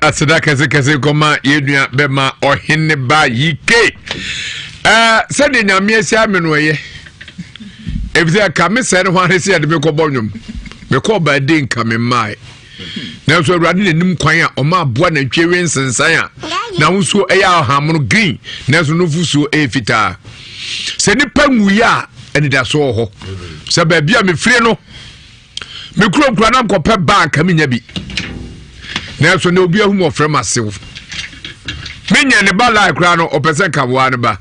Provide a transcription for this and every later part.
Aseda kɛsekɛse nkɔma yɛn nua bɛma ɔhene ba yike. Sɛdeɛ Nyame asi ame no ɛyɛ. Efisɛ ka me sɛ ne ho ane sɛ yɛde me kɔbɔ nnwom. Mekɔɔ baade nka me mmae. Nanso Awurade n'anim kwan a ɔma aboa nantwie we nsensan a n'ahosuo ɛyɛ ahahammono green nanso nufosuo ɛyɛ fitaa. Sɛ nipa nwuiɛ a anidasoɔ wɔ hɔ. Sɛ baabi a mefiri no me kurom kura na nkɔpɛ baa nka menya bi nanso na obi ahu mu ɔfrɛ m asew menya ne ba lai koraa no ɔpɛ sɛ nka woa ne ba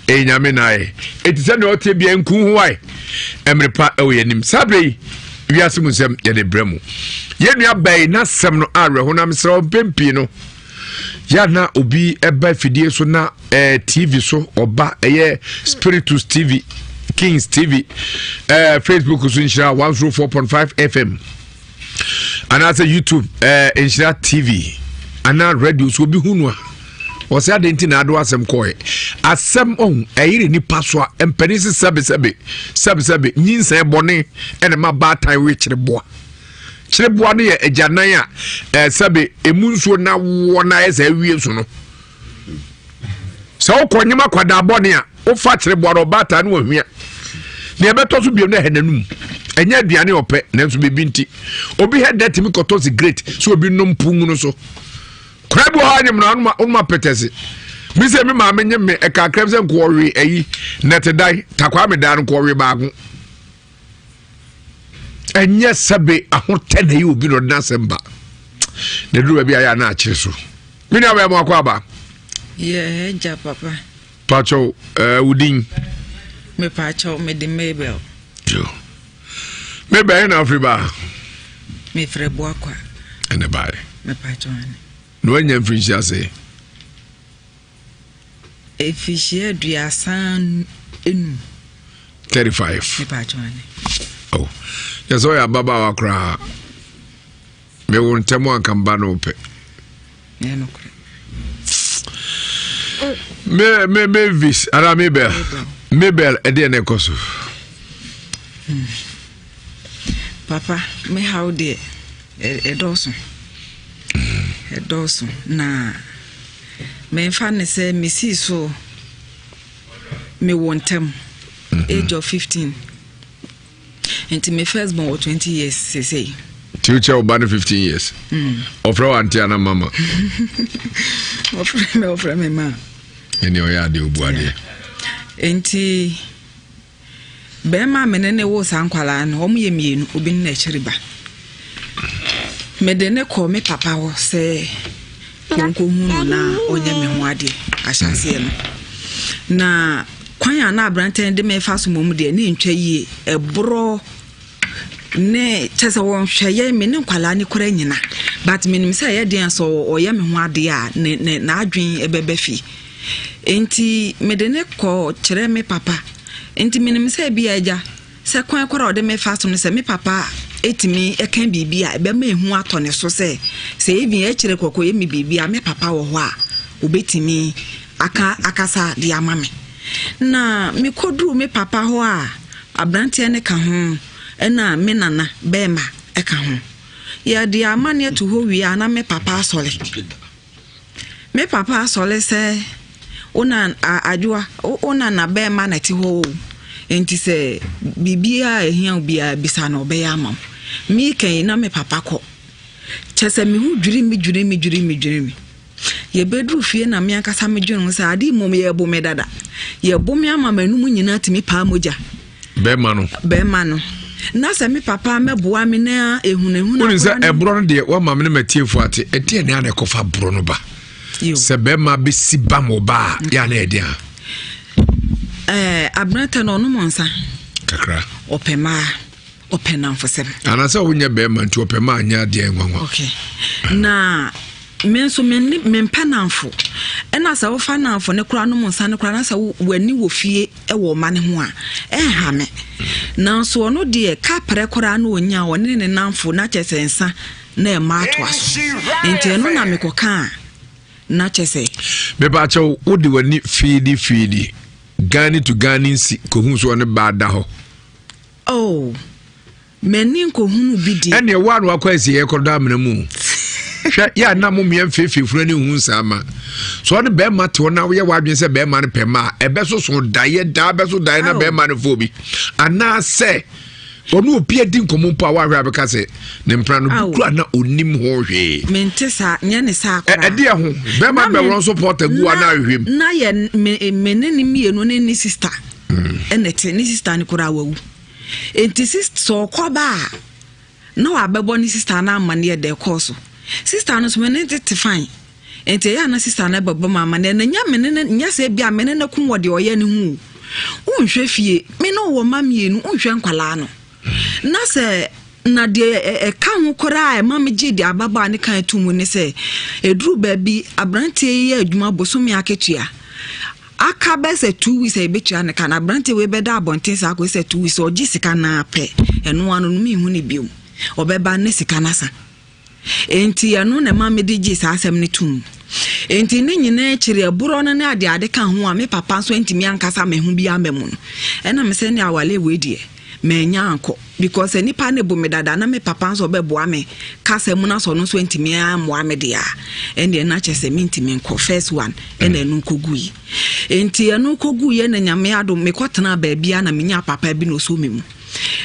ɛyɛ nyame na ayɛ ɛti sɛ nea ɔteɛ bia nku ho ae ɛmere pa ɛwɔ yɛnim saa berɛ yi wiase mu nsɛm yɛde brɛ mu yɛn nua bɛyi n'asɛm no awerɛho na mesrɛ mpɛn pii no yɛ na obi ɛba afidie so na ɛɛ eh, tv so ɔba ɛyɛ spiritus tv kings tv ɛɛ eh, facebook so nhyira one zero four point five fm anaasɛ youtube ɛɛ eh, nhyira tv anaa radio so obi hu no a ɔsɛ ade nti na ado asɛm kɔɛ asɛm ɔho ɛyere nipa so a mpanin sɛ sɛbesɛbe sɛbesɛbe nyinsɛn bɔne ɛna ma baatan wekyere boa Kyereboa no yɛ agyanan a ɛɛ sɛbe emu nsuo na woɔ na ayɛ sɛ awie so no. Sɛ wokɔ nyema kwadaa bɔne a wofa kyereboa no ɔbaataa no wahwia. Nea ɛbɛtɔ so bio no ɛhɛ n'anum. Ɛnyɛ aduane ɔpɛ nanso biribi nti. Obi hɛ dɛ tumi kɔtɔ sigaret sɛ obi nom pon no so. Kora bi wɔ hɔ anyem no onum apɛtɛse. Mi sɛ me maame nye me ɛka akrɛm sɛ nkɔɔwe ayi nɛtedan takwaa me dan no nkɔɔwe baako. Ɛnyɛ sɛbe ahotɛ na ɛyɛ obi na ɔde n'asɛm ba na ɛduru baabi a yɛ a na akyere so. Me nua bɛyɛ mo akɔ aba. Yɛ agya papa. Pakyɛw ɛɛ eh, wo din. Me pakyɛw me de Mabel. Yo. Mabel yɛ na afiri ba. Me frɛ Boakwa. Ɛna baayɛ. Me pakyɛw ane. Na wanya mfirinhyia sɛ. Mfirihyia 35. 35. Oh, yɛ sɛ ɔyɛ ababaawa koraa. Mewo ntɛm anka mba no pɛ. Me me Mavis ara Mabel. Mabel ɛdeɛ na ɛkɔ so. Hmm. Papa, me haw deɛ ɛdɔɔso. Ɛdɔɔso na Memfa no sɛ mesii so mewɔ ntam mhm. age of 15 nti me first born wɔ 20 years sesei. Nti wokyɛ wo ba no 15 years mm. ɔfrɛ wo ante ana mama? Ɔfrɛ me ɔfrɛ me ma. Ɛne ɔyɛ adeɛ ɔbu adeɛ. Nti Barima a me ne no woo saa nkwadaa no, wɔyɛ mmienu, obi ne n'akyiri ba. Mede no kɔɔ me papa hɔ sɛ wɔnkɔhu no na ɔnyɛ me ho adeɛ ahyɛaseɛ no. Na kwan a na aberanteɛ no de me fa so mmom deɛ ne ntwa yie, ɛborɔ ne kyɛ sɛ wɔnhwɛ yɛn me ne nkwadaa no kora nyina but menim sɛ ɛyɛ deɛn sɛ ɔyɛ me ho adeɛ a ne ne n'adwene ɛbɛba fie. Enti mede no kɔ kyerɛ me papa. Enti menim sɛ ebia agya, sɛ kwan koro a ɔde me fa so no, sɛ me papa tumi ka biribi a, ɛbɛma ehu atɔ ne so sɛ, sɛ even akyire kɔkɔyɛ me biribi a, me papa wɔ hɔ a, obetumi aka akasa de ama me. Na mekoduru me papa hɔ a, aberanteɛ no ka ho, ɛna me nana bɛrima ka ho. Yɛde amanneɛ to hɔ wie a, na me papa asɔre. Me papa asɔre sɛ wo na Adwoa, wo na na bɛrima na ɛte hɔ o. Nti sɛ biribiara a ɛhia wo biara bisa no ɔbɛyɛ ama wo. Meka yi na me papa kɔ. Kyɛ sɛ me ho dwiri me dwiri me dwiri me dwiri me. Yɛbɛduru fie na me ankasa medwene ho sɛ ade mmom yɛrebo me dada. Yɛbo me ama m'anum nyinaa tumi paa mogya. Bɛrima no. Bɛrima no. Na sɛ me papa mɛboa me na ehunahuna. Wọ́n sɛ ɛborɔ no deɛ wama me ne matiefo ate ɛdeɛ ne ana ɛkɔfa borɔ no ba. Sɛ bɛrima bɛsi ba ma ɔba a yɛ ana ɛdeɛ a. Ɛɛ aberante no ɔnom nsa. Kakra. Ɔpɛ mmaa. Ɔpɛ nnamfosɛm. Anaasɛ wonyɛ bɛrima nti ɔpɛ mmaa nyɛ adeɛ nwanwa. Okay. Na me nso mempɛ nnamfo. Ɛna sɛ wofa nnamfo ne koraa nom nsa no koraa na sɛ w'ani wɔ fie wɔ ɔma no ho a, ɛnha me. Nanso ɔno deɛ kaprɛ koraa na ɔnya a ɔne ne nnamfo na kyɛ sɛ nsa na ɛma atoa so. Nti ɛno na mekɔka a na kyɛ sɛ. Mepaakyɛw wode w'ani fiidi fiidi Gani to Gani nsi kɔhu so ɔne baa da hɔ. Oh, m'ani nkɔhunu bi deɛ. Ɛnneɛ wo a na wakɔ asieɛ kɔdɔ amena mu. Hwɛ yɛ a na mo mmea mfeefee funu ani hu nsaa ma. So ɔne bɛrima te hɔ na woyɛ w'adwene sɛ bɛrima no pɛ ma a ɛbɛsoso daeɛ daa bɛso daeɛ na bɛrima no fo bi. Anaasɛ ɔne obi adi nkɔmmɔ mpo a woahwɛ a bɛka sɛ ne mpena no bi kura na ɔnim ho hwee. Mente saa, nyɛ ne saa koraa. Ɛdeɛ ho, bɛrima no bɛworɔ nso pɔta gu a na ahwehwɛ mu. Na yɛ me me ne ne mmienu ne ne sista ɛna ɛte, ne sista no koraa wawu. Enti sɛ ɔkɔba a na wabɛbɔ ne sista no amanneɛ deɛ ɛkɔɔ so. Sista no nso me ne tete fine. Enti ɛyɛ a na sista no bɛbɔ me amanneɛ na nyɛ me ne no nyɛ sɛ ebia me ne no ko wɔ deɛ ɔyɛ no ho o. Wonhwɛ fie, me ne wo wɔ mma mmienu, wonhwɛ nkwadaa no. Na sɛ na deɛ ɛka ho koraa a ɛma megye deɛ ababaa no kan to mu ne sɛ ɛduru baabi aberanteɛ yi yɛ adwuma bosome akatua aka bɛyɛ sɛ 2 weeks a yɛbɛtua ne ka na aberanteɛ wei bɛda abɔnten saa akɔsi sɛ 2 weeks ɔgye sika no ara pɛ ɛno ano no menhu no bio ɔbɛba ne sika no asa. Enti ɛno na ɛma mede gyee saa asɛm no toom. Enti ne nyinaa akyiri, ɛborɔ no ne adeade ka ho a me papa nso antumi ankasa me ho bi amma mu no, ɛna me sɛ ne awale wei deɛ, mannya ankɔ. Because sɛ nipa no bo me dada na me papa nso ɔbɛboa me kasa mu na sɛ ɔno nso antumi ammoa me deɛ a, ɛndeɛ na kyerɛ sɛ mentumi nkɔ. First one, ɛna ɛno kɔgui. Enti ɛno kɔguiɛ na Nyame adom mekɔtenaa baabi a na menyaa papa bi na ɔsɔ me mu.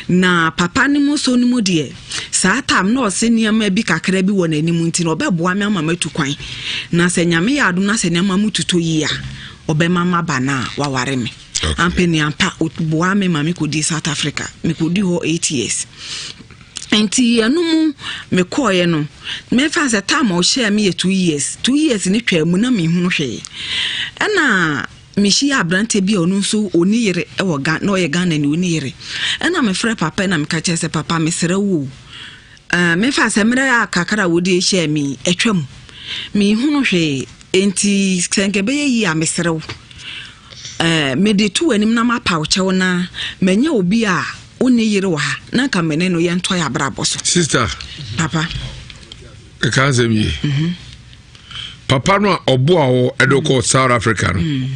Na papa no mu sɔ no mu deɛ, saa tam na ɔse nneɛma bi kakra bi wɔ n'anim nti na ɔbɛboa me ama matu kwan. Na sɛ Nyame yɛ adom na sɛ nneɛma mu totɔ yie a, ɔbɛma maba na waware me. Okay. Ampa ni ampa, ɔboa me ma mekɔdii South Africa. Mekɔdii hɔ 8 years. Nti ɛno mu mekɔɔeɛ no, mefa sɛ tam a ɔhyɛɛ me yɛ 2 years. 2 years ne twaa mu na menhunu hwee. Ɛna mehyia aberanteɛ bi a ɔno nso ɔni yere wɔ Ghana, na ɔyɛ Ghana ni, ɔni yere. Ɛna mefrɛ papa na meka kyerɛ sɛ, papa mesrɛ wo o. Mefa sɛ mmerɛ a kakra a wode hyɛɛ me atwa mu. Menhunu hwee. Nti sɛ nka ɛbɛyɛ yie a mesrɛ wo. Mede to w'anim na mapa wo kyɛw na manya obi a ɔnni yere wɔ ha na nka me ne no yɛntɔ yɛ abrabɔ so. Sister. Papa. Ɛka asɛm yie. Papa no a ɔboa wo ɛde kɔ South Africa no.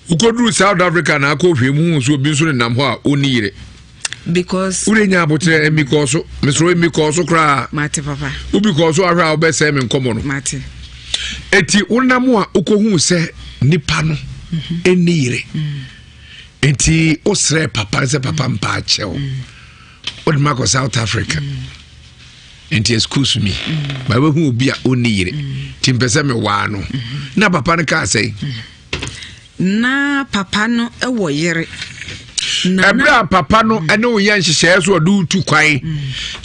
Wokɔduru South Africa na akɔ hwɛ mu hu so obi nso nenam hɔ a ɔnni yere. Because wode nya aboterɛ ɛmi kɔɔ so mesoro ɛmi kɔɔ so koraa. Mate papa. Wobi kɔɔ so ahwɛ a wobɛsɛe me nkɔmmɔ no. Mate. Eti wonam a wokɔhuu sɛ nipa no ɛnni yere. Nti wosrɛ papa no sɛ papa mpa akyɛw. Wode ma kɔ South Africa. Nti excuse me. Ma wobɛhu obi a ɔnni yere. Nti mpɛ sɛ mewaa no. Na papa no kaa sɛn? Na papa no wɔ yere. Ɛberɛ a papa no ne wo yɛ nhyehyɛeɛ so ɔde wo tu kwan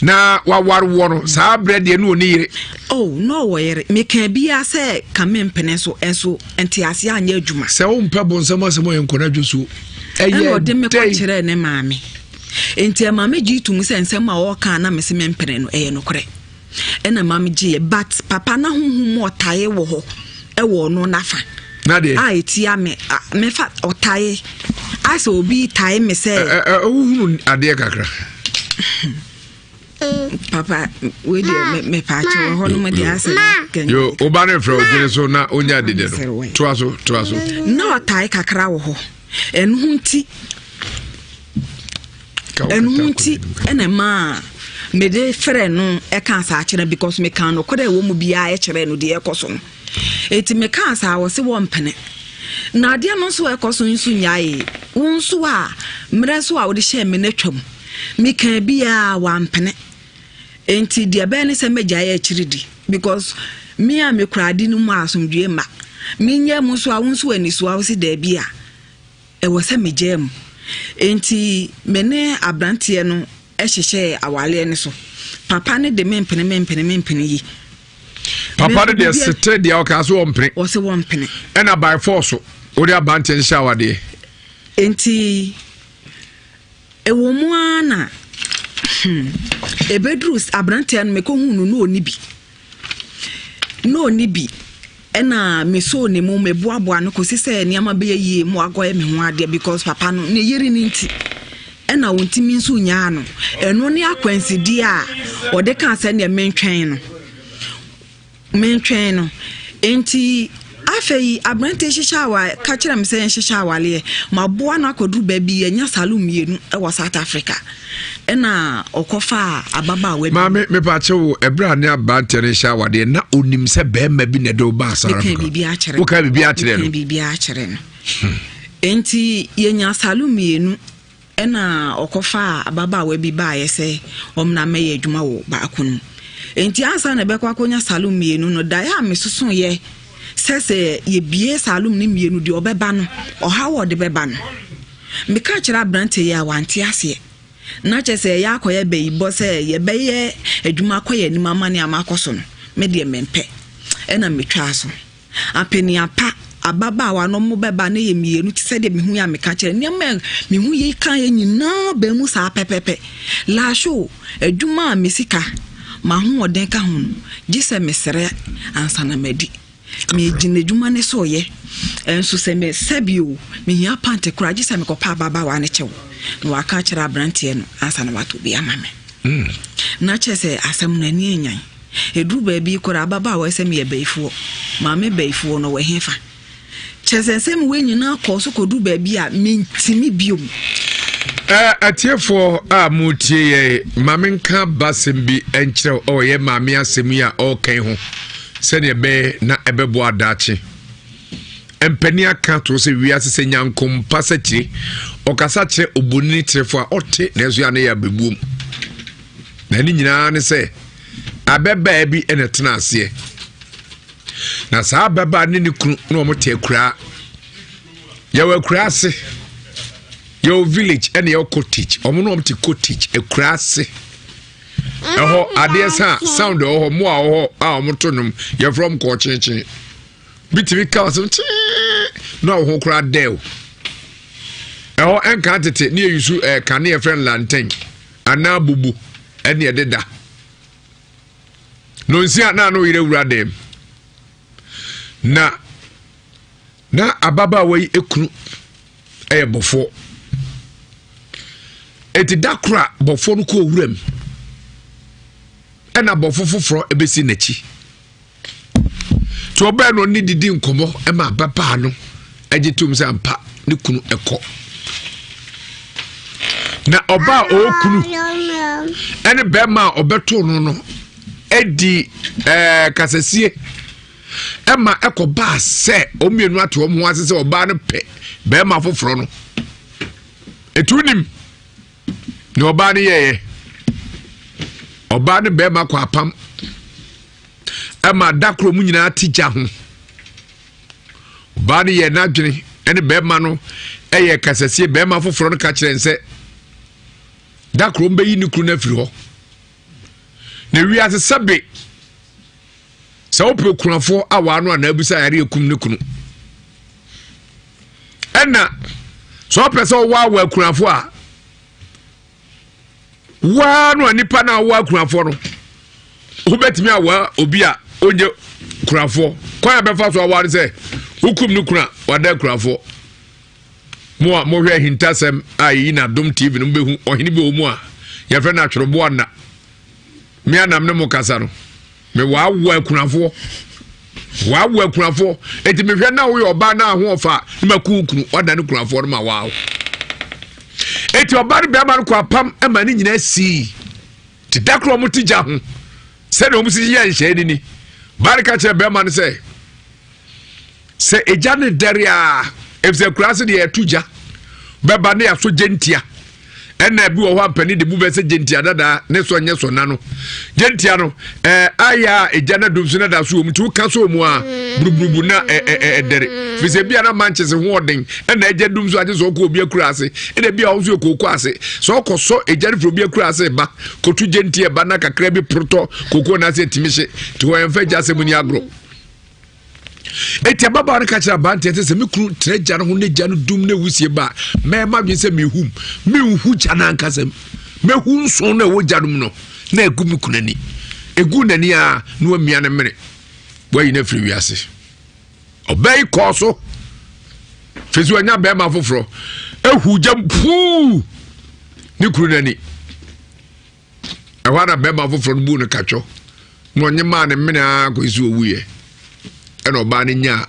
na waware wɔ no saa berɛ deɛ ne ɔni yere. Oh, na ɔwɔ yere. Meka biara sɛ ka mempene so nso nteaseɛ anyɛ adwuma. Sɛ wompɛ bonsam asɛm ɔyɛ nkɔ no adwo so. Ɛna ɔde me kɔkyerɛɛ ne maame. Nti ɛma me gye tom sɛ nsɛm a ɔreka na mese mempene no ɛyɛ nokorɛ. Ɛna ma me gyeeɛ but papa na honhom mu ɔtae wɔ hɔ ɛwɔ ɔno n'afa. A ɛtia me mefa ɔtae asɛ obi tae me sɛ. Wohunu adeɛ kakra. Papa wei deɛ mepaakyɛ wɔ hɔ nom deɛ asɛ. Yo woba no mfrɛ odwene so na onya dede no toa so toa so. Na ɔtae kakra wɔ hɔ ɛno ho nti. Ɛno ho nti ɛna ɛmaa mede frɛ no ɛkaa saa kyerɛ because mekaa nokorɛ ɛwɔ mu biara ɛkyerɛ no deɛ ɛkɔ so no. Eti mekaa saa wɔ se wɔmpene. Na adeɛ no nso ɛkɔ so nso nyae. Wo nso a mmerɛ nso a wode hyɛɛ me no atwam. Mekaa biara wampene. Enti deɛ ɛbɛyɛ ne sɛ mɛgyae akyiri di because me a mekura ade no mu a asomdwoeɛ mma. Menyɛ mu nso a wo nso anisoa wo se daabi a. Ɛwɔ sɛ megyaa mu. Enti me ne aberanteɛ no hyehyɛɛ awareɛ no so. Papa no de mempene mempene mempene yi. Papa no deɛ sete deɛ ɔkaa so wɔmpene. Ɔse wɔmpene. Ɛna by force wode aberanteɛ no hyɛ awadeɛ. Enti ɛwɔ mu ara na ɛbɛduru aberanteɛ no mekɔhuu no na ɔnni bi. Na ɔnni bi. Ɛna mesoo ne mu, meboaboa no kɔsi sɛ nneɛma bɛyɛ yie ma wakɔyɛ me ho adeɛ because papa no ne yere no nti ɛna ɔntumi nso nyaa no. Ɛno ne akwansideɛ a ɔde kaa sɛ neɛ mentwɛn no. Mentwɛn no. Nti afei aberante hyehyɛ awa ka kyerɛ me sɛ yɛnhyehyɛ awaleɛ. Maboa no akɔduru baabi yɛanya saloon mmienu wɔ South Africa. Ɛna ɔkɔfaa ababaawa bi. Maame, mepaakyɛ wo, ɛberɛ a ne aberanteɛ no hyɛ awadeɛ, na onim sɛ bɛrima bi na ɛde wo baa South Africa? Meka biribi akyerɛ no. Woka biribi akyerɛ no? Meka biribi akyerɛ no. Enti yɛnya saloon mmienu, ɛna ɔkɔfaa ababaawa bi baeɛ sɛ ɔmmra mmɛyɛ adwuma wɔ baako no mu. Enti ansa na ɛbɛkɔ akɔnya saloon mmienu no, daeɛ a mesosoeɛ sɛ sɛ yɛbie saloon no mmienu deɛ ɔbɛba no, ɔhaw a ɔde bɛba no, meka kyerɛ aberanteɛ yi a wante aseɛ. Na kyerɛ sɛ ɛyɛ akɔyɛ bayibɔ sɛ yɛbɛyɛ adwuma akɔ yɛn anim ama nneɛma akɔ so no, me deɛ mempɛ. Ɛna metwaa so. Apeniapa, ababaawa no mo bɛba na yɛ mmienu te sɛ deɛ mehu yɛ a meka kyerɛ nneɛma a mehu yi ka yɛ nyinaa baa mu saa pɛpɛpɛ. Laahyo, adwuma a me sika, m'ahoɔden ka ho no, gye sɛ mesrɛ ansa na madi. Megyina adwuma no so yɛ. Nso sɛ me sɛbi o, mehia pant koraa gye sɛ mekɔpa ababaawa no kyɛw na waka akyerɛ aberanteɛ no ansa na watɔ bi ama me. Na kyerɛ sɛ asɛm no ani anyan. Ɛduru baabi koraa ababaawa sɛ meyɛ bayifoɔ. Maame bayifoɔ no wɔ hefa? Kyerɛ sɛ nsɛm wei nyinaa kɔɔ so kɔduru baabi a mentimi biom. Atiefoɔ a motie yɛn, ma menka basɛm bi nkyerɛ wo ɛwɔ yɛn maame asɛm yi a ɔreka ho sɛdeɛ ɛbɛyɛ na ɛbɛboa daakye. Mpanin aka to sɛ wiase sɛ nyankompa sɛ kyire ɔkasa kyerɛ obonini kyerɛfo a ɔte nanso yɛ ano yɛ abɛbuom. Na ne nyinaa ne sɛ abɛbaa bi na ɛtena aseɛ. Na saa ababaa ne ne kunu na wɔn te akuraa. Yɛwɔ akuraa ase. Yɛwɔ village ɛna yɛwɔ cottage. Wɔn na wɔn te cottage akuraa ase. Ɛhɔ adeɛ sa sound ɛwɔ hɔ mmoa wɔ hɔ a wɔn to nom yɛfrɛ wɔn kɔɔ kyenkyen. Bi tumi ka ɔsɛm kyee na wɔn ho koraa dɛw. Ɛhɔ ɛnka tete ne yɛ yusu ɛɛ kane yɛfrɛ no lantern anaa bubu ɛne ɛdeda. Nonsia na ano yerɛ wura dɛm. Na na ababaawa yi ekunu ɛyɛ bɔfoɔ. Eti da koro a bɔfoɔ no kɔɔ wuram ɛna bɔfo foforɔ ebesi n'akyi. Nti ɔbaa no ɔne didi nkɔmmɔ ma ababaa no gye tom sɛ ampa ne kunu ɛkɔ. Na ɔbaa a ɔwɔ kunu ɛne bɛrima a ɔbɛto no no ɛdi ɛɛ kasasie ɛma ɛkɔ baa sɛ wɔn mmienu ate wɔn ho ase sɛ ɔbaa no pɛ bɛrima foforɔ no. Etu nim nea ɔbaa no yɛeɛ. Ɔbaa ne bɛrima kɔ apam ɛma da koro mu nyinaa te gya ho. Ɔbaa no yɛ n'adwene ɛne bɛrima no ɛyɛ kasasie. Bɛrima foforɔ no ka kyerɛ n sɛ da koro mbɛyi ne kunu no afiri hɔ. Na wiase sɛbe sɛ wopɛ okunafoɔ a wɔano anaa bisa yare ekum ne kunu. Ɛna sɛ ɔpɛ sɛ ɔwɔ awɔ akunafoɔ a waa no a nipa no a ɔwɔ akunafoɔ no wobɛtumi awa obi a ɔnyɛ kunafoɔ. Kwan a bɛfa so awa no sɛ wokum no kuna wada akunafoɔ. Mo a mohwɛ ahintasɛm a yɛyi na Adom TV no mobɛhu ɔhene bi wɔ mu a yɛfrɛ no Atwerɛboa nna. Me anam ne mo kasa no mewaawoa akunafoɔ waawoa akunafoɔ eti mehwɛ na woyɛ ɔbaa na aho ɔfa ne ma kun kunu wada ne kunafoɔ no ma waawo eti ɔbaa no bɛrima no kɔ apam ɛma ne nyinaa sii te da koro wɔn ti gya ho sɛdeɛ wɔn si yɛ nhyɛn ni ni baa no ka kyerɛ bɛrima no sɛ. Sɛ egya no dɛre a, efisɛ akura ase deɛ yɛto gya bɛba ne yɛaso gyentia. Ɛna ebi wɔ hɔ a mpanin de bu bɛ sɛ gyentia dadaa ne sɔ nyɛ sɔ na no. Gyentia no ɛɛ ayɛ a egya no adum so na da so wɔ mu nti woka so mu a buruburubu na ɛɛ ɛdɛre. Fisɛ ebi a na mankyese ho ɔden ɛna egya dum so agye sɛ ɔkɔ obi akura ase ɛna ebi a ɔnso yɛ kooko ase sɛ ɔkɔ sɔ egya no firi obi akura ase ba kotu gyentia ba na kakra bi porotɔ kooko na ase etimi hye nti wɔn mfa gya asɛm ni agorɔ. Eti ababaawa no ka kyerɛ aberanteɛ sɛ sɛ me kunu tena gya no ho ne gya no dum ne wusie ba a, mɛma adwene sɛ mehum. Menhu gya no ankasa mu. Mɛhu nson no a ɛwɔ gya no mu no na egu me kunu ani. Egu n'ani a na wamia ne mene. Wayi no afiri wiase. Ɔbaa yi kɔɔ so firi sɛ wanya bɛrima foforɔ. Ehu gya puu ne kunu n'ani. Ɛhɔ ara na bɛrima foforɔ no buu no katwɔ na ɔnye maa ne mene ara kɔsi sɛ ɔwuiɛ. Ɛna ɔbaa no nyaa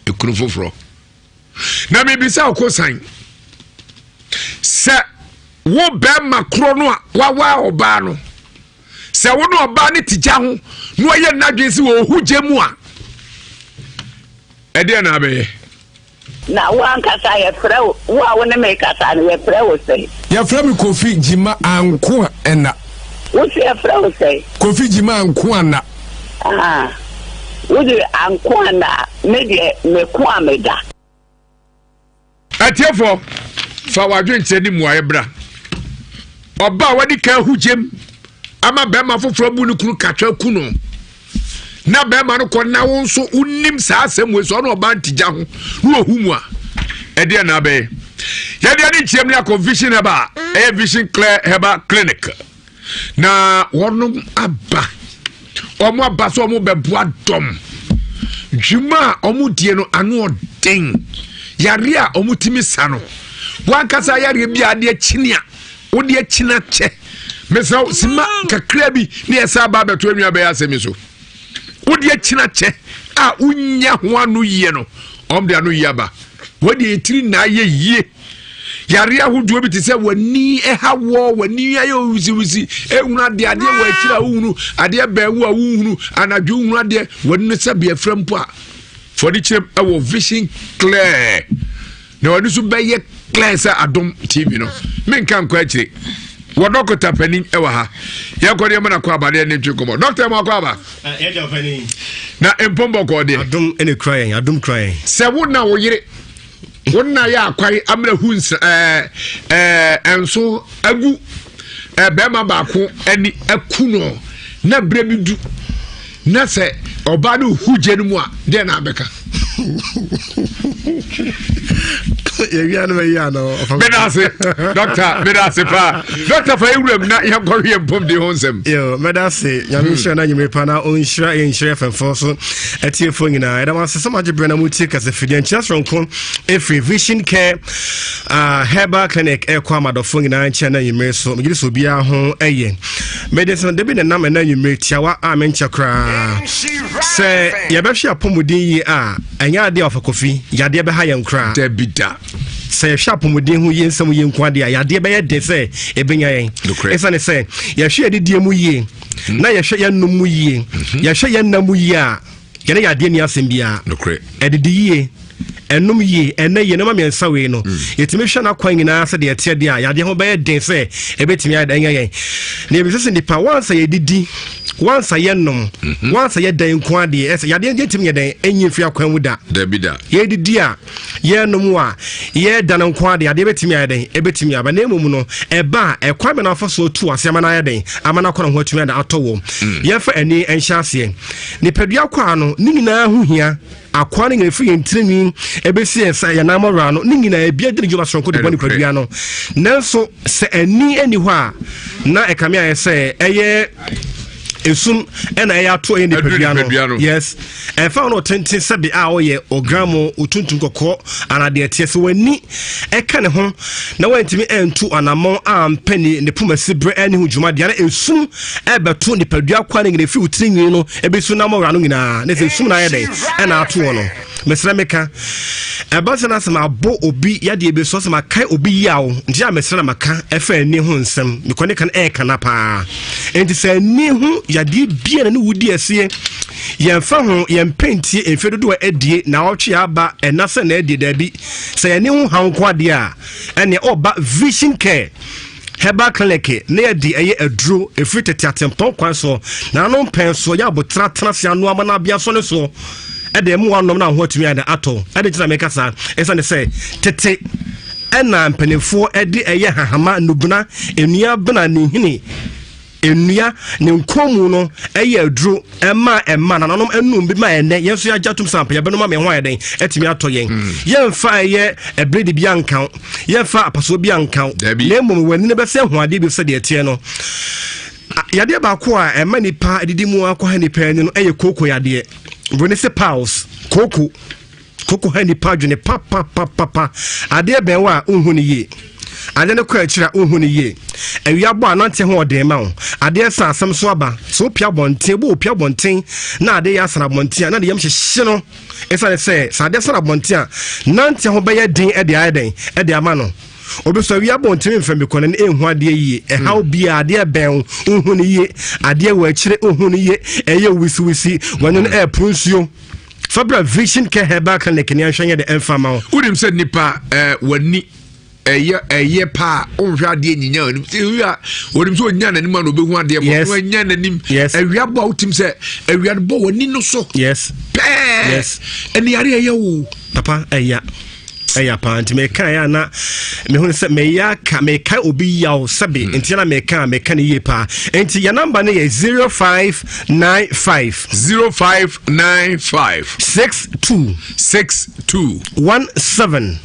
ekunu foforɔ. Na mebisa ɔko san sɛ. Wo bɛrima korɔ no a wawaa ɔbaa no, sɛ wo ne ɔbaa no te gya ho na ɔyɛ n'adwene sɛ ɔhu gya mu a, ɛdeɛ na abɛyɛ? Na wo ankasa yɛfrɛ wo, wo a wo ne me rekasa no, yɛfrɛ wo sɛn? Yɛfrɛ me Kofi Gyima Ankoa Ɛna. Wo se yɛfrɛ wo sɛn? Kofi Gyima Ankoa Na. Ah, wo de Ankoa Na, me deɛ meko a meda. Atiefoɔ, fa w'adwenkyerɛ ne mmuaeɛ bra. Ɔbaa a wadi kan ahu gyam ama bɛrima foforɔ abu ne kunu katwa ku no na bɛrima no kɔ na wo nso wonim saa asɛm wei sɛ ɔne ɔbaa ntigya ho na wɔhu mu a ɛdeɛ na abɛyɛ yɛdeɛ ne nkyerɛm ne akɔ vision herbal ɛyɛ vision clear herbal clinic na wɔnom aba wɔn aba so wɔn bɛboa dɔm dwuma a wɔn die no ano ɔden yare a wɔn tumi sa no wankasa yareɛ bi a adeɛ kyini a wɔde akyina kyɛ mesrɛ sima kakra bi ne ɛsɛ aba abɛto anwia bɛyɛ asɛm yi so wode akyina kyɛ a wonya ho ano yie no wɔn de ano yie aba wɔde etiri na ayɛ yie. Yareɛ ahodoɔ bi te sɛ w'ani ɛha wɔ w'ani ayɛ wisiwisi ehunu adeɛ adeɛ wɔ akyire a wohunu adeɛ bɛn wo a wohunu anadwo wohunu adeɛ w'ani no sɛ beɛ frɛ mpo a fɔde kyerɛm ɛwɔ vision clear na w'ani so bɛyɛ clear sɛ adom tv no menka nkɔ akyire wɔ dɔkota panin ɛwɔ ha yɛnkɔ deɛ mɔna kɔ aba deɛ ne ntwe nkɔmmɔ dɔkta mu akɔ aba na mpɔmbɔkɔɔ deɛ adom ɛne kura yɛn adom kura yɛn sɛ wo na wo yere Wo nna yɛ akwan amena hu nsra ɛɛ ɛɛ nso agu ɛɛ bɛrima baako ani aku no na berɛ bi du na sɛ ɔbaa no hu gya no mu a deɛ na abɛka. yɛwia no bɛyɛ ana meda ase dɔkta meda ase paa dɔkta fa yɛwuram na yɛnkɔhwe yɛ mpɔmden ho nsɛm yo mɛda ase nyame nhyira no anwummere pa na ɔnhyira yɛnhyira fɛmfoɔ so Atiefoɔ nyinaa, yɛda mo ase sɛ moagye berɛ na motie kasafidie nkyerɛ soronko ɛfiri Vision Care uh, Herbal Clinic ɛkɔ amadɔfoɔ nyinaa nkyɛn na anwummere so. Megye di sɛ obiara ho ɛyɛ. Mede sɛ da bi na nam ɛna anwummere tiawa a menkyɛ koraa. Sɛ yɛbɛhwɛ apɔmuden yie a, ɛnyɛ adeɛ a ɔfa kofi, yadeɛ bɛha yɛn koraa. Dabi da. Sɛ yɛhwɛ apɔmuden ho yie nsɛm yie nko adeɛ a, yadeɛ bɛyɛ den sɛ ɛbɛnya yɛn. Ɛsiane sɛ yɛhwɛ yɛdidie mu yie na yɛhwɛ yɛn nom mu yie mhm. yɛhwɛ yɛn nna mu yie a yɛne yɛ adeɛ ni asɛm biara ɛdidi yie ɛnom yie ɛnɛ yie nneɛma mmiɛnsa wei no mm. yɛtumi hwɛ n'akwan nyinaa sɛ deɛ ɛteɛ deɛ a yadeɛ ho bɛyɛ den sɛ ɛbɛtumi ayɛ ɛnyɛ yɛn na yɛbisa sɛ nipa wansa yɛdidi wansa yɛnom mhm. wansa yɛ dan nko adeɛ ɛsɛ yadeɛ ntumi yɛ dɛn ɛnyi mfiri akwan mu da yɛdidi a Yɛrenom a, yɛreda no nko ara deɛ, adeɛ bɛtumi ayɛ dɛn? Ɛbɛtumi aba. Na mmom no, ɛba a, ɛkwan bɛn na wafa so atu ase ama no ayɛ dɛn? Ama no akɔ ne ho atumi ada atɔ wɔ. Mm. Yɛmfa ani nhyɛ aseɛ. Nipadua kwaa no, ne nyinaa ho hia. Akwaa no nyinaa ɛfiri yɛn tirinwi ɛbɛsi yɛn nsa yɛn nan mmɔwerɛ ano, ne nyinaa ebia di ne dwuma soronko de bɔ nipadua no. Nanso sɛ ani ani hɔ a, na ɛkame ayɛ sɛ ɛyɛ esum ɛna ɛyɛ ato ɛyɛ nipadua no. Yes. Ɛmfa ho ne ɔtenten sɛbe a ɔyɛ, ɔgramo, otuntum, kɔkɔɔ, anaa deɛ ɛteɛ, sɛ w'ani ɛka ne ho na wantumi antu anammɔn ampɛ ne ne poma si berɛ anni ho dwuma deɛ na esum ɛbɛto nipadua kwa no nyina ɛfiri wo tiri nwi no ɛbɛsu na mɔwura no nyinaa ne sɛ esum na ayɛ dɛn ɛna ato wɔ no. Mesrɛ meka ɛba sɛ na sɛ mabɔ obi yadeɛ bi so sɛ makae obi yaw nti a mesrɛ na maka ɛfa ani ho nsɛm mekɔ ne kan ɛɛka na paa nti sɛ ani ho yadeɛ bia na ne wodi aseɛ Yɛmfa ho yɛn mpɛntie mfe dodoɔ a adie, naawɔtwe a aba, ɛna sɛ na adie, daabi. Sɛ yɛne ho haw nko adeɛ a, ɛneɛ ɔba Vision Care Herbal Clinic na yɛde ɛyɛ aduro ɛfiri tete atempɔn kwan soɔ, nananom mpɛn soɔ, yɛ abotra tena ase ano ama no abea sɔ ne soɔ ɛde ɛmu anom na ho atumi ayɛ atɔ. Ɛde nti na meka saa, ɛsiane sɛ tete ɛna mpanimfoɔ ɛde ɛyɛ hahama, nubena, nnua bena, ne nhini, Nnua ne nkɔnmu no yɛ aduro ma ɛma nananom anum bi ma ɛnɛ yɛn nso yɛagye atom sɛ ampa yɛbɛnom ama ɛho ayɛ dɛn atumi atɔ yɛn. Hmm. Yɛmfa ɛyɛ ɛbere de bi anka wo, yɛmfa apasoɔ bi anka wo, na mmom w'ani no bɛsɛ ho adeɛ bi sɛdeɛ ɛteɛ no. Yadeɛ baako a ɛma nipa didi mu akɔ ha nipa ani no ɛyɛ kooko yadeɛ. Broni se piles, kooko. Koko ha nipa adwene papapapapa. Adeɛ bɛn wo a wonhu no yie. Adeɛ no kɔ akyiri a wonhu no yie. Awia bɔ a nante ho ɔden ma wo. Adeɛ sa asɛm so aba. Sɛ wopia abɔnten, obi wɔ opia abɔnten na adeɛ yɛ asana abɔnten a na ne yam hyehye no. Ɛsiane sɛ sɛ adeɛ sana abɔnten a nante ho bɛyɛ den de ayɛ dɛn de ama no. Obi sɔ awia bɔ ntumi mfa mi kɔ n'ani nhu adeɛ yie. Ɛhaw hmm. biara adeɛ bɛn wo nhu no yie. Adeɛ wɔ akyire nhu no yie. Ɛyɛ wisiwisi. Wɔn no ɛɛporo nsuo. Fabra Vision Care Herbal Clinic ni ahwɛ nyɛ de ɛmfa ma wo. Wonim sɛ nipa ɛɛ w'ani ɛyɛ ɛyɛ paa ɔnhwɛ adeɛ nyinya anim ewia onim sɛ onya n'anim a na obehu adeɛ mɔ na ɔnya n'anim awia bɔ a wotim sɛ awia no bɔ w'ani no so pɛɛ ɛne yare ɛyɛ wo papa ɛya ɛya paa nti meka yɛ ana mehu sɛ meyɛ aka meka obi yaw sɛbe hmm. nti na meka meka no yie paa nti yɛ namba no yɛ 0595 0595 62 62 17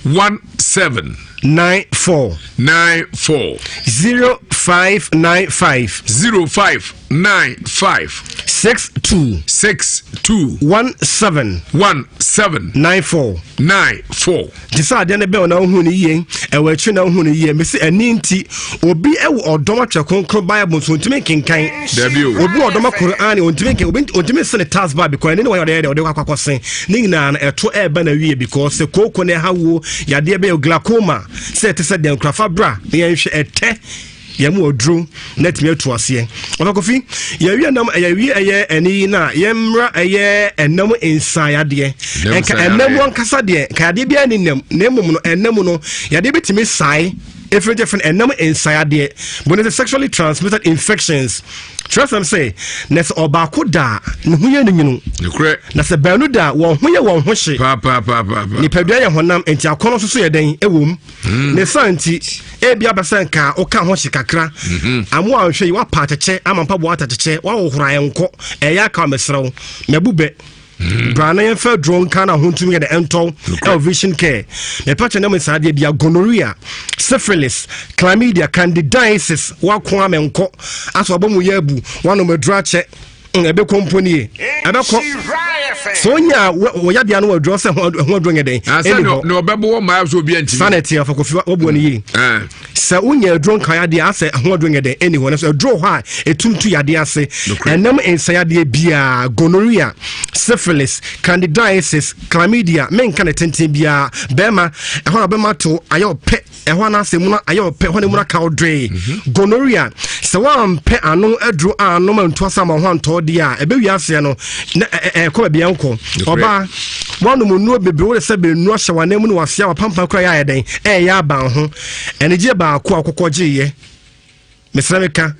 7 9 4 9 4 0 5 9 5 0 5 9 5 6 2 6 2 1 7 1 7 9 4 9 4 nti sɛ adeɛ no bɛn na wohu no yie ɛwɔ akyiri na wohu no yie mesi ɛne nti obi ɛwɔ ɔdɔm atwerɛ kronkron bible nso ɔntumi nkenkan obi wɔ ɔdɔm Quran ɔntumi nkenkan obi ɔntumi nsene task bar because ɛne ne wɔyɛ ɔde ɔde akɔ akɔsen ne nyinaa no ɛto ɛɛba na wie because sɛ kooko na ɛha wuo yadeɛ bɛyɛ glaucoma sɛ ɛte sɛ deɛ nkorafa bra na yɛnhwɛ ɛtɛ yɛn mu ɔduro na atumi atu aseɛ ɔfa kofi yɛwie ɛnam yɛwie ɛyɛ ɛne yi na yɛmmra ɛyɛ ɛnam nsa yadeɛ ɛnka ɛnam ankasa deɛ nka yadeɛ biara ne nam na mmom no ɛnam no yadeɛ bi tumi sae efiri gye fɛn ɛnam nsayadeɛ bɔne sɛ sexually transmitted infections twerɛsɛm sɛ na sɛ ɔbaako da a ne ho yɛ no nwunu na sɛ baanu da a wɔn ho yɛ wɔn ho hye nipadua yɛ honam nti akɔnɔ nso so yɛ dɛn ɛwɔ mu hmm. ne sa nti ebi abɛsɛ nka woka ho hye kakra mhm. amoa anhwɛ yi woapa akyekyɛ ama mpaboa atakyekyɛ woahohora ɛnkɔ ɛyɛ aka mesrɛ wo mabu bɛ Mm. bra na yɛmfa aduro nka na ho ntumi yɛ de ɛntɔw ɛwɔ vision care mepɛ kyɛ na mo saa deɛ bia gonorrhea syphilis chlamydia candidiasis wako a menkɔ asɛ ɔbɔ mu yɛ abu wanom aduro akyɛ mm, ɛbɛkɔ mpo nie ɛbɛkɔ sɛ wonya wɔyabea no wɔaduro sɛ ho aduro nyɛ dɛn ɛni hɔ na ɔbɛbɔ wɔ mmaa sɛ obi antimi saa na ɛteɛ ɔfa kofi waboa no yie eh. Sɛ wonya aduro nka yadeɛ asɛ ho aduro nyɛ dɛn ɛni hɔ nanso aduro hɔ a ɛtum tu yadeɛ ase ɛnam nsa yadeɛ biara gonorrhea syphilis candidiasis chlamydia menka ne tenten biara bɛrima ɛhɔ na bɛrima to ayɛ ɔpɛ ɛhɔ anaasɛ mu no ayɛ ɔpɛ ɛhɔ na mu no aka ɔdwee mhm. gonorrhea sɛ woampɛ ano aduro a anom antu asa ma ho antɔ deɛ a ɛbɛwie aseɛ no na ɛkɔ baabi ɛnkɔ ɔbaa woanom nnuro bebree wode sɛ bɛnnuro ahyɛ w'anan mu ne waseɛ wapampa kora yɛ ayɛ dɛn ɛyɛ aban ho anigyeɛ baako a wokɔkɔ gyeeɛ mesrɛ meka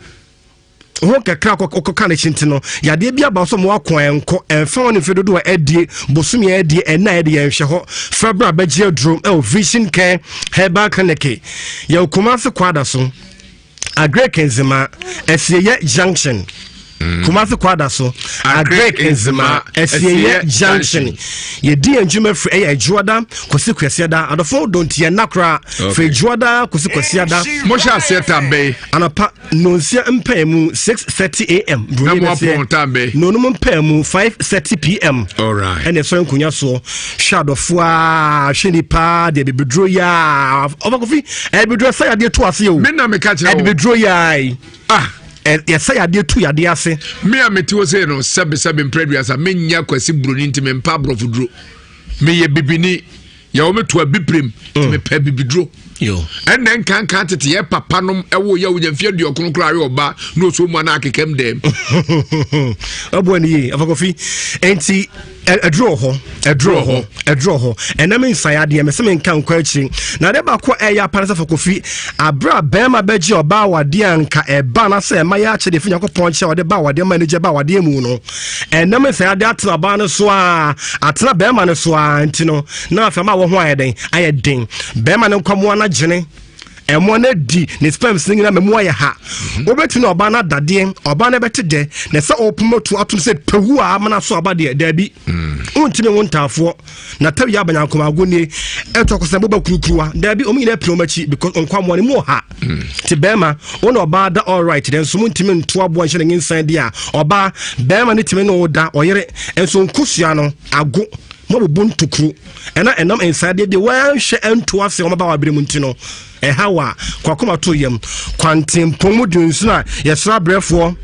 ho kakra kɔka ne kyinti no yadeɛ bi aba so ma wakɔ ɛnkɔ ɛmfa wɔn mfe dodoɔ a ɛdie bosome a ɛdie ɛna ɛde yɛnhwɛ hɔ fɛbrɛ abɛgye aduro ɛwɔ vision care herbal clinic yɛwɔ Kumasi kwada so Agric Nzema, Asieyɛ Junction. Mm. Kumasi Kwada so. Agric Nzema, Asieyɛ Junction. Yɛdi yɛn dwuma firi ɛyɛ Adwoada kɔsi Kwasiada. Adɔfo donti yɛn nna koraa. Firi Adwoada kɔsi Kwasiada. Mohyɛ aseɛ tam bɛyi. Anɔpa nonsia mpɛn mu 6:30 am. Na mo apɔn tam bɛyi. Nonum mpɛn mu 5:30 pm. Alright. Ɛna ɛsɔre nkonnwa soɔ. Hwɛ adɔfo a hwɛ nipa deɛ bibiduro yi a ɔba kofi ɛbibiduro ɛsɛ yadeɛ tu ase o. Mi na mi ka kyerɛ o. Ɛbibiduro yi a yi. Ah. Yɛsɛ yadeɛ tu yadeɛ ase. Mi a mi ti wo se no sɛbi sɛbi mpere duasa mi nya kwasi buroni nti mi mpa aborɔfo duro mi yɛ bibini yɛwɔ mi to abibirem nti mi pɛ bibiduro. Ɛnna nkankan tete yɛ papa nom ɛwɔ yɛ wonya mfeɛ aduɔkron koraa ayɛ ɔba na ɔsɔ mu anaa akekam dɛm. Ɔboa ne yie afakofi nti ɛduro wɔ hɔ ɛduro wɔ hɔ ɛduro wɔ hɔ ɛnam nsaeɛ adeɛ mɛsɛ me nka nkɔ akyiri na adeɛ baako a ɛyɛ apa ne sɛ fakofi abere a bɛrima bɛgye ɔbaa awadeɛ a nka ɛba na sɛ ɛma yɛ akyɛ deɛ fi Nyankopɔn nkyɛn ɔde ba awadeɛ ma anigye ba awadeɛ mu no ɛnam nsaeɛ adeɛ atena ɔbaa no so a atena bɛrima no so a nti no na afei ama wɔ ho ayɛ den ayɛ den bɛrima no nkwamoa no agyene ɛmoa no adi ne sperms no nyinaa ma mu ayɛ ha mhm. wobɛtumi na ɔbaa no adadeɛ ɔbaa no bɛte dɛ na sɛ ɔpoma tu atom sɛ pɛwu a amana so aba deɛ daabi mm. wontumi wo ntaafoɔ na tawi yɛ abanyankomago nie ɛtɔ kɔ sɛ boba kurukuruwa daabi ɔmo nyinaa pina ɔmo akyi because nkwamoa no mu ɔha mm. te bɛrima wo na ɔbaa da all right dɛ nso montumi nto aboa nhyɛ ne nyensan deɛ a ɔbaa bɛrima no tumi ne wo da ɔyere nso nkosua no ago moabubu ntokuro ɛna ɛnam nsadeɛ deɛ wɔanhwɛ antu ase wɔn ba wabere mu nti no ɛha wa kwakoma to yam kwantempɔn mu dunsu a yɛsrɛ abrɛfoɔ.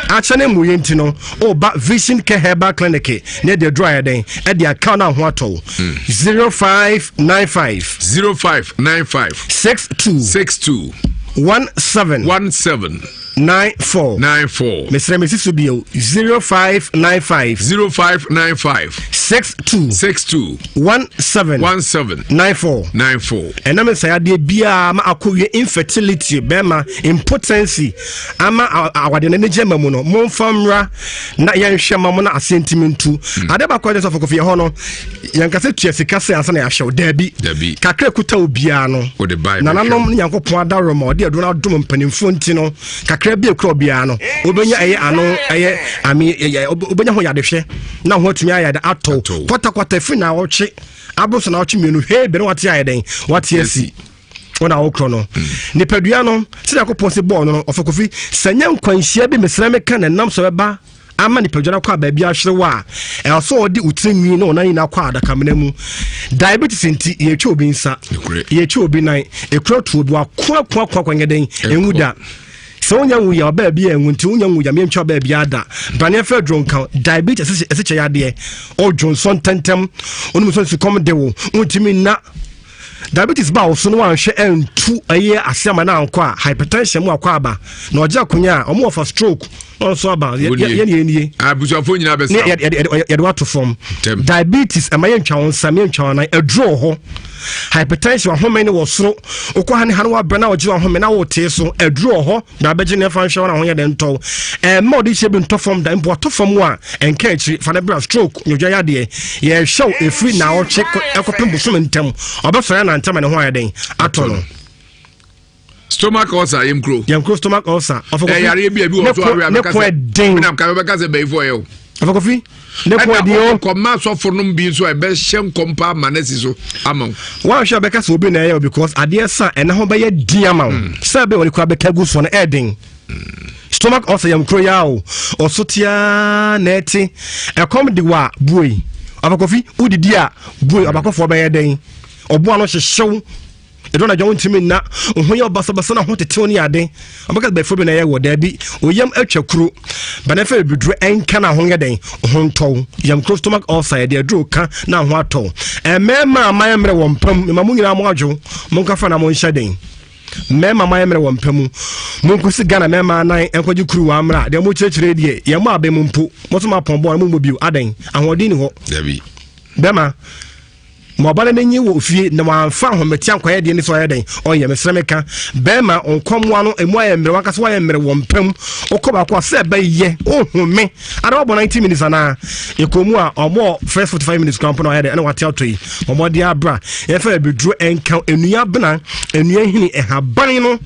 Akyɛ ne mmuiɛ nti no, woba Vision Care Herbal Clinic na ɛde aduru ayɛ dɛn ɛde aka no ho atɔ wo. 0595 0595 62 62 17 17 94 94. Mesrɛ mesi so bio, 0595 0595 62 62 17 17 94. 94. Ɛnam nsayadeɛ biara ma akɔwie infertility, bɛrima impotency, ama awadeɛ no anigye ma mu no, momfa mmra na yɛnhwɛ ma mo na aseɛ ntimi ntu. Ade baako a ɛsɛ sɛ ɔfɔkɔfi yɛ hɔ no, yɛnka sɛ tua sika sɛ ansa na yɛahwɛ wo, daabi. Daabi. Kakra kuta obiara no, Wode bae bɛhwɛ. Nananom ne Nyankopɔn adaworo ma ɔde aduro no adom mpanimfoɔ nti no, kakra bi ekura obiara no, wobɛnya ɛyɛ ano ɛyɛ ame ɛyɛ wobɛnya ho yadehwɛ na ho atumi ayɛ de atɔ. Atɔ. Kwatakwata firi na awɔtwe aboro so na awɔtwe mmienu hwee bɛn wate ayɛ dɛn wate asi wɔn a wɔkorɔ no. Nipadua no, sɛ Nyankopɔn se bɔɔ no no, ɔfɔ Kofi, sɛ nyɛ nkwanhyia bi mesrɛ meka na ɛnam so bɛba ama nipadua no akɔ a baabi ahwerew a, ɛwɔ sɛ ɔde wo tiri nwi ne wo nan nyinaa kɔ adakamena mu. Diabetes nti yɛtwa obi nsa, Nokorɛ. yɛtwa obi nan, ekura tuo bi wako ako ako ako nyɛ den enwu da. Sɛ wonya nwu yɛ ɔbaa bi a enwu nti wonya nwu yɛ meɛntwa ɔbaa bi ada braneɛ fɛ duro nka. Diabetes ɛsɛ kyɛ yadeɛ, ɔdwo nsɔ ntɛntɛm, onom nso nsukɔm de wo, wontumi nna. Diabetes ba wo so no wanhwɛ ɛntu ɛyɛ ase ama no ankɔ a, hypertension mu akɔ aba na ɔgye akonya a ɔmo wɔfa stroke na ɔno nso aba. Wonie. Yɛne yɛnie Abusuafoɔ nyinaa ne bɛsra wo. yɛde wato fam. Ntɛm. Diabetes ɛma yɛntwa wo nsa, yɛntwa wo nan, aduro wɔ hɔ. Hypertension, ahome ne wɔ soro, wokɔ ha ne ha no wabrɛ na wɔgye wahome na wotee so, aduro wɔ hɔ na abɛgye ne ɛfa nhwɛ wo na ho yɛ dɛn ntɔw. Ɛma ɔde hyɛ bi ntɔ fam da mpo atɔ fam a ɛnka akyiri fa ne bra. Stroke nyodwa yadeɛ, yɛhwɛ wo ɛfiri na ɔtwe ɛkɔpem bosome ntam, ɔbɛsɔre anante ama ne ho ayɛ dɛn atɔ no. Stomach ulcer, yɛmkuro. Yɛnkuro stomach ulcer, ɔfɔ Kofi. Ɛyareɛ bi a bi wɔ so awe a ne bɛka ko sɛ ɛden. menam ka bɛka sɛ bɛyifoɔ yɛ o. Ɔfɔ Kofi, ne ko Ɛna ɛden o. kɔma asɔfo nom bi nso a ɛbɛhyɛ nkɔm paa ma no asi so ama wo. Woanhwɛ a bɛka sɛ obi na ɛyɛ o, because adeɛ sa ɛna ho bɛyɛ din ama wo sɛ bɛ wɔde kora bɛka gu so no ɛden. Stomach ulcer, yam kuro ya o, ɔso tia na ɛte, ɛkɔm de wa buoi. Ɔfɔ Kofi, wodidi a buoi, ɔbakɔfoɔ bɛyɛ dɛn, ɔboa no hyehyew ɛdɔ na dwa, wontumi nna, wo ho yɛ ɔbasabasa na ho tetew ne ade, ɔbɛka sɛ bɛfo bi na ɛyɛ wɔ. Daabi, oyam atwa kuro bɛnɛ fɛ bibiduro ɛnka na ho yɛ dɛn ho ntɔw. Yam kuro, stomach ulcer, yɛde aduro ka na ho atɔw. Mmarima a mayɛ mmerɛ wɔ mpam, mema mo nyinaa mo adwo, monka fa na monhyɛ den. Mmarima mayɛ mmerɛ wɔ mpa mu, monkosi Ghana mmarima anan nkɔgye kuruwa mmra. Deɛ mokyerɛkyerɛ deɛ yɛn mo abɛn mu mpo, mo nso mo apɔn bɔɔl mo mmɔ bio adɛn, ahoɔden ni hɔ. Dabi. Bɛma ma ɔba no n'enyi wɔ fie na wamfa ahomete ankɔyɛ deɛ ne sɛ ɔyɛ dɛn ɔyɛ. Mesrɛ meka, bɛrima nkɔmmoa no emu ayɛ mmerɛ, wankasa wayɛ mmerɛ wɔ mpam, wokɔ baako a sɛ ɛbɛyɛ wohome ada wabɔ 90 minutes anaa ɛkɔ mu a ɔmɔ first 45 minutes kora mpo na ɔyɛ dɛn ɛna wate atɔ yi. Ɔmɔde abra yɛmfa abɛduro ɛnka nnua bena, nnua hini, ɛhaban no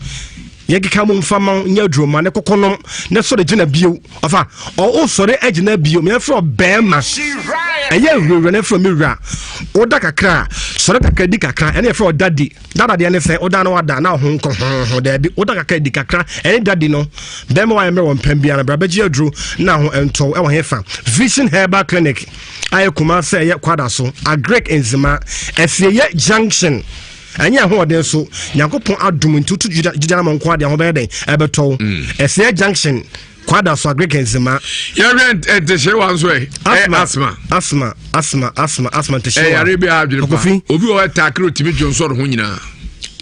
yɛkeka mu mfa ma nyɛ aduro ma ne koko nom ne sɔre gyina bio. Ɔfa ɔwosɔre agyina bio, meyɛfrɛ ɔbɛrima ɛyɛ awurawura no frɛ me wura. Woda kakra a sɔre kakra, di kakra, ɛne yɛfrɛ ɔdadi dada. Deɛ ne sɛ woda na wada na ho nkɔ ho daabi, woda kakra di kakra, ɛne dadi no. Bɛrima wayɛ mmerɛ wɔ mpɛm biara, bra bɛgye aduro na ho ɛntɔw. Ɛwɔ hefa? Vision Herbal Clinic ayɛ kuma sɛ ɛyɛ Kwada so Agric Nzema Asieyɛ Junction. Ɛnyɛ ahoɔden so, Nyankopɔn adom nti wotu gyigya no ma nko adeɛ ho bɛyɛ dɛn ɛbɛtɔw. Ɛsɛɛ Junction, Kwada so Agric Nzema. Yɛhwɛ ntehyewa nso ɛ ɛ asthma. Asthma, asthma, asthma, asthma, ntehyewa. Ɛyare bi a adwene pa. Kofi. Obi wɔ hɔ ɛtaakere otumi dwo nsɔ ne ho nyinaa.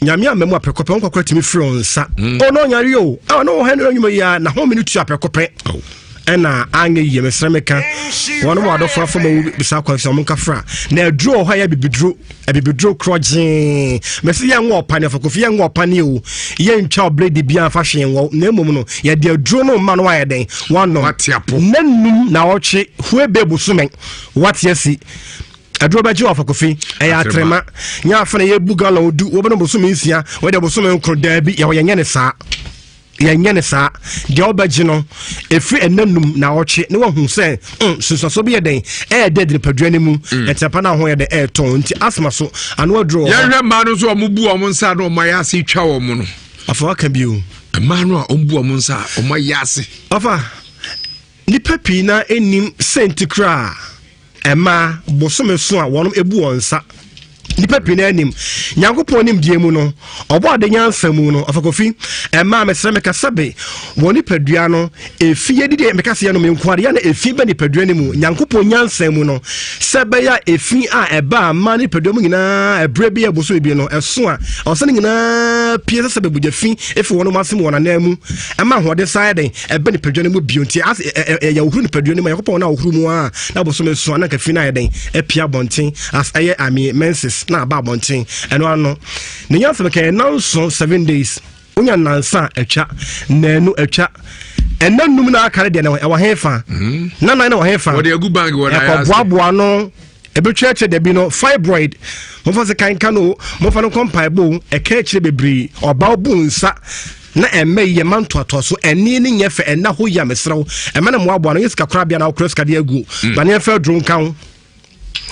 Nyame ama mu apɛkɔpɛ wo nkɔkora tumi firi wo nsa. Ɔno ɔnyare o, ɔno wɔ hɛ no anwuma yi a na home no tu apɛkɔpɛ Oh. ɛna anyɛ yie. Mesrɛ meka wɔn wɔ adɔfo afɔ ma wo bisa kwan sɛ ɔmo nkafra na aduro wɔ hɔ a yɛ bibiduro, abibiduro korɔ gyee. Mɛsɛ yɛn wɔ ɔpa ne afɔ Kofi, yɛn wɔ ɔpa ne o, yɛntwa ɔblade bi anfa hwee wɔ na mmom no yɛde aduro no ma no ayɛ dɛn wanom. Wate apo. Nanum na ɔtwe hue bɛ bosome wate asi aduro bɛgye wɔ afɔ Kofi ɛyɛ Atrema. Atrema nyɛ afɔ na yɛbu gallon du wɔbɛno bosome 6, wɔde bosome 9. Daabi, yɛwɔ yɛnyɛ ne saa, yɛnyɛ ne saa. Deɛ wobɛgye no ɛfiri ɛna num na ɔtwe ne wahu sɛ sunsuaso bi yɛ dɛn ɛyɛ dɛ de nipadua no mu ɛtɛpa no ho yɛ dɛ ɛɛtɔn. Nti asthma so ano aduro wɔ hɔ. Yɛhwɛ mmaa no nso a ɔmo bu ɔmo nsa na ɔmo ayɛ ase twa wɔn no. Afa waka bio. Mmaa no a ɔmo bu ɔmo nsa a ɔmo ayɛ ase. Ɔfa nipa pii na ɛnim sɛnti koraa ɛmaa bosome so a wɔn ebu wɔn nsa. Nnipa pii no anim. Nyankopɔn nimdeɛ mu no, ɔbɔ ade nyansa mu no, Ɔfa Kofi, ɛmaa mesrɛ meka sɛbe wɔ nipadua no, efi yɛdidi meka sɛ yɛnom nko ade, yɛ na efi bɛ nipadua no mu. Nyankopɔn nyansa mu no, sɛ ɛbɛyɛ a efi a ɛba a ma nipadua mu nyinaa ɛberɛ bi a ɛboso bi no, ɛso a, ɔsɛ no nyinaa pie sɛ sɛ bɛbugya fi efi wɔn ase mu wɔn anan mu, ɛma ahoɔden san yɛ den ɛbɛ nipadua no mu bio. Nti ase ɛyɛ ohuru nipadua no mu, Nyankopɔn na ohuru mu a, na bosome so a na nka fi no ayɛ den apia abɔnten as ɛyɛ ame menses na aba abɔnten. Ɛno ano ne nyansa bɛka yɛ nanso 7 days wonya nansa a atwa, nanu atwa, ɛna num na aka no deɛ na ɛwɔ he fa na nan na wɔ he fa wɔde agu bank wɔ na ɛkɔboaboa no ɛbɛtwa akyerɛ dabi no fibroid momfa se kanka no momfa no nkɔ mpaebɔ ɛka akyerɛ bebree ɔba bu nsa na ɛmɛ yi yɛma ntoatoa so ɛne ne nyɛ fɛ ɛna hɔ yi a mesrɛ wo ɛma no mmoaboa no yɛ sika korabea na wokora sika de agu mm. ba ne ɛmfa aduro nka ho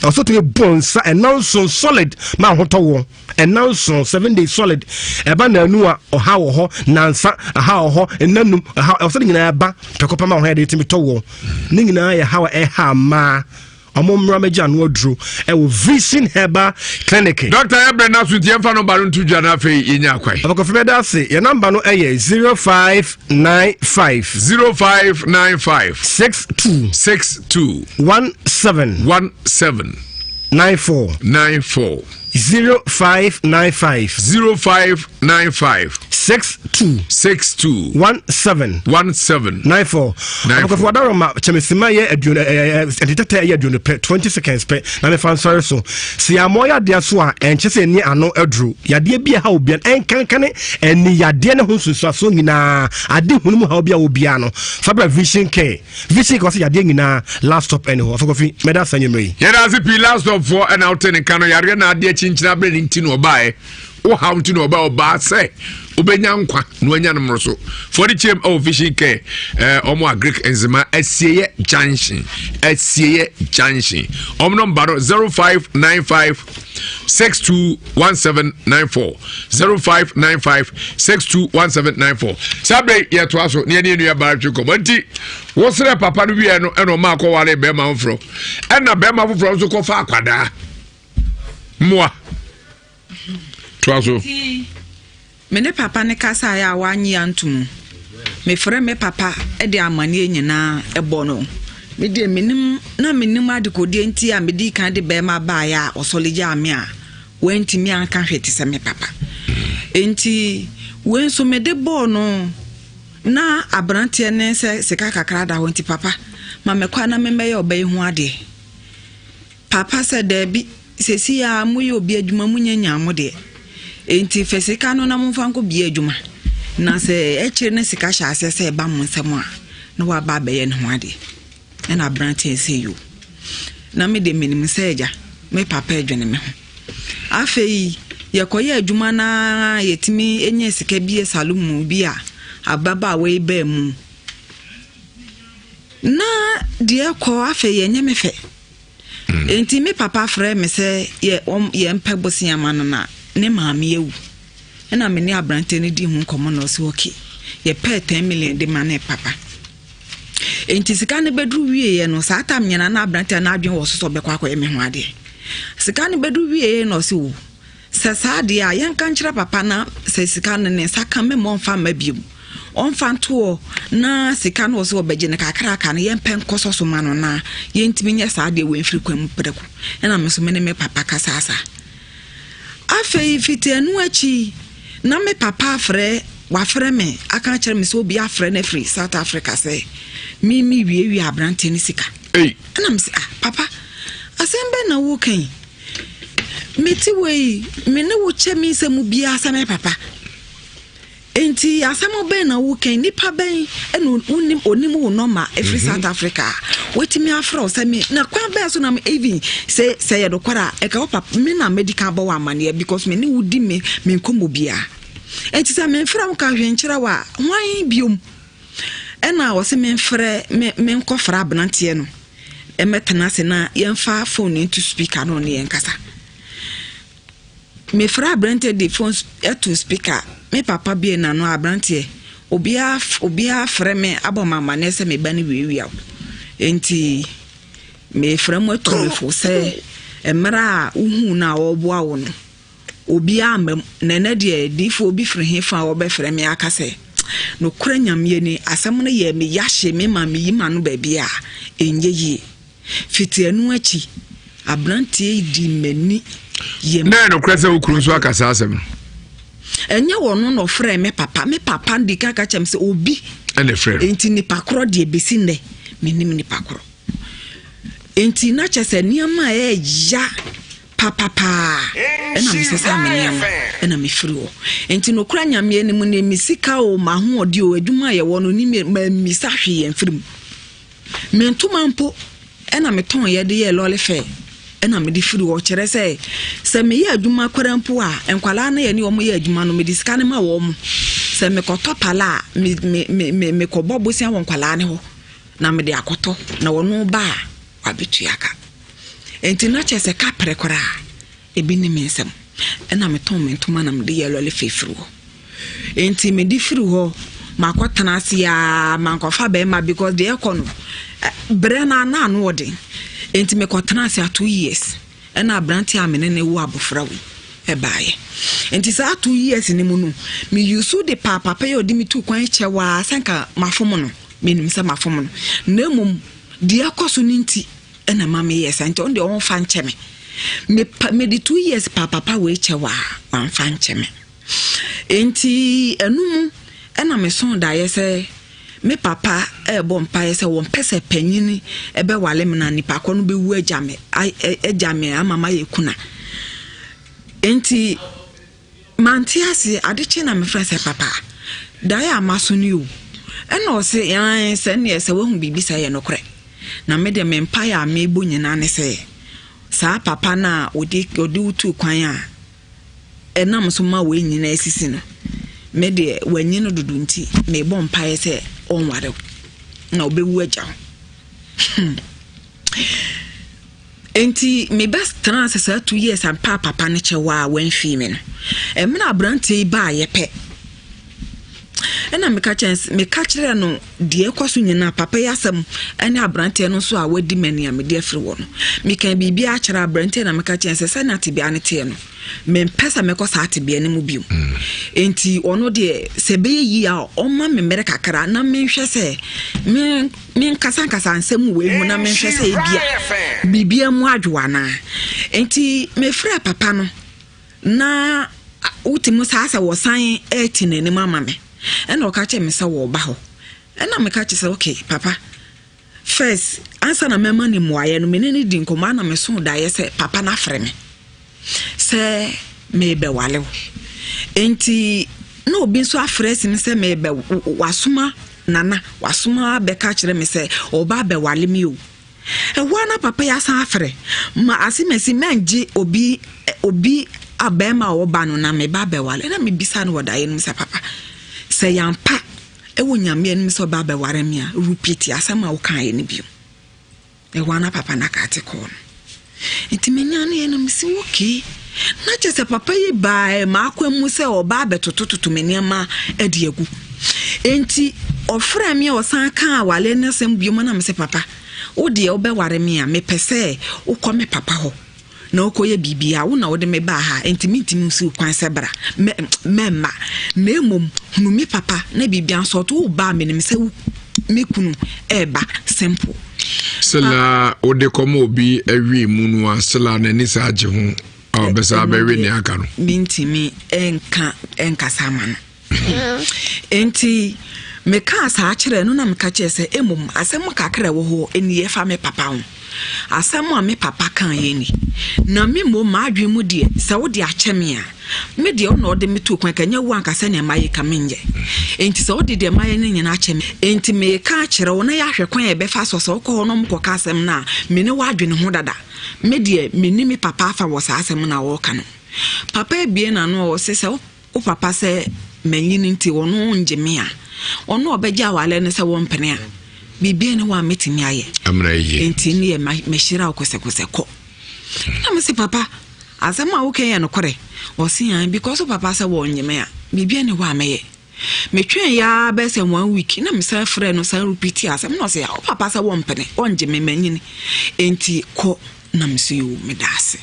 ɔso tumi bɔ nsa ɛna nson solid ma ahotɔ wɔ ɛna nson 7 days solid ɛba nanu a ɔha wɔ hɔ nansa aha wɔ hɔ ɛna num ɛha ɔsɛ ne nyinaa ɛba pɛkɔ pɛ ma ɔha yɛde tumi tɔ wɔ ne nyinaa yɛ ha ɛha mmaa ɔmo mmra mɛgye ano aduro ɛwɔ Vision Herbal Clinic. Dɔkta yɛ brɛ n'aso nti yɛmfa nɔmba no nto dwa na afei yɛnya akwan. Abakɔfo bɛda ase yɛ nɔmba no ɛyɛ 0595 0595 62 62 17 17 94 94 0595 0595 62 62 17 17 94. Abakɔfo wadaroma kyɛmɛsima yɛ aduonu ɛtetɛtɛ yɛ aduonu pɛ 20 seconds pɛ na mefa nsɔre so sɛ yɛammɔ yadeɛ so a ɛnkyɛ sɛ ɛni ano aduro yadeɛ bi a ha obia ɛnkankane ɛni yadeɛ ne ho nsunsuasoɔ nyinaa ade hunu mu ha obia obia no fabra Vision Care Vision Care ɔsɛ yadeɛ nyinaa last stop ɛne hɔ. Afɔkɔfi mɛda asa nwummerɛ yi. Yɛda ase pii last stop foɔ ɛna wote ne nka no yareɛ na adeɛ kyinkyini aberɛ ne nti na ɔbaeɛ wohaw nti na ɔba ɔbaa sɛ wobɛnya nkwa na wanya no mmoro so fɔde kyɛm ɛwɔ Vision Care ɔmo a Greek nzema asieyɛ junction asieyɛ junction ɔmo nɔmba no 0595 621794 0595 621794 saa bere yɛtoa so ne yɛne nua baa twe nkɔmmɔ nti wosrɛ papa no wieɛ no ɛna ɔma akɔware bɛrima foforɔ ɛna bɛrima foforɔ nso kɔfa akwadaa mmoa toa so. Me ne papa no kasaeɛ a wannye anto mu. Mefrɛ me papa de amanneɛ nyinaa bɔ no. Me deɛ menim na menim adekodeɛ nti a medii kan de bɛrima baeɛ a ɔsɔre gyaa me a wantumi anka hwee te sɛ me papa. Enti wei nso mede bɔɔ no na aberanteɛ ne sɛ sika kakra da hɔ nti papa ma mekɔ a na memmɛyɛ ɔba yi ho adeɛ. Papa sɛ, Dabi, seesei ara moyɛ obi adwuma, munnya nyaa mo deɛ. Enti fa sika no na momfa nkɔbue adwuma, na sɛ akyire no sika hyɛ aseɛ sɛ ɛba mo nsam a, na waba abɛyɛ ne ho adeɛ. Ɛna aberanteɛ no sɛ, Yoo. Na me deɛ menim sɛ agya, me papa redwene me ho. Afei yɛkɔyɛɛ adwuma no ara yɛtumi nyaa sika bi saloon bi a ababaawa yi baa mu. Na deɛ ɛkɔ afei ɛnyɛ me fɛ. Mm. Enti me papa frɛ me sɛ yɛ wɔn yɛmpɛ bosea ma no na ne maame awu. Ɛna me ne aberante no di ho nkɔmmɔ na ɔsɛ okay. Yɛpɛɛ 10 million de ma ne papa. Enti sika no bɛduru wieɛ no saa tam nyinaa na aberante no adwene wɔ so sɛ ɔbɛkɔ akɔyɛ me ho adeɛ. Sika no bɛduru wieɛ na ɔsɛ o Sɛ saa deɛ a, yɛnka nkyerɛ papa na sɛ sika no ne nsa ka mɛma ɔmfa mma bio. Ɔmfa nto hɔ na sika no ɔsɛ ɔbɛgye no kakraka no yɛmpɛ nkɔsɔ so ma no na yɛntumi nyɛ saa deɛ wei mfiri kwan mu prɛko. Ɛna me nso me ne me papa kasaa saa. Afei fiti ɛno akyi na me papa afrɛ wafrɛ me aka akyerɛ me sɛ obi afrɛ no afiri South Africa sɛ me me wiewie aberanteɛ no sika. Ɛna me sɛ ah papa asɛm bɛn na woka yi? Mete wei, me ne wo kyɛ me nsɛm mu biara sɛ me papa. Enti asɛm bɛn na woka yi? Nipa bɛn na wonim onim wo nɔma ɛfiri mhm. South Africa a watumi afrɛ wo sɛ me na kwan bɛn so na me even sɛ sɛ yɛ nokware a ɛka wo papa me na mɛdi kan bɔ wo amanneɛ because me ne wo di me me nkɔmmɔ biara. Enti sɛ memfrɛ wo ka hwee nkyerɛ wo a hwan biom? Ɛna ɔse memfrɛ me menkɔfrɛ aberanteɛ no mmɛtena ase na yɛmfa phone no nto speaker na ɔne yɛn kasa. Mefrɛ aberanteɛ de phone to speaker, me papa bue n'ano aberanteɛ obiara obiara frɛ me abɔ me amaneɛ sɛ me ba no wiawia wo. Enti mefrɛ mo atu me fo sɛ Mmerɛ a wohuu no a ɔreboa wo no, obiara amma mu, na ɛnnɛ deɛ diyifoɔ bi firi hefa a ɔrebɛfrɛ me aka sɛ, Nokorɛ Nyame ni, asɛm no yɛɛ me ya hyee me ma meyi m'ano baabi a ɛnyɛ yie. Fiti ɛno akyi, aberanteɛ yi dii m'ani yam. Na ɛyɛ nokorɛ sɛ wo kunu nso aka saa asɛm no? Ɛnyɛ ɔno na ɔfrɛɛ me papa. Me papa di kan ka kyerɛ me sɛ obi. Ɛna ɛfrɛ no. Enti nipa korɔ deɛ bɛsi nnɛ, mennim nipa korɔ. Enti na kyerɛ sɛ nneɛma a ɛyɛ ya papapaa ɛna mesesaa me nneɛma ɛna mefiri hɔ. Enti nokora Nyame anim ne me sika o, m'ahoɔden o, adwuma a yɛwɔ no ne mammisa hwee amfiri mu. Me ntoma mpo na metɔn yɛ de yɛɛ lɔre fare na mede firi hɔ. Kyerɛ sɛ, sɛ meyɛ adwuma koraa mpo a, nkwadaa no yɛne wɔn yɛ adwuma no, mede sika no ma wɔn. Sɛ mekɔtɔ pala a, me me me me mekɔbɔ bosea wɔ nkwadaa no hɔ na mede akɔtɔ na wɔn ba a wabɛtua ka. Nti na kyerɛ sɛ kaprɛ koraa ebi ne me nsam. Ɛna metɔn me ntoma na mede yɛ lɔre fare firi hɔ. Enti mede firi hɔ makɔtena ase aa mankɔfa bɛrima because deɛ ɛkɔ no berɛ no na ano ɔden. Enti mekɔtena ase a 2 years ɛna aberante a mene ne wo abɔfra wei ɛbaeɛ. Nti saa 2 years no mu no me use de paa papa yi a ɔde me tu kwan kyɛ waa sɛ nka mafom no, menim sɛ mafom no, na mmom deɛ ɛkɔ so no nti ɛna ma meyɛ saa. Nti ɔno deɛ ɔmfa nkyɛ me. Mede 2 years paa papa wei kyɛ waa wamfa nkyɛ me. Enti ɛno mu na mesoo daeɛ sɛ me papa rebɔ mpaeɛ sɛ wɔmpɛ sɛ panyin bɛwale me na nipa korɔ no bɛwu agya me agya me ama mayɛ kuna. Enti mante aseɛ. Ade kye na mefrɛ sɛ papa, daeɛ a maso no o. Ɛna ɔse ae, sɛ neɛ sɛ woahu biribi sɛ ɛyɛ nokorɛ. Na me deɛ me mpaeɛ a mebɔ nyinaa ne sɛ saa papa no a ɔde wo tuu kwan a ɛnam so ma wei nyinaa sisi no, me deɛ wanyi no dodo nti mebɔ mpaeɛ sɛ ɔnware wo na ɔbɛwu agya wo. Nti mebɛtena ase saa 2 years ampa papa no kyɛw a wamfii me no. Ɛmena aberanteɛ yi baayɛ pɛ ɛna meka kyerɛ meka kyerɛ no deɛ ɛkɔ so nyinaa, papa yi asɛm ɛne aberanteɛ no nso a wadi m'ani a mede afiri wɔ no. Meka biribi akyerɛ aberanteɛ na meka kyerɛ sɛ sɛnea tebea no teɛ no, mempɛ sɛ mɛkɔ saa tebea no mu bio. Nti ɔno deɛ sɛ ɛbɛyɛ yie a, ɔma me mmerɛ kakra na menhwɛ sɛ me menkasankasa nsɛm wei ho na menhwɛ sɛ ebia biribia mu adwo anaa. Nti mefrɛ papa no na wotumi saa sɛ wɔsan ɛte n'anim ama me, ɛna ɔka kyerɛ me sɛ wɔba hɔ. Ɛna meka kyerɛ sɛ okay papa, first ansa na mɛma ne mmuaeɛ no, mene ne di nkɔmmɔ ana meso daeɛ sɛ papa no afrɛ me sɛ merebɛwale wo. Nti na obi nso afrɛ si me sɛ merebɛ wasoma nana wasoma abɛka kyerɛ me sɛ ɔba abɛwale me o. Ɛhɔ ara na papa yi asan afrɛ ma asemasi mɛngye obi obi a bɛrima a ɔba no na meba abɛwale. Na mebisa no wɔ daeɛ no mu sɛ papa, sɛ yɛampa ɛwɔ Nyame anim sɛ ɔba abɛware me a, repeat asɛm a wokaeɛ no bio. Ɛhɔ ara na papa no aka ate kɔɔ no. Nti menyaneɛ no mesi okay, na kyerɛ sɛ papa yi baa m'akwan mu sɛ ɔba abɛtotototo me nneɛma de agu. Nti ɔfrɛ me a ɔsan kaa awale no asɛm bio mu na mesɛ papa, wo deɛ wobɛware me a, mepɛ sɛ wokɔ me papa hɔ na wokɔyɛ biribi a wo na wode me baa ha, nti mentumi nsi wo kwan sɛ bra mɛmma, na mmom hunu me papa na biribi nso ɔto wo ba a menim sɛ me kunu ɛɛba simple. Sela wode kɔma obi awie mu no a, sela n'ani saa gye ho a ɔbɛsa abɛwe nea aka no. Mentumi nka nkasa ama no. Nti mekaa saa kyerɛ no na meka kyerɛ sɛ mmom asɛm kakra ɛwɔ hɔ ɛni ɛfa me papa ho. Asɛm a me papa kaa yɛ ni. Na me mmom m'adwene mu deɛ sɛ wode akyɛ me a, me deɛ wo na ɔde me too kwan ka nyɛ wo anka sɛnea mayɛ ka menyɛ. Enti sɛ wode deɛ mayɛ no nyinaa akyɛ me, enti meka akyerɛ wo na yɛahwɛ kwan a yɛbɛfa so sɛ wokɔ hɔ na ɔmokɔka asɛm no a, me ne w'adwene ho dada. Me deɛ menni me papa afa wɔ saa asɛm no a wɔreka no. Papa abue n'ano a ɔse sɛ wo papa sɛ manyini nti ɔno ngye me a, ɔno a ɔbɛgye awale no sɛ wɔmpene a, biribia ne hɔ a mɛtumi ayɛ. Enti ne yɛ mahyira wo kɔsɛkɔsɛ kɔ. Na mese papa, asɛm a woka yɛ nokorɛ? Ɔse an, because wo papa sɛ wɔnnye me a, biribia ne hɔ a mɛyɛ. Metwɛn yɛ bɛyɛ sɛ one week na mesan frɛ no san repeat asɛm na ɔse wo papa sɛ wɔmpene, ɔngye me manyini. Enti kɔ. Na me so yoo, meda ase.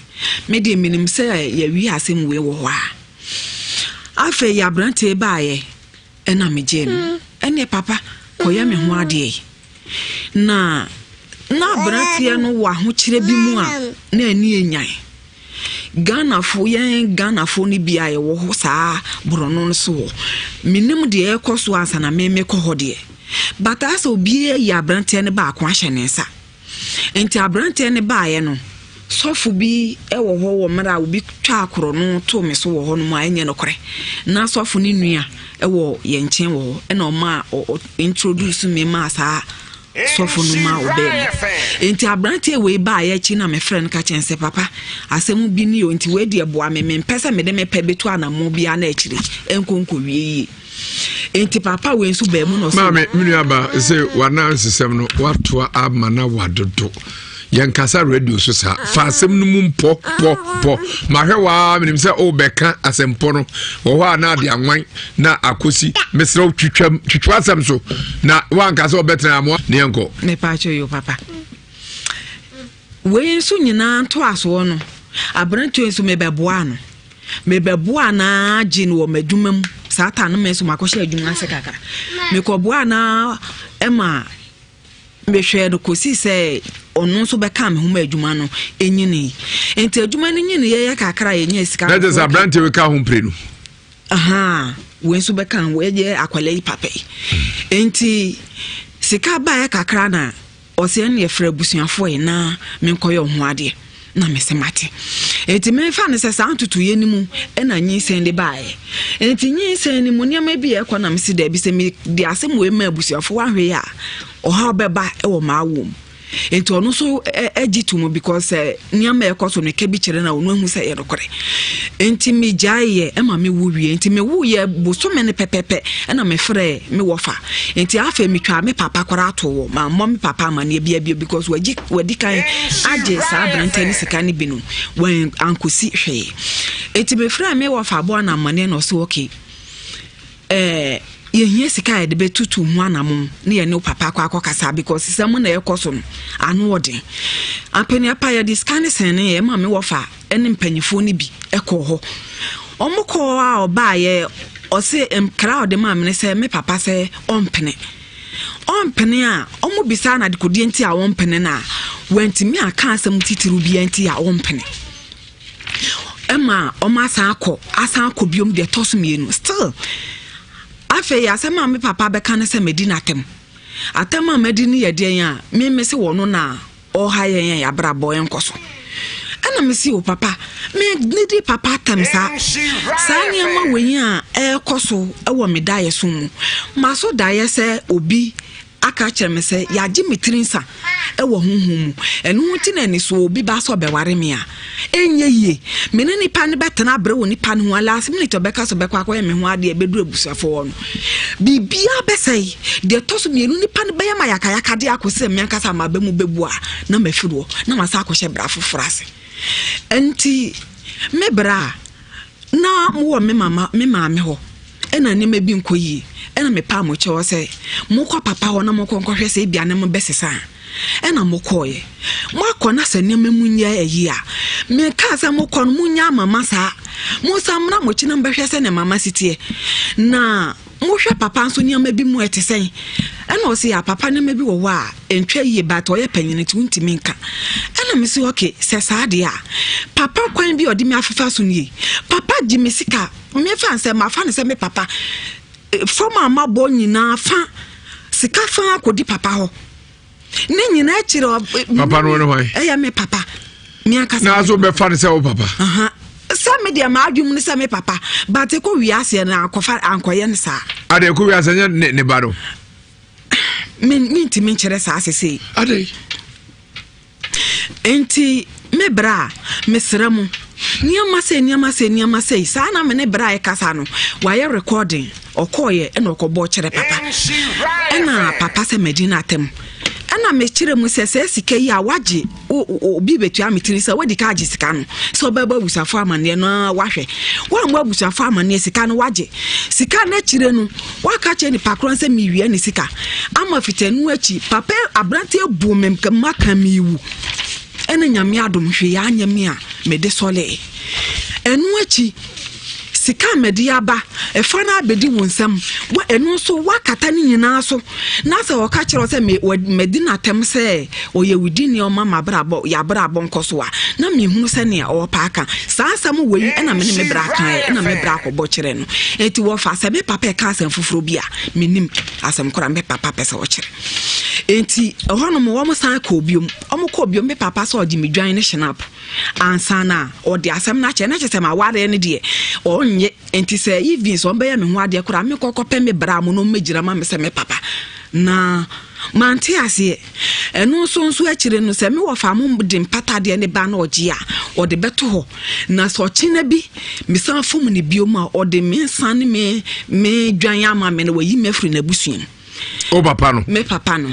Me deɛ menim sɛ yɛawie asɛm wei wɔ hɔ a. Afei aberanteɛ baeɛ ɛna megyee no. Ɛneɛ papa kɔyɛ me ho adeɛ yi. Na na aberanteɛ no wɔ ahokyerɛ bi mu a na ani enyan. Ghanafo yɛn Ghanafo no bi a yɛwɔ hɔ saa borɔno no so hɔ. Menim deɛ ɛrekɔ so ansa na me mekɔ hɔ deɛ. But asɛ obiara yi aberanteɛ no baako ahyɛ ne nsa. Nti aberanteɛ no baeɛ no, sɔfo bi wɔ hɔ wɔ mmerɛ a obi twaa korɔno too me so wɔ hɔ nom a ɛnyɛ nokorɛ. Na sɔfo no nua wɔ yɛn nkyɛn wɔ hɔ ɛna ɔmaa ɔ introduce me maa saa sɔfo no ma ɔbaa mu. Nti aberanteɛ wei baeɛ akyi na mefrɛ no ka kyerɛ no sɛ papa asɛm bi ni o nti wei deɛ boa me mempɛ sɛ mede me pɛ bɛtu anammɔn biara na akyire ɛnkɔ nkɔwie yie. Nti papa wei nso baa mu na ɔsɛ. Maame me nua ba sɛ w'anansesɛm no watoa ama na wadodo yɛnkasa radio so saa fa asɛm no mu mpɔ pɔ pɔ mahwɛ waa menim sɛ wobɛka asɛmpɔ no wɔ hɔ a na ade anwan na akɔsi mesrɛ wo twitwam twitwa asɛm so na woanka sɛ wobɛtena amoa ne yɛnkɔ. Mepaakyɛ yo papa wei nso nyinaa ntoasoɔ no aberanteɛ nso mebɛboa no Mebɛboaa no ara gyee no wɔ m'adwuma mu. Saa ta no me nso makɔhyɛ adwuma ase kakra. Mekɔboaa no ara ma mehwɛɛ no kɔsii sɛ ɔno nso bɛkaa me ho ma adwuma no nyinii. Nti adwuma no nyinii yɛyɛ kakra a yɛnya sika. Na kyerɛ sɛ aberanteɛ wei ka ho mprenu. Ahaa, wei nso bɛka ho, ɛyɛ akwadaa yi papa yi. Nti sika baeɛ kakra na Ɔse ɛneɛ frɛ abusuafoɔ yi na menkɔyɛ wo ho adeɛ. Na mese mate. Enti memfa no sɛ saa ntotoeɛ no mu na nyinsɛn de baeɛ. Enti nyinsɛn no mu nneɛma bi a ɛkɔ na mese daabi sɛ mede asɛm wei ma abusuafoɔ ahwɛ yi a ɔhaw bɛba wɔ m'awoɔ mu. Enti ɔno nso gye to mu because sɛ nneɛma a ɛkɔ so no ka bi kyerɛ no a ɔno ahu sɛ ɛyɛ nokorɛ. Enti megyaeɛ ma mewo wie. Enti mewoeɛ bosome no pɛpɛpɛ ɛna mefrɛɛ me wɔfa. Enti afei metwaa me papa koraa too hɔ. Mammɔ me papa amanneɛ biara bio because wagye wadi kan agye saa aberanteɛ no sika no bi no, wan ankɔsi hwee. Enti mefrɛɛ me wɔfa bɔɔ no amanneɛ na ɔse okay. Eh, yɛhia sika a yɛde bɛtutu ho anamon ne yɛne wo papa akɔ akɔkasa because sɛ mo na ɛkɔ so no ano ɔden. Ampaniapa yɛde sika no sɛne yɛ ma me wɔfa ne mpanimfoɔ no bi kɔɔ hɔ. Wɔn kɔɔ a ɔbaayɛ ɔse nkra a ɔde maa me ne sɛ me papa sɛ ɔmpene. Ɔmpene a wɔn bisaa no adekodeɛ nti a ɔmpene no a wantumi aka asɛm titiriw biara nti a ɔmpene. Ɛma wɔn asan akɔ asan akɔ biom deɛ ɛtɔ so mmienu still afei asɛm a me papa bɛka ne sɛ madi n'atɛm. Atɛm a madi no yɛ deɛn a me me se wɔ no na ɔha yɛn a yɛabrabɔ nkɔ so. Ɛna me se o papa, me nidi papa atɛm saa. Saa nneɛma wei a ɛrekɔ so wɔ me daeɛ so mu. Maso daeɛ sɛ obi aka akyerɛ me sɛ yɛagye me tiri nsa wɔ honhom mu. Ɛno ho nti na anisoɔ obi ba sɛ ɔbɛware me a, ɛnyɛ yie. Me ne nipa no bɛtena abrɛ wɔ nipa no ho a last minute ɔbɛka sɛ ɔbɛkɔ akɔyɛ me ho adeɛ ɛbɛduru abusuafoɔ hɔ no. Biribiara bɛsɛe. Deɛ ɛtɔ so mmienu nipa no bɛyɛ ma yakayakadeɛ akɔsi sɛ me ankasa m'aba mu bɛbu a na mafiri hɔ na masan akɔhyɛ bra foforɔ ase. Ɛnti me bra a na mowɔ me mama me maame hɔ ɛna nneɛma bi nkɔ yie ɛna mepaa mo kyɛw sɛ mokɔ papa hɔ na mokɔ nkɔhwɛ sɛ ebia ne mo bɛsesa a ɛna mokɔɔyɛ moakɔ na sɛ nneɛma mu nyɛ ayi a mekaa sɛ mokɔ no monya mama saa monsan mmra mo akyi na mbɛhwɛ sɛ ne mama si teɛ na Mohwɛ papa nso nneɛma bi mu ɛte sɛn? Ɛna ɔse a papa nneɛma bi wɔ hɔ a ɛntwa yie but ɔyɛ panyin nti wontumi nka. Ɛna mese okay sɛ saa deɛ a papa kwan bi a ɔde me afefa so nie. Papa gye me sika mefa sɛ mafa no sɛ me papa fam a mabɔ nyinaa fa sika fa akɔdi papa hɔ. Ne nyinaa akyiri papa no ne hwan? Ɛyɛ me papa. Me ankasa. Na so bɛfa no sɛ wo papa. Sɛ me deɛ m'adwene mu ne sɛ me papa but ɛkɔ wiaseɛ no ankɔfa ankɔyɛ no saa. Ade ɛkɔ wiase nyɛ ne ne ba no. Mentumi nkyerɛ saa sesei. Ade. Nti me bra a mesrɛ mo nneɛma sei nneɛma sei nneɛma sei saa na me ne bra ɛkasa no wayɛ recording ɔkɔɔyɛ ɛna ɔkɔbɔ kyerɛ papa ɛna papa sɛ madi no atɛm ɛna mekyerɛ mu sɛ sɛ sika yi a wagye obi bɛtua me tiri sɛ wadi ka agye sika no sɛ ɔbɛbɔ abusuafo amanneɛ no a wahwɛ woammɔ abusuafo amanneɛ sika no wagye sika no akyire no waka kyerɛ nipa korɔ sɛ mewia ne sika ama fitanu akyi papa aberanteɛ bu me maka mewu. Ɛna Nyame adom hwee anyɛ me a mede sɔlee. Ɛno akyi, sika a mede aba, ɛfa no abɛdi wo nsam, wa, ɛno nso woakata ne nyinaa so. Na sɛ ɔka kyerɛ wo sɛ me, wa, madi no atɛm sɛ ɔyɛ wo dini ɔma m'abrabɔ, yɛabrabɔ nkɔ so a, na mehunu sɛnea ɔɔpɛ aka. Saa asɛm wei ɛna me ne me bra kaeɛ, ɛna me bra kɔbɔ kyerɛ no. Enti wɔfa sɛ me papa ɛka asɛm foforɔ bi a, menim asɛm koraa me papa pɛ sɛ ɔkyerɛ. Enti ɛhɔnom wɔn san kɔɔ biom. Wɔn kɔɔ biom, me papa sɛ ɔgye me dwan ne shenap ansa na ɔde asɛm no akyɛ. Na kyerɛ sɛ m'awareɛ no deɛ ɔnnye. Enti sɛ even sɛ ɔmbɛyɛ me ho adeɛ koraa menkɔ kɔpɛ me bra mu na ɔmmɛgyina ma me sɛ me papa. Na mante aseɛ. Ɛno nso nso akyire no sɛ me wɔfa mo de mpatadeɛ ne ba na ɔgye a ɔde bɛto hɔ. Na sɛ ɔkyena bi mesan fom no biom a ɔde me nsa ne me me dwan ama me na wayi me afiri n'abusua mu. O papa no. Me papa no.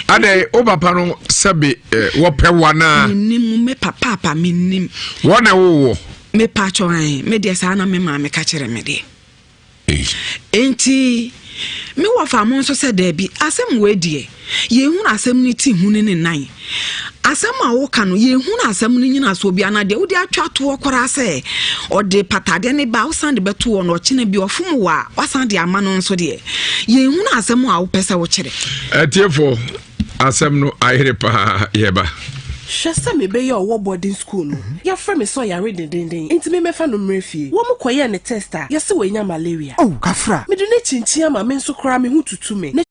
Adɛ o papa no sɛbe eh, wɔpɛ wa naa. Menim me papa papa menim. Wɔn na ɛwɔ wɔ. Me pa kyɛw ae me deɛ saa na me maame ka kyerɛ me deɛ. Enti me wɔfa mo nso sɛ daabi asɛm wei deɛ yɛnhunu asɛm no ti hu ne ne nan. Asɛm a woka no yɛnhunu asɛm no nyinasoɔ bi anaa deɛ wode atwa toɔ koraa sɛ ɔde patadeɛ ne ba wosan de bɛto hɔ no ɔkyena bi ɔfom wɔ a wasan de ama no nso deɛ yɛnhunu asɛm a wopɛ sɛ wokyerɛ. Atiefo asɛm no ayere paa yɛba. Hwɛ sɛ mebɛyɛ ɔwɔ boarding school no, yɛafrɛ me sɛ ɔyare dendeenden nti memmɛfa no mmrɛ fie. Wɔn kɔyɛɛ no test a, yɛse wanya malaria. Oh, Kafra! Mede no akyinkyin ama me nso koraa me ho tutu me. Na.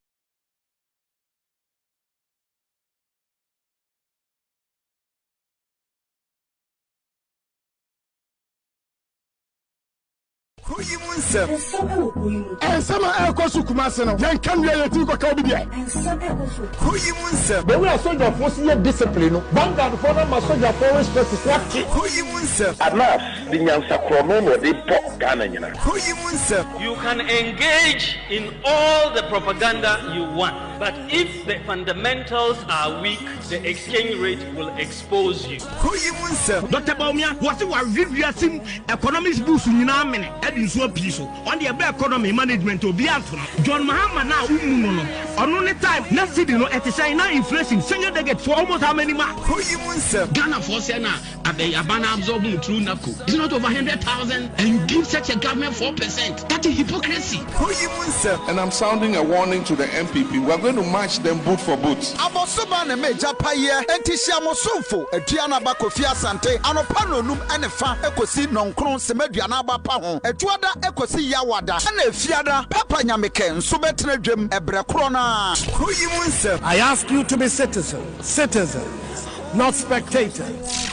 Kuro yi mu nsɛm. Nsɛm ɛwɔ kuro yi mu. Nsɛm a ɛrekɔ so Kumasi no, yɛnka nwie a yɛtumi kɔka obi deɛ. Nsɛm ɛrekɔ so. Kuro yi mu nsɛm. The way a sogyafoɔ si yɛ discipline no, vanguard foɔ no ama sogyafoɔ respect so ate. Kuro yi mu nsɛm. Anas de nyansa korɔno na ɔde bɔ Ghana nyina. Kuro yi mu nsɛm. You can engage in all the propaganda you want, but if the fundamentals are weak, the exchange rate will expose you. Kuro yi mu nsɛm. Doctor Bawumia, wɔse wawe wiase mu economics books nyinaa amene de nsuo apii so. Ɔno deɛ ɛba economy management a obiara nto no. John Mahama no a wommu no no, ɔno ne time na cedi no ɛte sɛn? Na inflation single digit for almost how many months? Kuro yi mu nsɛm. Ghanafoɔ sɛ na aban absorb mu through NABCO is it not over 100,000 and you give such a government 4% that is hypocrisy. Kuro yi mu nsɛm. And I'm sounding a warning to the NPP, we are going to match them boot for boot. Abɔsoba ne me gyapayɛ enti hyia mo somfo Aduanaba Kofi Asante anɔpa nnɔnum ne fa kosi nnɔnkron sema aduanaba pa ho, Adwuada kosi Yawada ɛna Efiada Papa Nyamekɛ nso bɛtena dwam ɛbrɛ korɔ no ara. Kuro yi mu nsɛm. I ask you to be citizens, citizens, not spectators.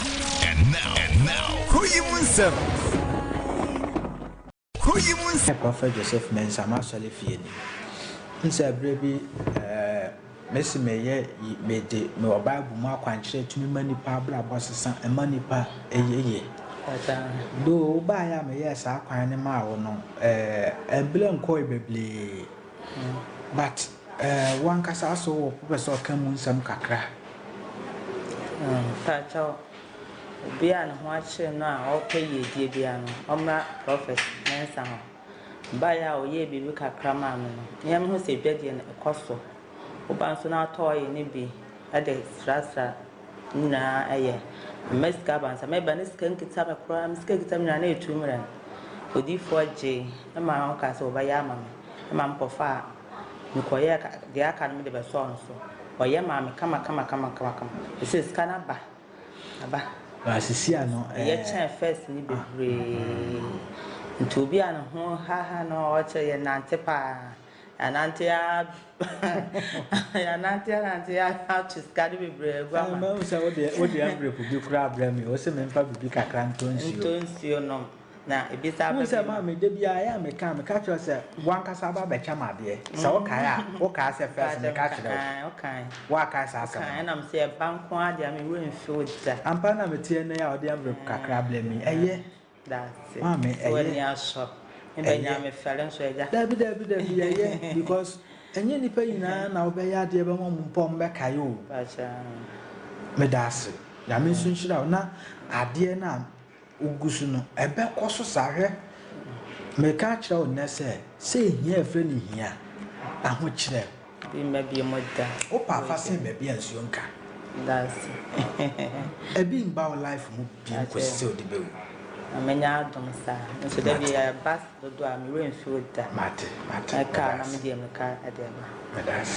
And now, and now. Kuro yi mu nsɛm. Kuro yi mu nsɛm. Prophet Joseph Mensah m'asɔre fie ni. Wohu sɛ berɛ bi ɛɛ mesi meyɛ yi mede mewɔ Bible mu akwankyerɛ tumi ma nipa abrabɔ sesa ɛma nipa ɛyɛ yie. Though wobaeɛ a meyɛɛ saa kwan no maa wo no ɛɛ ɛmbrɛ nkɔe bebree but ɛɛ wankasa so wɔ wopɛ sɛ ɔka mu nsɛm kakra. Mpakyɛw, obi a ne ho akyere no a ɔrepɛ yiedie biara no, ɔmmra Prɔfɛt Mensah hɔ. Mebaeɛ a ɔyɛɛ biribi kakra maa me no, me ara mehu sɛ dwadie no ɛkɔ so. Woba nso na watɔ oil no bi de srasra ne nyinaa ɛyɛ. Mma sika aba nsa, meba ne sika nkita me koraa, me sika nkita me nyinaa na ɛtu mmerɛ. Odiyifoɔ gyee ma ɔkaa sɛ ɔbɛyɛ ama me, ɛma mekɔfaa, mekɔyɛɛ deɛ aka no mede bɛsɔɔ no so. Ɔyɛ maa me kama kama kama kama kama. Ɛsɛ sika no aba. Aba. Ba sisi a no ɛɛ. Yɛ kyɛn first ni bebree. Nti obi a ne ho haha no ɔkyɛ yɛ nante paa. Yɛanante ara yɛanante anante ato sika no bebree agu ama. Mahu sɛ wode wode envelope bi koraa abrɛ me. Wose memfa biribi kakra ntɔ nsuo. Ntɔ nsuo nom. Na ebi san Wohu ba sɛ bio. maame da biara ɛyɛ a meka a meka kyerɛ wo sɛ w'ankasa aba abɛkyɛ me adeɛ. Sɛ wokae a wokae sɛ first meka kyerɛ wo. Wokae. Woakae saa asɛm no. Wokae ɛna mese ɛba nko ara deɛ a me werɛ mfi wo da. Ampa na mete ɛnnɛ yi a wode envelope kakra abrɛ me yi. Ɛyɛ. Dase. Maame Sɛ ɛyɛ. w'ani asɔ. Me bɛ nya Ɛyɛ. me fɛre nso agya. Dabi dabi dabi ɛyɛ because ɛnyɛ nnipa nyinaa na wobɛyɛ adeɛ bɛma wɔn mpo a wɔbɛkae o. Mpakyɛ. Medaase. Nyame nso nhyira wo na adeɛ no a wogu so no, ɛbɛkɔ so saa. Hwɛ, mereka akyerɛ wo nnɛ sɛ, sɛ ehia a yɛfrɛ no hia, ahokyerɛ. Bi mma bio mu da. Wopɛ a fa sɛn baabi a nsuo nka. Meda ase. Ɛbi mba wo life mu bio kɔsi sɛ wode bɛwu. Na manya adom saa. Nso da bi ɛba dodo a me werɛ mfi wo da. Mate, mate. Mɛka a na mede ammirika de aba. Meda ase.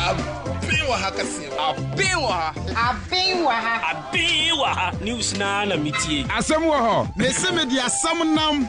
Aben wɔ ha kɛseɛ. Aben wɔ ha. Aben wɔ ha. Aben wɔ ha. News naa na metie. Asɛm wɔ hɔ. Mese mede asɛm nam.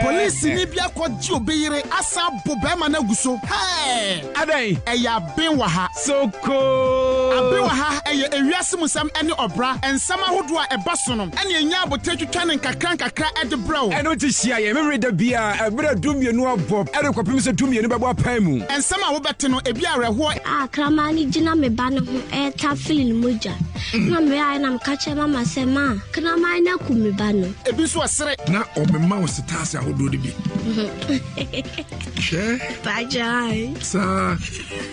Polisini bi akɔgye obi yere asan abo bɛrima no agu so. Hɛɛ! Adɛn? Ɛyɛ aben wɔ ha. Sokoo! Aben wɔ ha ɛyɛ ewiase mu nsɛm ne ɔbra nsɛm ahodoɔ a ɛba so no ɛne ɛnya abotire twitwa no nkakra nkakra de brɛ wo. Ɛno nti hyia yɛn Memeneda biara ɛberɛ a dumienu abɔ de kɔpem sɛ dumienu bɛbɔ apae mu. Nsɛm a wobɛte no ebi awerɛhoɔ. A kraman no gyina me ba no ho retafere ne mogya. Na mebaeɛ na meka kyerɛɛ mama sɛ, Ma, kraman no aku me ba no. Ebi nso ɛsere. Na ɔmema wo setaase ahodoɔ no bi. Hwɛ. Pagyae. Saa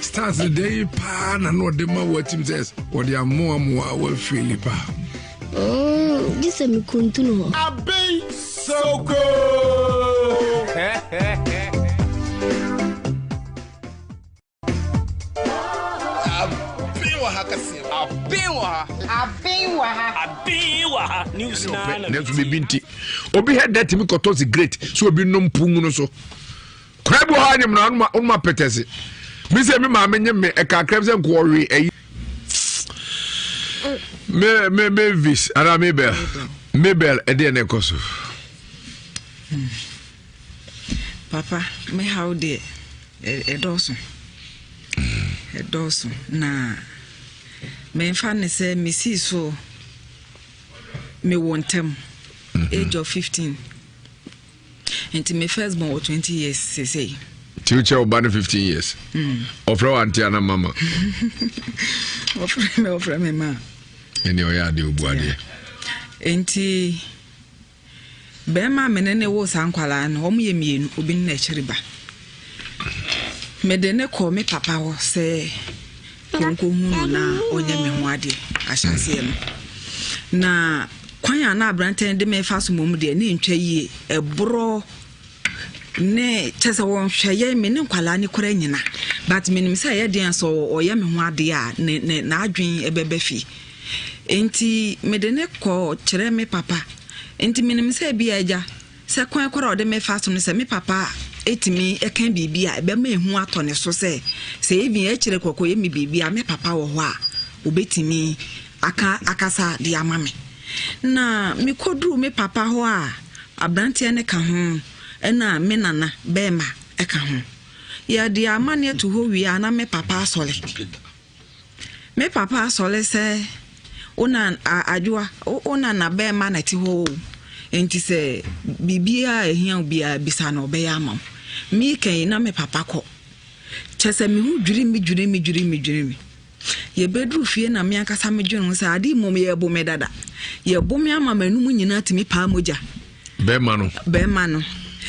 stars deɛ yi paa na na ɔde ma wo atim sɛ ɔde amoamoa wafili paa. Mm, gye sɛ mekuntunu hɔ. Abɛn Soko. Aben wɔ ha kɛseɛ. Aben wɔ ha. Aben wɔ ha. Aben wɔ ha. News naa na nanso biribi nti obi hɛ dɛ tumi kɔtɔ sigaret sɛ obi nom pon no so kora bi wɔ hɔ anyem na ɔnom apɛtɛse me sɛ me maame nye me ɛka kra sɛ nka ɔwe ayi me me mavis anaa mabel mabel ɛdeɛ na ɛkɔ so hmm. Papa, me haw deɛ, ɛdɔɔso. Ɛdɔɔso. Na memfa ne sɛ mesii so mewɔ ntam mhm. age of 15 nti me first born wɔ 20 years sesei nti wokyɛ wo ba no 15 years mm. ɔfrɛ wo ante ana mama ɔfrɛ me ɔfrɛ me ma ɛne ɔyɛ adeɛ ɔbu adeɛ nti Barima a me ne no woo saa nkwadaa no, wɔyɛ mmienu, obi ne n'akyiri ba. Mede no kɔɔ me papa hɔ sɛ ɔnkɔhu no na ɔnyɛ me ho adeɛ ahyɛaseɛ no. Na kwan a na aberanteɛ no de me fa so mmom deɛ ne ntwa yie, ɛborɔ ne kyɛ sɛ wɔnhwɛ yɛn me ne nkwadaa no kora nyina but menim sɛ ɛyɛ deɛn sɛ ɔyɛ me ho adeɛ a ne ne n'adwene ɛbɛba fie. Enti mede no kɔ kyerɛ me papa. Enti menim sɛ ebia agya, sɛ kwan koro a ɔde me fa so no sɛ me papa tumi ka biribi a ɛbɛma ehu atɔ ne so sɛ sɛ even akyire kɔkɔyɛ me biribi a me papa wɔ hɔ a obetumi aka akasa de ama me. Na mekoduru me papa hɔ a aberanteɛ no ka ho ɛna me nana bɛrima ka ho. Yɛde amanneɛ to hɔ wie a na me papa asɔre. Me papa asɔre sɛ wo na Adwoa, wo na na bɛrima na ɛte hɔ o. Nti sɛ biribiara a ɛhia wo biara bisa no ɔbɛyɛ ama wo. Meka yi na me papa kɔ. Kyɛ sɛ me ho dwiri me dwiri me dwiri me dwiri me. Yɛbɛduru fie na me ankasa medwene ho sɛ ade mmom yɛbo me dada. Yɛbo me ama m'anum nyinaa tumi paa mogya. Bɛrima no. Bɛrima no.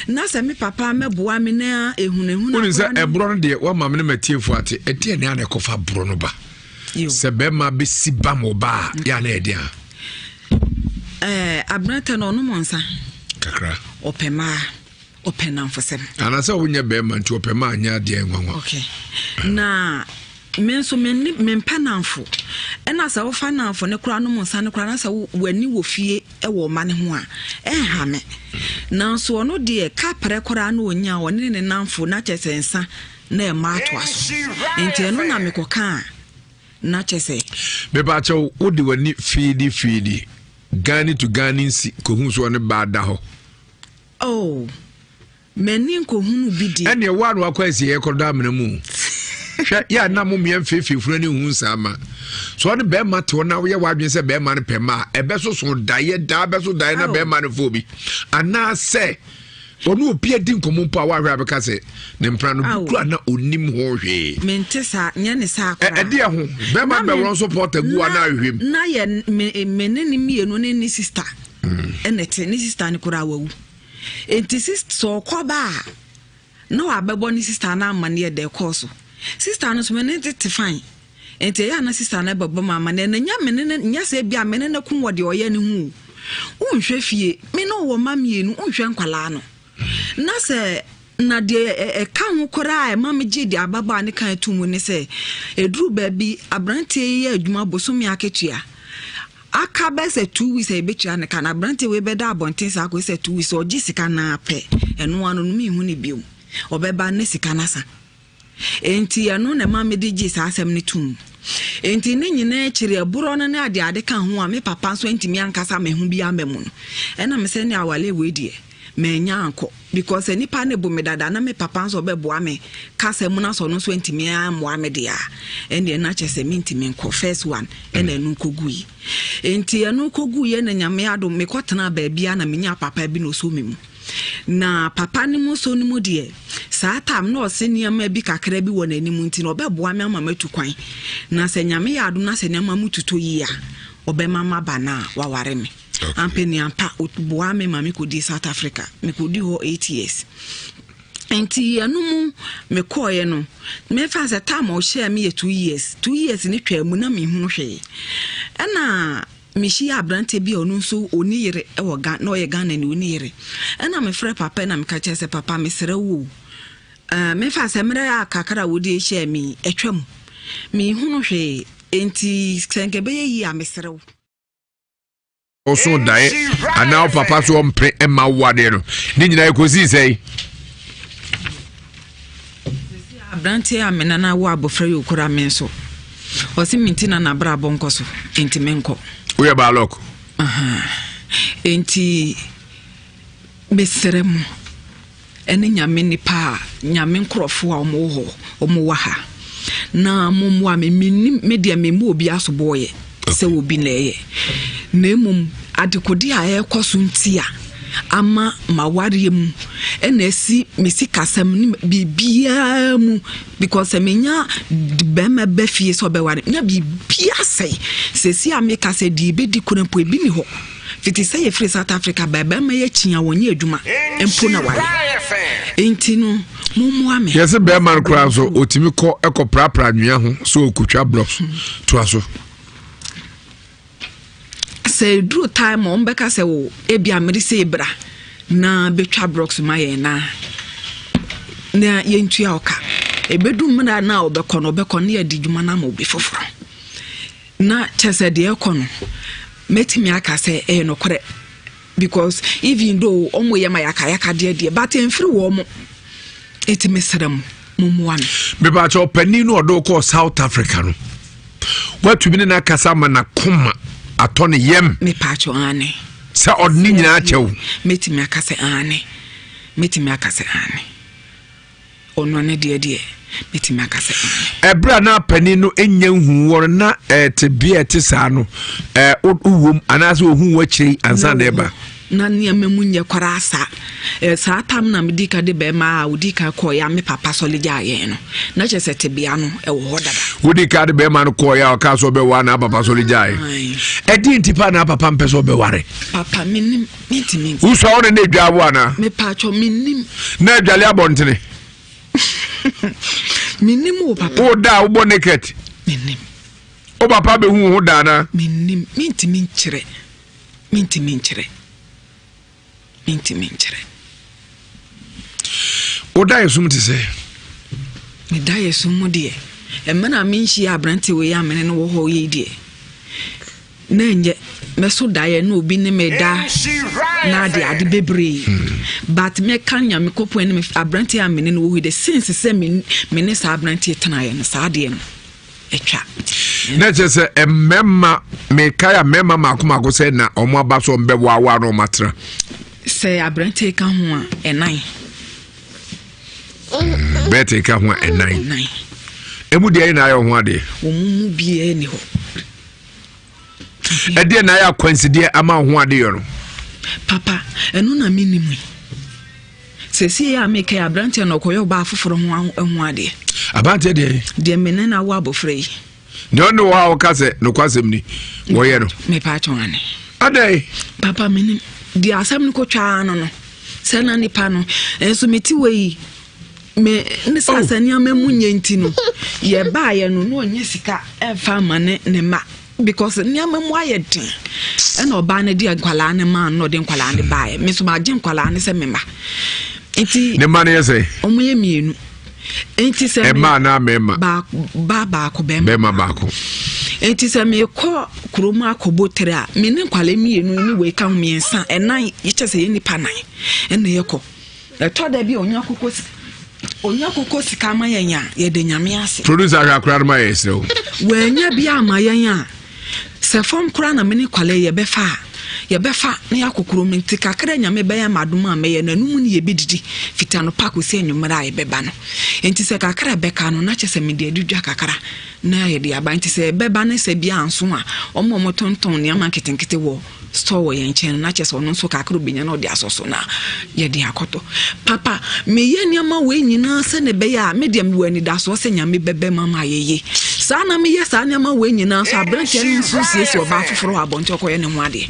Na sɛ me papa mɛboa me na ehunahuna. Wone sɛ ɛborɔ no deɛ woama me ne matiefo ate ɛdeɛ ne ana ɛkɔfa borɔ no ba. Sɛ bɛrima bɛsi bam wɔ ba a yɛ ana ɛdeɛ a. Ɛɛ aberante no ɔnom nsa. Kakra. Ɔpɛ mmaa. Ɔpɛ nnamfosɛm. Anaasɛ wonyɛ bɛrima nti ɔpɛ mmaa nyɛ adeɛ nwanwa. Okay. Na me nso menni mempɛ nnamfo. Ɛna sɛ wofa nnamfo no koraa nom nsa no koraa na sɛ w'ani wɔ fie wɔ ɔma no ho a, ɛnha me. Nanso ɔno deɛ kaprɛ koraa na ɔnya ɔne ne nnamfo na kyɛ sɛ nsa na ɛma atoa so. Nti ɛno na mekɔka a na kyɛ sɛ. Mepaakyɛw wode w'ani fiidi fiidi Gani to Gani nsi kɔhu so ɔne baa da hɔ. Oh, m'ani nkɔhunu bi deɛ. Ɛneɛ wo a na wakɔ asieɛ kɔdɔ amena mu. Hwɛ, yɛ a na mo mmea mfeefee funu ani hu nsaa ma. So ɔne bɛrima te hɔ na woyɛ w'adwene sɛ bɛrima no pɛ ma a, ɛbɛsoso daeɛ daa bɛso daeɛ na bɛrima no fo bi. Anaasɛ. Ɔne obi adi nkɔmmɔ mpo a wahwɛ abɛka sɛ ne mpena no bi kura na onim ho hwee. Mente saa, nyɛ ne saa koraa. Ɛdeɛ ho, bɛrima bɛworɔ nso pɔta gu a na ahwehwɛ mu. Na yɛ me me ne ne mmienu ne ne sista ɛna ɛte, ne sista no koraa wawu. Enti sista sɛ ɔkɔba a na wabɛbɔ ne sista no amaneɛ deɛ ɛkɔɔ so. Sista no nso me ne tete fine. Enti ɛyɛ a na sista no bɛbɔ me amanneɛ, na nyɛ me ne no, nyɛ sɛ ebia me ne no ko wɔ deɛ ɔyɛ no ho o. Wonhwɛ fie, me ne wo wɔ mma mmienu, wonhwɛ nkwadaa no. Na sɛ, na deɛ ɛka ho koraa a ɛma megye deɛ ababaa no kan to mu ne sɛ, ɛduru baabi, aberanteɛ yi yɛ adwuma bosome akatua. Aka bɛyɛ sɛ 2 weeks a yɛbɛtua ne ka no, aberanteɛ wei bɛda abɔnten saa akɔsi sɛ 2 weeks, ɔgye sika no ara pɛ, ɛno ano no menhu no bio. Ɔbɛba ne sika no asa. Enti ɛno na ɛma mede gyee saa asɛm no toom. Enti ne nyinaa akyiri, ɛborɔ no ne adeade ka ho a me papa nso antumi ankasa me ho bi amma mu no, ɛna me sɛ ne awale wei deɛ, mannya ankɔ. Because sɛ nipa no bo me dada na me papa nso ɔbɛboa me kasa mu na sɛ ɔno nso antumi ammoa me deɛ a, ɛnneɛ na kyerɛ sɛ mentumi nkɔ. First one, ɛna ɛno kɔgui. Enti ɛno kɔguiɛ na Nyame adom, mekɔtenaa baabi a na menyaa papa bi na ɔsɔ me mu. Na papa no mu so no mu deɛ, saa time na ɔse nneɛma bi kakra bi wɔ n'anim nti na ɔbɛboa me ama matu kwan. Na sɛ Nyame yɛ adom na sɛ nneɛma mu totɔ yie a, ɔbɛma maba na waware me. Ampa ni ampa, ɔboaa me ma mekɔdii South Africa. Mekɔdii hɔ 8 years. Nti ɛno mu mekɔɔeɛ no, mefa sɛ time a ɔhyɛɛ me yɛ 2 years. 2 years no twaa mu na menhunu hwee. Ɛna mehyia aberanteɛ bi a ɔno nso ɔni yere wɔ Ghana, na ɔyɛ Ghana ni, ɔni yere. Ɛna mefrɛ papa na meka kyerɛ sɛ, papa mesrɛ wo o, mefa sɛ mmerɛ a kakra a wode hyɛɛ me atwa mu, menhunu hwee, enti sɛ nka ɛbɛyɛ yie a mesrɛ wo. Ɔso daeɛ anaa wo papa so ɔmpere mma wo adeɛ no ne nyinaa ɛkɔsii sɛe? Aberanteɛ a me nana wo abɔfra yi okura me nso, ɔse me nti na n'abrabɔ nkɔ so, nti menkɔ. Woyɛ baalɔk? Nti mesrɛ mo ɛne Nyame nipa a, Nyame nkorɔfoɔ a wɔn wɔ hɔ, wɔn wɔ ha, na mo mmoa me. Mennim, me deɛ memmɔ obi asobɔɔyɛ sɛ obi na ɛyɛ, na mmom adekode a ɛrekɔ so nti a ama m'awareɛ mu ɛna asi me sikasɛm ne biribiara mu, because sɛ menya bɛrima bɛ fie sɛ ɔbɛware na biribiara sɛe. Sɛsi a meka sɛ deɛ ɛbɛdi kora mpo ebi ni hɔ. Fiti sɛ yɛfiri South Africa ba, bɛrima yɛ kyia wɔnyɛ adwuma mpo na ware. Enti no mommoa me. Yɛsɛ bɛrima no koraa nso ɔtumi kɔ ɛkɔ prapra anwea ho sɛ ɔkɔtwa blocks toa so. Sɛ ɛduru time a wɔbɛka sɛ wo ebi a mede sɛ bra na bɛtwa blocks ma yɛn na na yɛntua ɔka. Ɛbɛdu mmerɛ no a ɔbɛkɔ no, ɔbɛkɔ no yɛde dwuma no ama obi foforɔ. Na kyerɛ sɛ deɛ ɛkɔ no, mɛtumi aka sɛ ɛyɛ nokorɛ, because even though wɔn yɛ ma yakayaka deɛ deɛ, but ɛmfiri wɔn mo. Eti mesrɛ mo, mo mmoa me. Mepaakyɛ ɔpanin no ɔde kɔɔ South Africa no, watumi ne no akasa ama n'akoma atɔ ne yam? Mepaakyɛ aane. Sɛ ɔde ne nyinaa kyɛw? Mɛtumi aka sɛ aane. Mɛtumi aka sɛ aane. Ɔno ne deɛ deɛ mɛtumi aka sɛ aane. Ɛberɛ a na panin no nya nhu wɔ no na tebea ɛte saa no, wowom anaasɛ ɔhu wo akyire yi ansa na ɛba? Na nneɛma mu nyɛ koraa saa. Saa tam na medi ka de bɛrima a odi ka kɔɔeɛ a me papa sɔle gyaa yɛn no, na kyerɛ sɛ tebea no ɛwɔ hɔ dada. Wodi ka de bɛrima no kɔɔeɛ a ɔkaa sɛ ɔbɛware na papa sɔle gyaa yɛn. Ɛdeɛn nti paa na papa mpɛ sɛ ɔbɛware? Papa menim. Mentumi nka. Wosua wo ne na edwa abo anaa? Mepatwɔ menim. Na adwale abɔntene. Menim wo papa. Wo da a wobɔ naked. Menim. Wo papa bɛhu wo ho da anaa? Menim. Mentumi nkyerɛ. Mentumi nkyerɛ. Mentumi nkyerɛ. Wo da yɛ sum te sɛ? Me da yɛ sum mu deɛ, mmerɛ a menhyia aberante wei a mene no wɔ hɔ yi deɛ, na ɛnyɛ mɛso daeɛ na obi ne me da na ade ade bebree, but mɛka Nyame kɔpɔn anim, aberanteɛ a mene no wɔ hɔ yi de, since sɛ me ne saa aberanteɛ tenaeɛ no, saa adeɛ no atwa. Na kyerɛ sɛ mmarima mekae a mmarima mako mako sɛ na wɔn aba so wɔn bɛwoawoa na wɔn atena. Sɛ aberanteɛ ka ho a, ɛnan. Bɛɛte ka ho a, ɛnan. Emu deɛ na ayɛ ho adeɛ. Wɔn mu biara ni hɔ. Ɛdeɛ na ayɛ akwansideɛ ama wo ho adeyɔ no? Papa, ɛno na menim yi. Seesei a meka yi, aberanteɛ no ɔkɔyɛ ɔbaa foforɔ ho ho adeɛ. Aberanteɛ deɛ? Deɛ me ne no awo abɔfra yi. Deɛ ɔne wɔ a ɔka sɛ nokwasɛm ni wɔyɛ no. Mepa atwɔn ane. Adɛn? Papa menim deɛ asɛm no kɔtwaa no no sɛ na nipa no nso mete wɔ yi me ne sɛ asɛ nneɛma mu nyɛ nti no yɛbaeɛ no na ɔnyɛ sika ɛmfa ama ne ne mma. Because nneɛma mu ayɛ den ɛna ɔbaa no de nkwadaa no maa no na ɔde nkwadaa no baeɛ me nso magye nkwadaa no sɛ me mma nti. Ne mma no yɛ sɛ. Wɔn yɛ mmienu nti sɛ. Mmaa anaa mmarima. Baako ba baako bɛrima. Bɛrima baako. Nti sɛ mekɔ kurom akɔbɔ tire a me ne nkwadaa mmienu ne wei ka ho mmiɛnsa ɛnan kyɛ sɛ yɛ nipa nan ɛna yɛkɔ. Ɛtɔ da bi a onya koko onya koko sika ma yɛn a yɛda Nyame ase. Producer hwɛ akora no ma yɛn srɛ wo. Wanya bi ama yɛn a sɛ fam koraa na me ne Kwale yɛbɛfa a yɛbɛfa na yɛakɔ kurom nti kakra Nyame bɛyɛ ma adom a mɛyɛ no ɛno mu ne yɛbɛdidi fiti anɔpa kɔsi anwummerɛ a yɛbɛba no nti sɛ kakra ɛbɛka no na kyɛ sɛ mede adi dwa kakra na yɛde aba nti sɛ ɛbɛba ne sɛ bi anso a wɔn a wɔtontɔn nneɛma nketenkete wɔ store wɔ yɛn nkyɛn no na kyerɛ sɛ ɔno nso kakra obenya na ɔde asɔ so na yɛde akɔtɔ. Papa, meyɛ nneɛma wei nyinaa sɛnea ɛbɛyɛ a me deɛ mewɔ anidasoɔ sɛ Nyame bɛbɛ ma ma ayɛ yie. Saa na meyɛ saa nneɛma wei nyinaa nso aberanteɛ no nso siesie ɔbaa foforɔ wɔ abɔnten ɔkɔyɛ ne ho adeɛ.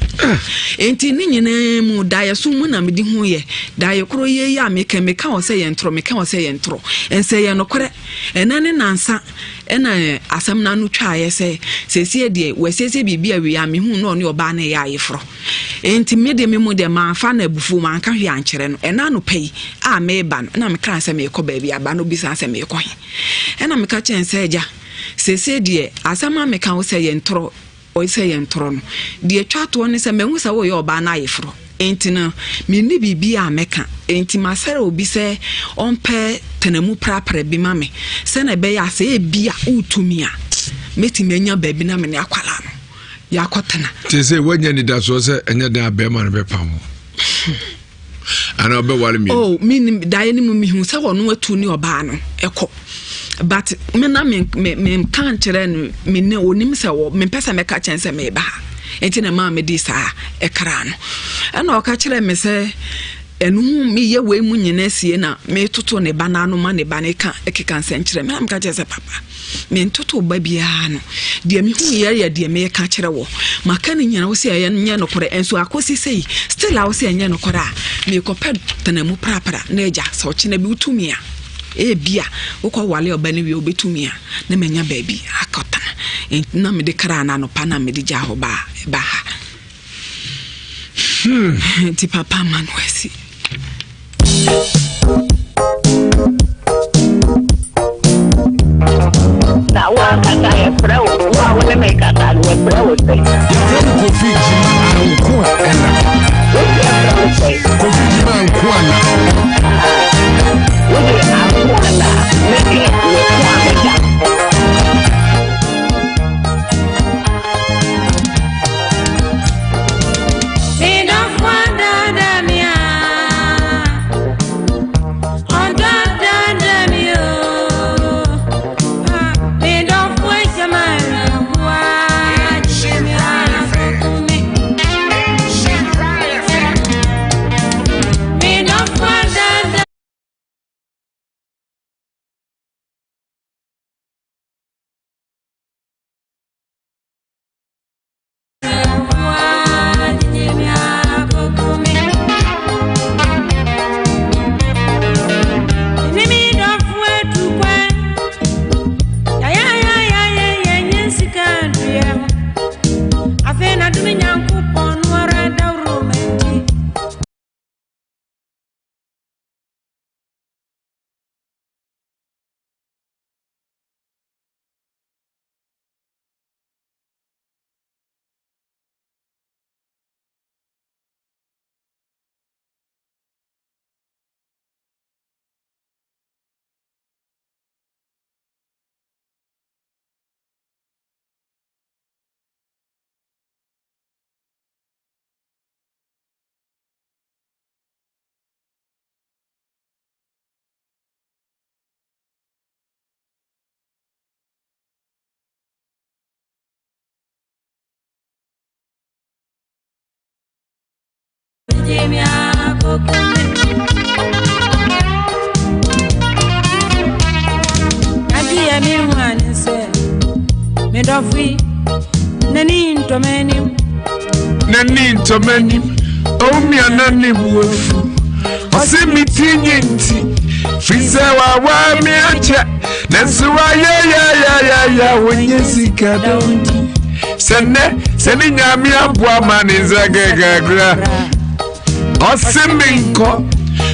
Enti ne nyinaa mu daeɛso mu na mede hu yɛ. Daeɛ koro yɛ yi a meka meka wɔ sɛ yɛ ntorɔ meka wɔ sɛ yɛ ntorɔ. Ɛnsɛ yɛ nokorɛ. Ɛnɛ ne nansa Ɛna asɛm no ano twaeɛ sɛ, seesei deɛ wasiesie biribi awie a, mehuu na ɔne ɔbaa no reyɛ ayeforɔ. Enti me deɛ me mu deɛ mamfa no abufuo, manka hwee ankyerɛ no. Ɛna anɔpa yi a mereba no, na mekra sɛ merekɔ baabi, aba no ɔbisaa sɛ merekɔ he. Ɛna meka kyerɛɛ no sɛ, Agya, seesei deɛ asɛm a meka wo sɛ yɛntorɔ Ɔyɛ sɛ yɛn torɔ no. Deɛ ɛtwa toɔ ne sɛ, mahu sɛ woreyɛ ɔbaa no ayeforɔ, enti no, menni biribiara a mɛka. Enti masrɛ obi sɛ ɔmpɛ tanamu prapra bi ma me, sɛdeɛ ɛbɛyɛ a sɛ ebia woretumi a, mɛtumi anya baabi na me ne akwadaa no yɛakɔtena. Seesei woanya anidasoɔ sɛ ɛnyɛ den a barima no bɛpam wo? Anaa ɔbɛware mmienu? Oh, menim daeɛ no mu mehu sɛ ɔno atu ne ɔbaa no ɛkɔ but me na me me me nka nkyerɛ no me ne onim sɛ wɔ mempɛ sɛ mɛka kyɛn sɛ meba ha nti na maa medi saa ɛkra no ɛna ɔka kyerɛ me sɛ ɛno ho meyɛ wei mu nyinaa sie na metoto ne ba no ano ma ne ba no ka ɛkeka nsɛnkyerɛ me na meka kyerɛ sɛ papa Mentoto ba biara ano. Deɛ mehuiɛ yɛ deɛ mereka kyerɛ wɔ. Maka ne nyina wo sɛ ɛyɛ nyɛ nokorɛ nso akɔsi sɛi still a wo sɛ ɛnyɛ nokorɛ a merekɔpɛ tena mu prapra na agya sɛ ɔkyena bi wotumi a ebia wokɔ wale ɔba no wie wobɛtumi a na manya baabi akɔtena na mede kra no anɔpa na mede gya hɔ baa ɛba ha. Nti papa ma no asi. Na wo ankasa yɛfrɛ wo, wo a wo ne me kasa no yɛfrɛ wo sɛ. Yɛfrɛ no Kofi Gyima Anko a ɛna. Wode yɛfrɛ wo sɛ. Kofi Gyima Anko ana. Wode Anko ana me deɛ meko a meda. Medɔfo yi, n'ani ntɔ m'anim. N'ani ntɔ m'anim, ɔmia n'ani bu afu. Ɔse me ti nye nti, firi sɛ wawa me akyɛ. Nanso wayɛ yayayaya wonyɛ sika da nti. Sɛ nnɛ, sɛ ne nyame aboa ma ne nsa kakrakra. Ɔse me nkɔ,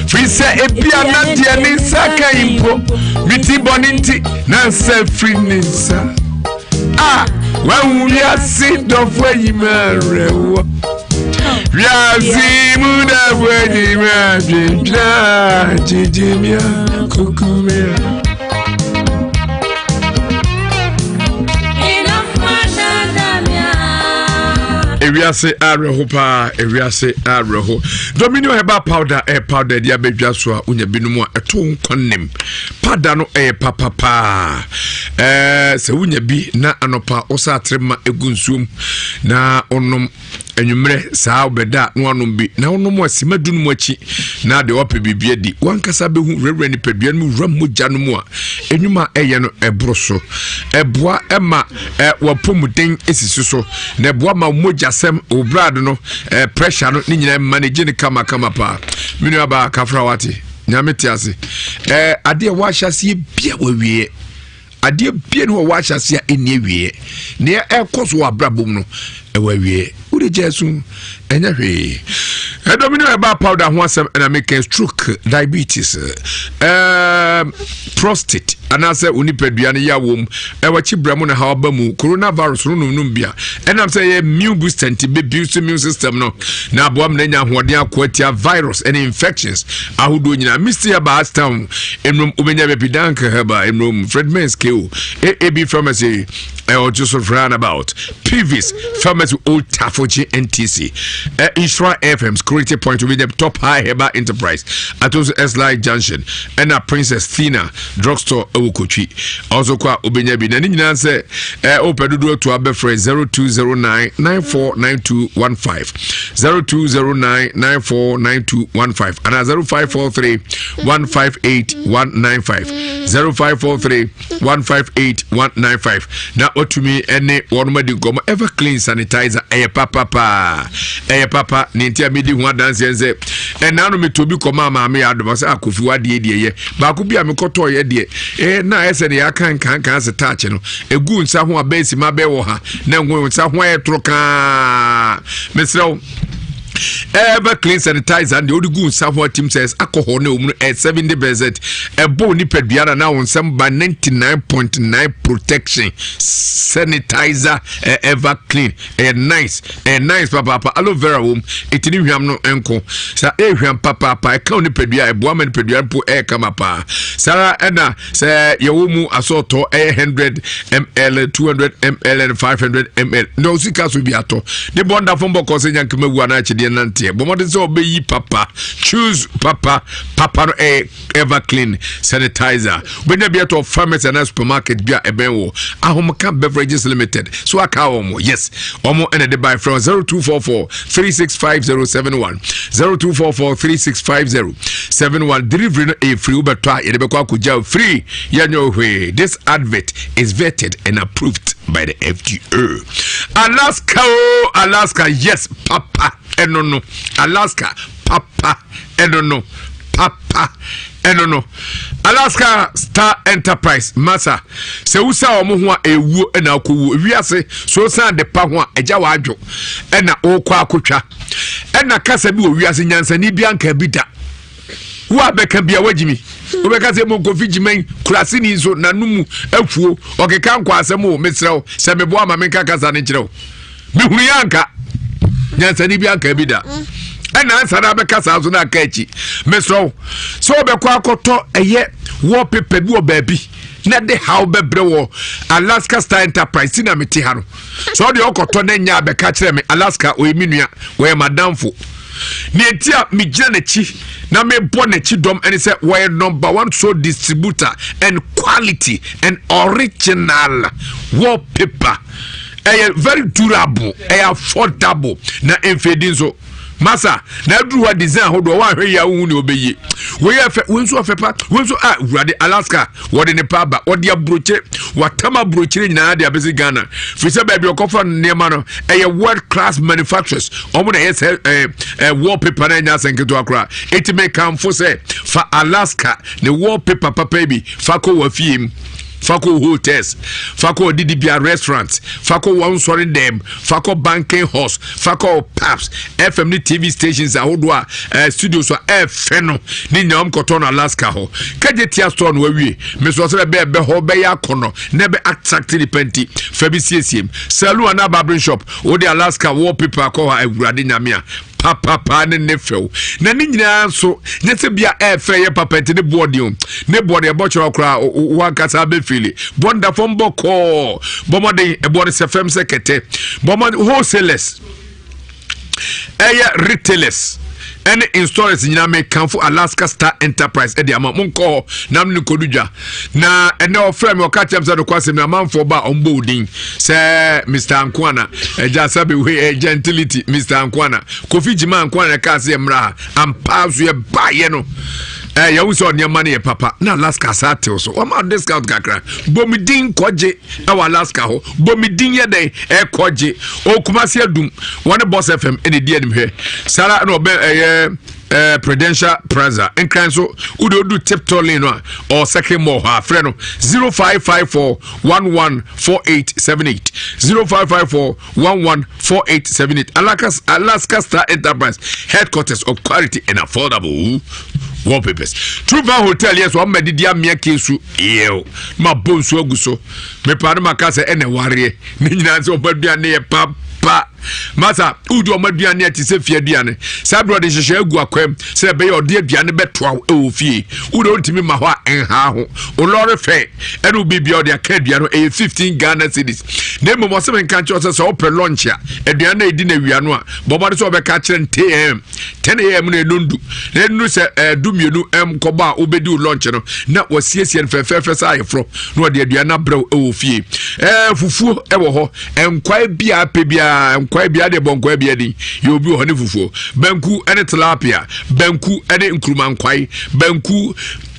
firi sɛ ebia na deɛ ne nsa ka yi mpo, me ti bɔne nti, na nsa firi ne nsa. A wahu wiase dɔfo ayi me awerɛhoɔ. Wiase mu dɔfo ayi me adwendwena, gyegye me a, kuku me a. Ewiase awerɛho paa, ewiase awerɛho. Dominion herbal powder ɛyɛ powder de abɛdwa so a wonya binom a ɛto nkwa nim. Powder no ɛyɛ papa paa. Ɛɛ sɛ wonya bi na anɔpa wosa atere ma egu nsuom na wonom anwummerɛ saa wobɛda a na wanom bi na wonom a sima du no mu akyi na deɛ wapɛ biribi adi wankasa bɛhu wurawura nipadua no mu wura mogya no mu a enwuma a ɛyɛ no ɛboro so ɛboa ɛma ɛ wapɔmuden esisi so na ɛboa ma mogyasɛm obrad no ɛ pressure no ne nyinaa manage no kamakama paa me nua baa kafra wate nyame te ase ɛ adeɛ wɔahyɛ aseɛ bia wɔawieɛ Adeɛ bia ni hɔ wɔ ahyɛase a ɛnni awieɛ. Nea ɛrekɔ so wɔ abrabɔ mu no, ɛwɔ awieɛ. Wode gya so ɛnyɛ hwee. Ɛdɔm ne ɛba powder ho asɛm ɛna meka stroke, diabetes, um, prostate anaasɛ wo nipadua no yɛ awom ɛwɔ akyi brɛ mu na ha aba mu coronavirus no nom nom bia ɛnam sɛ ɛyɛ immune booster nti bɛboost immune system no na aboa mu na anya ahoɔden ako atia virus ɛne infections ahodoɔ nyinaa misty herbal astown nnum wobɛnya baabi dank herbal nnum fredmans ko aab pharmacy ɛwɔ eh, so roundabout pvs pharmacy old tafochi ntc eh, insura fm security point wobɛnya top high herbal enterprise ato so sli junction ɛna princess thina drugstore ɛwɔ kotwi ɔnso kɔ a wobɛnya bi na ne nyinaa sɛ eh, wopɛ dodoɔ to abɛfrɛ 0209 949215 0209 949215 anaa 0543 158 195 0543 158 195 na watumi ne wɔnom adi nkɔmmɔ ever clean sanitizer ɛyɛ papapaa ɛyɛ papa ne nti a medi ho adanseɛ sɛ ɛna no metɔ bi kɔma maame yɛ adom sɛ akofi wadeɛ deɛ yɛ baako bi a mekɔtɔɔyɛ deɛ eh, na ayɛ sɛ deɛ yɛaka nkankan ase taakye no ɛgu nsa ho a bɛɛsi ma bɛɛ wɔ ha na nko nsa ho ayɛ toro kaa mesrɛ wo ever clean sanitizer deɛ wode gu nsa ho atim sɛ alcohol na ɛwɔ mu no ɛ 70 percent ɛbɔ nipadua na na wo nsɛm ba 99.9 protection sanitizer ever clean ɛyɛ nice ɛyɛ nice papaapa aloe vera wɔ mu ɛti ne hwam no nko sa ɛhwam papaapa ɛka wo nipadua ɛboa ma nipadua mpo ɛyɛ kama paa saa ɛna sɛ yɛwɔ mu asɔɔtɔ ɛyɛ 100 ml 200 ml and 500 ml na osika so bi atɔ ne bɔnda fam bɔkɔ sɛ nyankema wu anaa akyideɛ nanteɛ bɔ mmɔden sɛ ɔbɛyi papa choose papa papa no ɛyɛ ever clean sanitizer wobɛnya bi atɔ pharmacy anaa supermarket bi a ɛbɛn wɔ ahomka beverages limited so aka wɔn yes wɔn ɛna de by frɛ 0244 365071 0244 365071 delivery no ɛyɛ free wobɛtɔ a yɛde bɛkɔ akɔgya free yɛnyɛ hwee this advert is vetted and approved by the FDA Alaska oh Alaska yes papa ɛno no Alaska papa ɛno no papa ɛno no Alaska Star Enterprise masa sɛ wosa wɔn ho a ɛwuo ɛna akɔwuo wiase so san de pa ho a ɛgya w'adwo ɛna ɔrekɔ akɔtwa ɛna kasa bi wɔ wiase nyansani bi anka bi da wo a bɛka bia wagyimi wobɛka sɛ mɔnkɔfi gyiman kuraseni nso n'ano mu afuo ɔkeka nkɔ asɛm o mesrɛ wo sɛ meboa ma menka kasa no nkyerɛ wo mehunu yɛ anka nyansani bi anka bi da ɛna ansa na abɛka saa so na aka akyi mesrɛ wo sɛ wobɛkɔ akɔtɔ ɛyɛ wallpaper bi wɔ baabi na de haw bɛbrɛ wɔ alaska star enterprise ti na mete ha no sɛ ɔde ɔkɔtɔ na nya abɛka kyerɛ me alaska ɔyɛ me nua wɔyɛ madamfo nea nti a megyina n'akyi na mebɔ n'akyi dɔm ɛne sɛ wɔyɛ number one so distributor and quality and original wallpaper ɛyɛ very durable ɛyɛ affordable na mfeedi nso. Masa, na aduru hɔ design ahodoɔ woanhwɛ yie a wohu nea ɔbɛyie. Wei yɛ fɛ, wei nso ɔfɛ pa, wei nso a wurade Alaska wɔde ne pa aba, wɔde aburokye, watam aburokyire nyinaa de abɛsi Ghana. Firi sɛ baabi ɔkɔfa nneɛma no ɛyɛ world class manufacturers, wɔn na ɛyɛ sɛ ɛɛ ɛɛ wallpaper na ɛnyɛ asɛn ketewa koraa. Eti mekamfo sɛ fa Alaska ne wallpaper papa bi fa kɔ wɔ fie mu fa kɔ hotels fa kɔ odidibea restaurant fa kɔ wɔn nsɔre dɛm fa kɔ banking halls fa kɔ pubs fm ne tv stations ahodoɔ a eh, studios a ɛɛfɛ no ne nyinaa wɔn kɔtɔ no alaska hɔ kagye tia store no awie mesɔ sɛ ɛbɛ ɛbɛ hɔ bɛyɛ akɔnɔ na ɛbɛ attract nipa nti fa bi siesie mu saloon anaa barbering shop wode alaska wallpaper kɔ hɔ a awurade nyame a papapa ne ne fɛw na ne nyinaa nso nyɛ sɛ bia ɛɛfɛ yɛ papa nti ne boɔ den o ne boɔ deɛ ɛbɔ kyerɛ koraa wankasa bɛfili bɔ nda fam bɔ kɔɔ bɔ mmɔden ɛboɔ no sɛ fam sɛ kɛtɛ bɔ mmɔden wholesalers ɛyɛ retailers ɛne installers nyinaa mekamfo Alaska Star Enterprise ɛde ama monkɔ hɔ na ne nkɔdu dwa na ɛnɛ ɔfrɛ me ɔka kyerɛ me sɛ nokɔ asɛm no amanfoɔ ba a ɔmbɔ wo din sɛ Mr. Ankoana ɛgya sɛ bɛwe eh, gentility Mr. Ankoana Kofi Gyima Ankoana ɛkaa sɛ yɛmmra ha ampa so yɛbaeɛ no eh, yɛwo sɛ ɔnneɛma no yɛ papa na Alaska saa tew so wɔma discount kakra bɔ me din kɔgye ɛwɔ Alaska hɔ bɔ me din yɛ dɛn ɛkɔgye ɔkumase adum wɔne Boss FM ɛna ɛdi animhwɛ saa na ɔbɛ ɛyɛ eh, Prudential Plaza nkran so wode odu tiptoe lane no a ɔwɔ second mall hɔ a frɛ no 0554 114878 0554 114878 Alaska, Alaska Star Enterprise headquarters of quality and affordable wallpapers True Van Hotel yɛ so ɔma didi amea kesu yɛw ma bɔ nsuo agu so mepa no maka sɛ ɛna wareɛ ne nyinaa sɛ ɔma aduane yɛ papa masa wodi ɔma aduane a te sɛ fie aduane saa berɛ ɔde nhyehyɛ agu akwam sɛ ɛbɛyɛ ɔde aduane bɛtoa wo ɛwɔ fie wode wontumi ma hɔ a ɛnhaa ho wo lɔre fɛ ɛne wo biribia ɔde aka aduane no ɛyɛ 15 Ghana cedis na mmom ɔsɛ menka nkyerɛ sɛ sɛ wopɛ lunch a aduane no ɛdi no awia no a bɔmmɔde sɛ ɔbɛka kyerɛ no 10am 10 am no ɛnondu na ɛnuru sɛ ɛdu mmienu nkɔbɔ a wobɛdi wo lunch no na wasiesie no fɛfɛɛfɛ sɛ ayeforɔ na ɔde aduane no abrɛ wo ɛwɔ fie ɛɛ fufuo ɛwɔ hɔ nkwae biara pɛ biara nkwae biara deɛ bɔ nkwae biara din yɛ obi wɔ hɔ ne fufuo banku ne tilapia banku ne nkuruma nkwae banku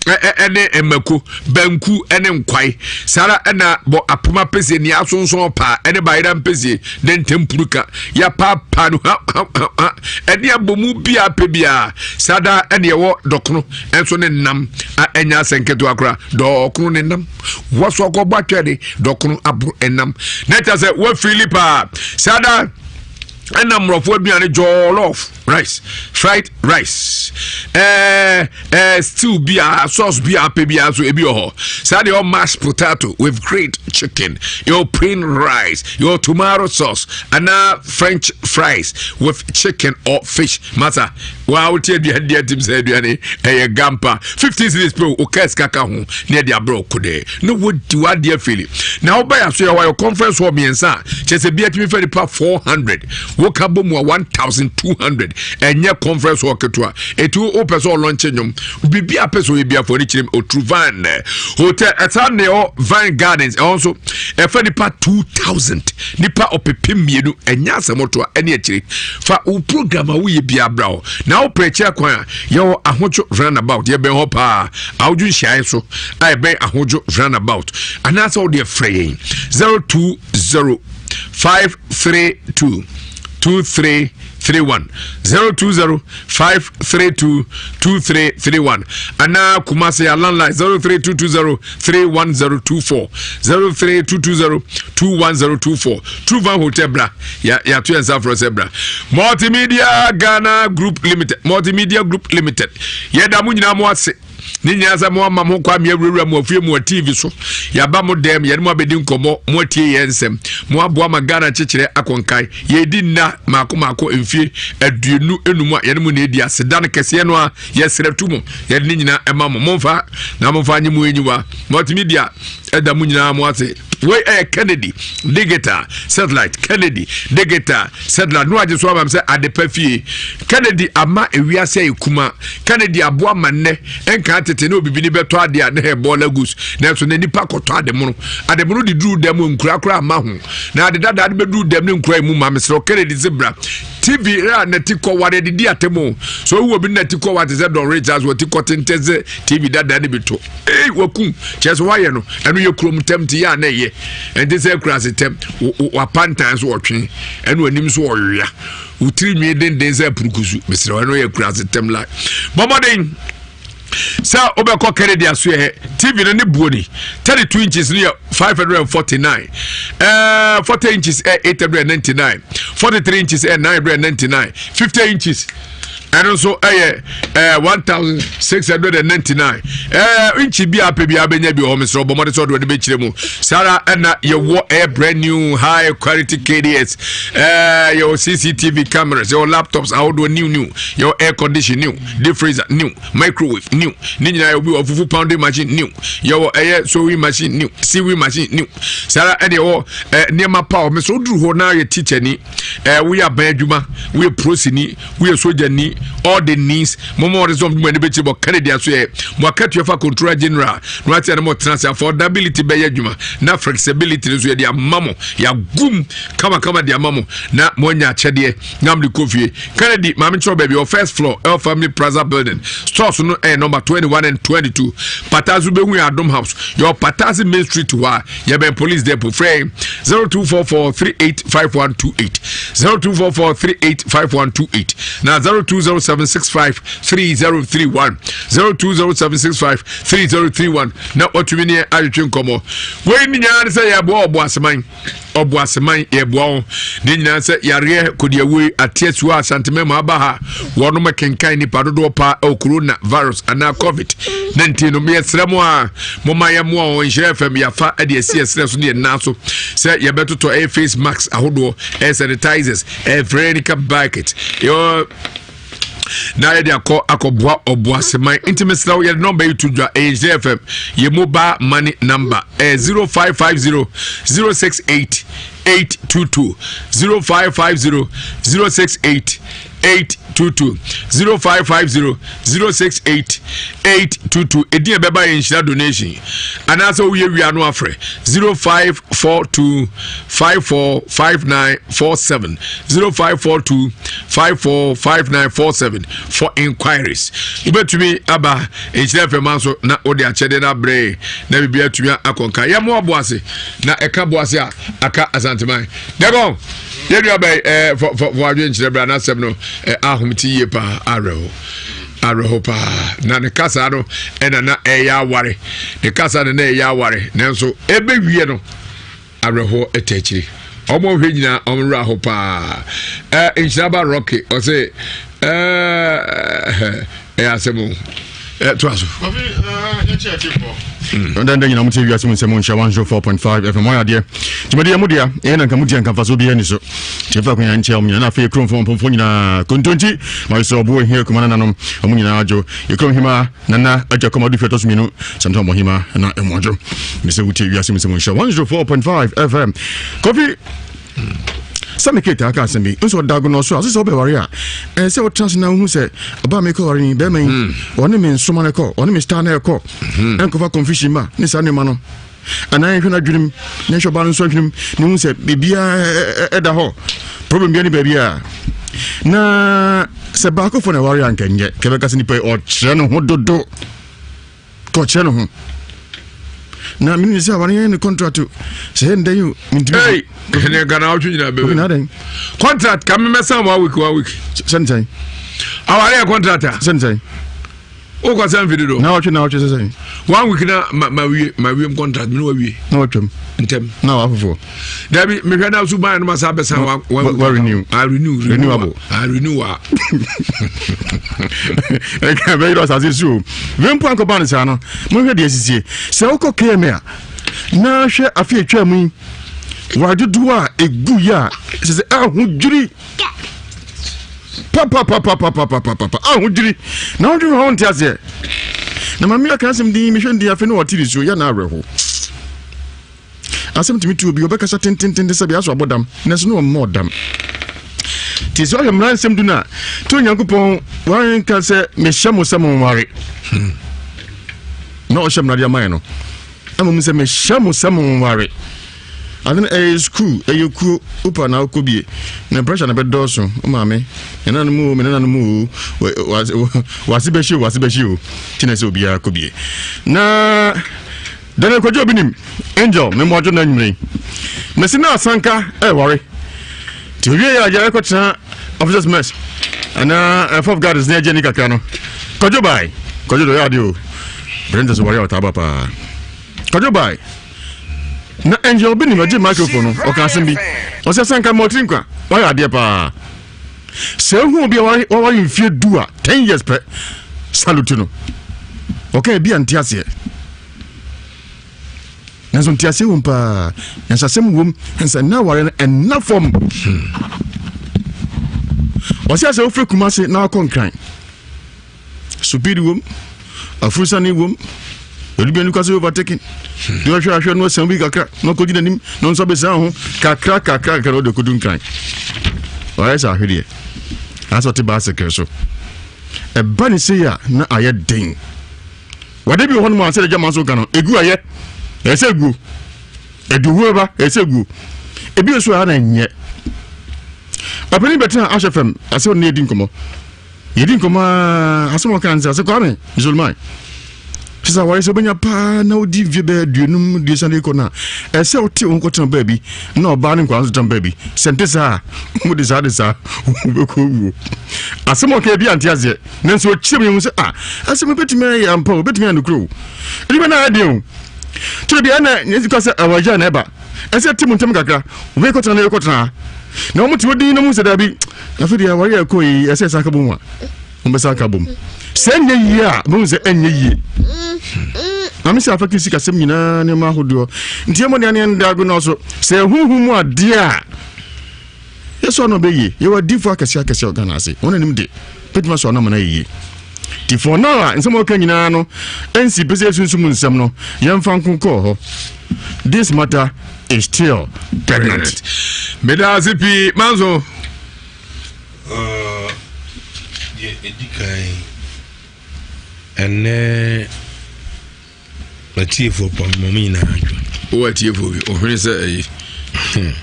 ɛne mmako banku ne nkwae saa ɛna bɔ apem apɛsie nea asonson paa ɛne bayera mpɛsie ne ntɛmpuruka yɛapaapaa no ha ha ha ha ɛne abɔmu biara pɛ biara saa da ɛne ɛwɔ dɔkono ɛnso ne nam a ɛnyɛ asɛ nketewa koraa dɔkono ne nam wɔso akɔbɔ atwɛre dɔkono aboro ɛnam na ɛkyɛ sɛ wɔafili paa saa da ɛna mmorɔfo aduane jollof rice fried rice ɛɛ ɛɛ stew bia sauce bia apɛ bia nso ebi wɔ hɔ saa deɛ ɔ mashed potato with grilled chicken your plain rice your tomato sauce anaa french fries with chicken or fish masa Waa wote aduane deɛ tim sɛ aduane ɛyɛ gampa 15 cities pe wo kaa sika ka ho na ɛde abrɛ wo kodɛɛ na wodi w'adeɛ afili na woba yɛ aso yɛ hɔ ayɛ conference hall mmiɛnsa a kyerɛ sɛ bia tumi fɛ nipa 400 woka bɔ mu a 1200 ɛnyɛ conference hall ketewa ɛti wopɛ sɛ ɔlɔnkye nnwom biribi a pɛ sɛ ɔyɛ biafoɔ ne kyerɛ otru van hotel ɛsan ne ɛwɔ van gardens ɛhɔ nso ɛfɛ nipa 2000 nipa ɔpepem mmienu ɛnyɛ asɛm ɔtoa ɛne akyire fa wo program a woyɛ biara bra hɔ na wopɛ akyira kwan a yɛwɔ ahodwo roundabout yɛbɛn hɔ paa ahodwo nhyiaeɛ so a ɛbɛn ahodwo roundabout anaasɛ wode frɛ yɛn 020 532 2331 020 532 2331 anaa Kumasi landline 03220 31024 03220 21024 True Van Hotel bra yɛato yɛn nsa frɛ sɛ bra Multimedia Ghana Group Limited Multimedia Group Limited yɛda mo nyinaa mo ase ne nyinaa sɛ mo ama mo kwa mmea wurawura mo afie mo tv so yɛaba mo dɛm yɛne mo abɛdi nkɔmmɔ mo atie yɛn nsɛm mo aboa ma Ghana kyekyerɛ akɔnkae yɛdi nna maako maako mfie 25 a yɛne mo na ɛdi aseda no kɛseɛ no a yɛsrɛ to mo yɛde ne nyinaa ɛma mo momfa na momfa nye mo enyiwa multimedia ɛda mo nyinaa mo ase wei ɛyɛ Kennedy digital satellite Kennedy digital satellite no agye so ama sɛ adepa fie Kennedy ama ewiase ayɛ kuma Kennedy aboa ma nnɛ ɛnka Ɛka tete ne obibini bɛtɔ adeɛ a na ɛyɛ bɔɔla goose, nanso na nipa kɔtɔ ademono. Ademono de duru dɛm nkura koraa mma ho. Na ade dada de bɛduru dɛm ne nkura emu ma mesrɛ Kennedy se bra. TV a nati kɔ ware de di atɛm o. So owu obi nati kɔ wate sɛ Don Richards wɔti kɔ tenten sɛ TV dada ne bi to. Ei wakum kyerɛ sɛ wayɛ no ɛno yɛ kurom tɛm ti yɛ a na ɛyɛ. Ɛnte sɛ akura tɛm wapantan so ɔtwe ɛno anim so ɔwea. Wo tiri nwi denden sɛ apurukusu mesrɛ ɛno yɛ akura tɛm la. Bɔmmɔden sɛ wobɛkɔ kennedy asoɛ tv no ne buo ni 32 inches no yɛ 549 uh, 40 inches ɛ 899 43 inches ɛ 999 50 inches ɛno nso ɛyɛ ɛɛ 1699 ɛɛ inch bi a apɛ bi a bɛnya bi wɔ hɔ mesrɛ ɔbɔ mmɔde sɛ ɔde ɔde bɛkyerɛ mu saa ara ɛna yɛwɔ ɛyɛ brand new high quality kds ɛɛ yɛwɔ cctv cameras yɛwɔ laptops ahodoɔ new new yɛwɔ air condition new deep freezer new microwave new ne nyinaa yɛ obi wɔ fufu pounding machine new yɛwɔ ɛyɛ sewing machine new sewing machine new saa ara ɛna yɛwɔ ɛɛ nneɛma pa ɔmo so woduru hɔ na yɛ teacher ni ɛɛ woyɛ aban adwuma woyɛ prosini woyɛ soja ni all the needs mo mo wɔde sɛ ɔmo ani bɛkyiri bɔ kennedy aso yɛ mo akatua fa controller general na wate ɛna mo tena ase affordability bɛyɛ adwuma na flexibility nso yɛde ama mo yɛagum kamakama de ama mo na mo anya akyɛdeɛ na mo de kɔ fie kennedy maame kyerɛ baabi wɔ first floor el family plaza building stores no ɛyɛ number 21 and 22 patazo bɛhu yɛ adom house yɛ patase main street hɔ a yɛbɛn police depot frɛ 0244 385128 0244 385128 na 0207 653031 0207 653031 na watumi ne atwetwe nkɔmmɔ wei ne nyinaa ne sɛ yɛboa ɔbo aseman ɔbo aseman yɛboa wo ne nyinaa sɛ yareɛ kɔdiawuo ateɛ suo asantema mu aba ha wɔnom kenkan nipa dodoɔ paa ɛwɔ corona virus anaa covid 19 no yɛsrɛ mo a moma yɛmmoa wɔn nhyerɛ fam yɛafa de asi ɛserɛ so ne yɛn nan so sɛ yɛbɛtotɔ ɛyɛ face mask ahodoɔ ɛyɛ sanitizers ɛyɛ veronica bucket yɛwɔ na yɛde akɔ akɔboa ɔboaseman nti mesrɛ wo yɛde nɔmba yi to dwa ɛyɛ nhyerɛ fam yɛ mobile money number ɛyɛ 0550 068 822 0550 068 822 0550 068 822 ɛdin a ɛbɛba yɛ nhyira donation anaasɛ woyɛ wia no afrɛ 0542 545947 0542 545947 for inquiries wobɛtumi aba nhyira fm nso na wode akyɛdeɛ no abrɛ na biribi atumi akɔnka yɛmmoa boase na ɛka boase a aka asanteman dɛbɔn yɛn nua bɛyi ɛɛ fɔ fɔ fɔ adwe nkyerɛ bra n'asɛm no ɛɛ ahom ti yie paa awerɛho awerɛho paa na ne kasa no ɛna na ɛyɛ aware ne kasa no na ɛyɛ aware nanso ɛbɛwie no awerɛhoɔ ɛtɛ akyiri ɔmo nhwɛ nyinaa ɔmo werɛ aho paa ɛɛ nhyira ba rɔke ɔsɛ ɛɛ ɛyɛ asɛm o ɛ to aso. Ndɛ nyina motie wiase mu nsɛm nhyɛ 104.5 FM ɔyɛ adeɛ dwumadi yɛ mo dea ɛyɛ na nka modi anka mfasoɔ biara ni so nti mfa akwanya nkyɛ ɔmo nyinaa na afei kuromfoɔ mpomfoɔ nyinaa kontonkyi ma sɛ ɔbo ɛhia kuma nananom ɔmo nyinaa adwo yɛkurom hema nana agya kɔma ɔde fie ɛtɔ so mmienu sɛmtɛ ɔmɔ hema na ɛmo adwo ne sɛ wotie wiase mu nsɛm nhyɛ 104.5 FM Kofi sɛ mekee taa ka asɛm bi nso ɔda agonɔ so a sɛ sɛ wobɛware a ɛɛ sɛ wotena ase na wohu sɛ ɔbaa mekɔ ware ni bɛrima yi hmm. ɔne me nsoma no kɔ ɔne me star no ɛkɔ hmm. ɛnkɔfa confusion ma ne saa nneɛma no anaa yɛhwɛ no adwenem na yɛhwɛ ɔbaa no nso adwenem na hu sɛ biribiaa ɛda hɔ problem bia ne baabi a na sɛ baakofo na ɛware a nkɛnyɛ kɛbɛka sɛ nipa ɔkyerɛ ne ho dodo kɔkyerɛ ne ho na mene sɛ aware yɛn ne contract sɛ yɛ ndɛ yi o mentumi ɛne nka na awotwe nyina bɛbɛ contract ka memɛsan one week one week sɛne sɛn aware yɛ contract a sɛne sɛn wokɔ sɛ mfidi do na awotwe na awotwe sɛ sɛn one week na ma ma wie ma wie contract mene wawie na watwam ntɛm na wafoforɔ dabi mehwɛ na so ban no ma sa bɛsan wa wa renew ah renew renewable ah renew a ɛka bɛyɛ dɛ ɔsase so o wei mpo ankɔba no saa no monhwɛ deɛ asisie sɛ wokɔ kma a na hwɛ afe atwa mu yi wadodoɔ a ɛgu yɛ a sɛ sɛ ahodwiri papapapapapapapa ahodwiri na wodwiri hɔ wonte aseɛ na maame aka asɛm din mehwɛ ndin afe ne ɔte ne suo yɛ na awerɛho Asɛm tumi tu obi, ɔbɛkasa tententen sɛ bia so abɔ dam, nanso ne ɔmmɔɔ dam. Nti sɛ ɔhwɛ mmara nsɛm du no a, to Onyankopɔn wanka sɛ mehyɛ mo sɛ monware. Hmm. na ɔhyɛ mmara de ama yɛn no. Mmom sɛ mehyɛ mo sɛ monware. Ade no ɛyɛ sukuu, ɛyɛ kuo, wopa na wokɔ bie. Na pressure no bɛdɔɔso, wo maame, ne nananom o, me nananom o, wase bɛhye o, wase bɛhye o, nti na ɛsɛ obiara kɔ bie. Na Daniel Kwadwo obi nim, Angel, me mmoadwo na anwummerɛ yi. Mesi na asanka ɛware. Nti owie yɛ agya ɛkɔtena officers mess anaa eh, fourth guards ne agye ni kakra no. Kwadwo bae, Kwadwo dɔ yɛ adeɛ o. Brenda so ware a ɔtaa ba paa. Kwadwo bae. Na Angel bi nim ɔgye microphone no, ɔka asɛm bi. Ɔsɛ sɛ nka mɔtiri nkwa, wayɛ adeɛ paa. Sɛ ehu obi a waware mfie du a, ten years pɛ, salute no. Ɔka ebi a nte aseɛ. Nanso nte aseɛ wom paa, nyansasɛm wom, nsa nna aware no ɛnna fam. Ɔsɛ sɛ wofiri Kumase na wakɔ Nkran. Supidi wom, afurusane wom, ɛdu bi anikwa sɛ overtaking. Deɛ ɔhwɛ ahwɛ no asan bi kakra na ɔkɔgye n'anim na ɔnsa bɛsan ho kakra kakra kakra na ɔde kɔdu Nkran. Ɔyɛ sɛ ahwedeɛ, asɛ ɔte baesekere so. Ɛba ne sei a na ayɛ den. Wade bi wɔ hɔnom a sɛdeɛ gyama nso ka no, ɛgu ayɛ, ɛyɛ sɛ ɛguo. Ɛde ho bɛba, ɛyɛ sɛ ɛguo. Ebi nso a na ɛnyɛ. Ɔpanin bɛtena ahyɛ fam, asɛ ɔne yɛdi nkɔmmɔ. Yɛdi nkɔmmɔ ara, asɛm a ɔka ne sɛ, ɔsɛ Kwame, Musulman, kyɛ sɛ aware sɛ wobɛnya paa na wodi mfeɛ bɛyɛ aduonum aduasa de kɔ no a, ɛsɛ wote wo ho kɔtena baabi na ɔbaa ne nkwadaa nso tena baabi. Sɛ nte saa a, wode saa de saa wobɛkɔ wuo. Asɛm a ɔka bi ante aseɛ, nanso ɔkyerɛ mu yɛhu sɛ, ah, asɛm bɛtumi ayɛ ampa o, bɛtumi ayɛ nokorɛ o. Ɛdi bɛ na ayɛ den o. Kyerɛ bi ɛna nyɛ sika sɛ awaregyae na ɛba. Ɛsɛ te mu ntɛm kakra, wei kɔtena na wei kɔtena ha. Na wɔn te hɔ din na wɔn sɛ daabi, afei deɛ aware a ɛkɔ yi ɛsɛ ɛsan ka bom a, wɔn bɛsan ka bom. Sɛ ɛnyɛ yie a, bɛhu sɛ ɛnyɛ yie. Na me sɛ afɛte sikasɛm nyinaa nneɛma ahodoɔ. Nti ɛmɔ nea ne ɛnda ago no so. Sɛ ɛhuhu mu adeɛ a, yɛsɔ ano bɛyie. Yɛwɔ adiifoɔ akɛseɛ akɛseɛ wɔ Ghana ase. Wɔn anim de, bɛtumi asɔ ano ama no ayɛ yie. Nti for now a nsɛm a wɔka nyinaa no ɛnsi pɛ sɛ yɛsunsum nsɛm no yɛmfa nko kɔɔ hɔ. This matter is still pregnant. Meda ase pii manso. Deɛ ɛdi kan ɛnɛ atiefoɔ pam ma mo nyinaa adwo. Wowɔ atiefoɔ bi ɔhwene sɛ ɛyi.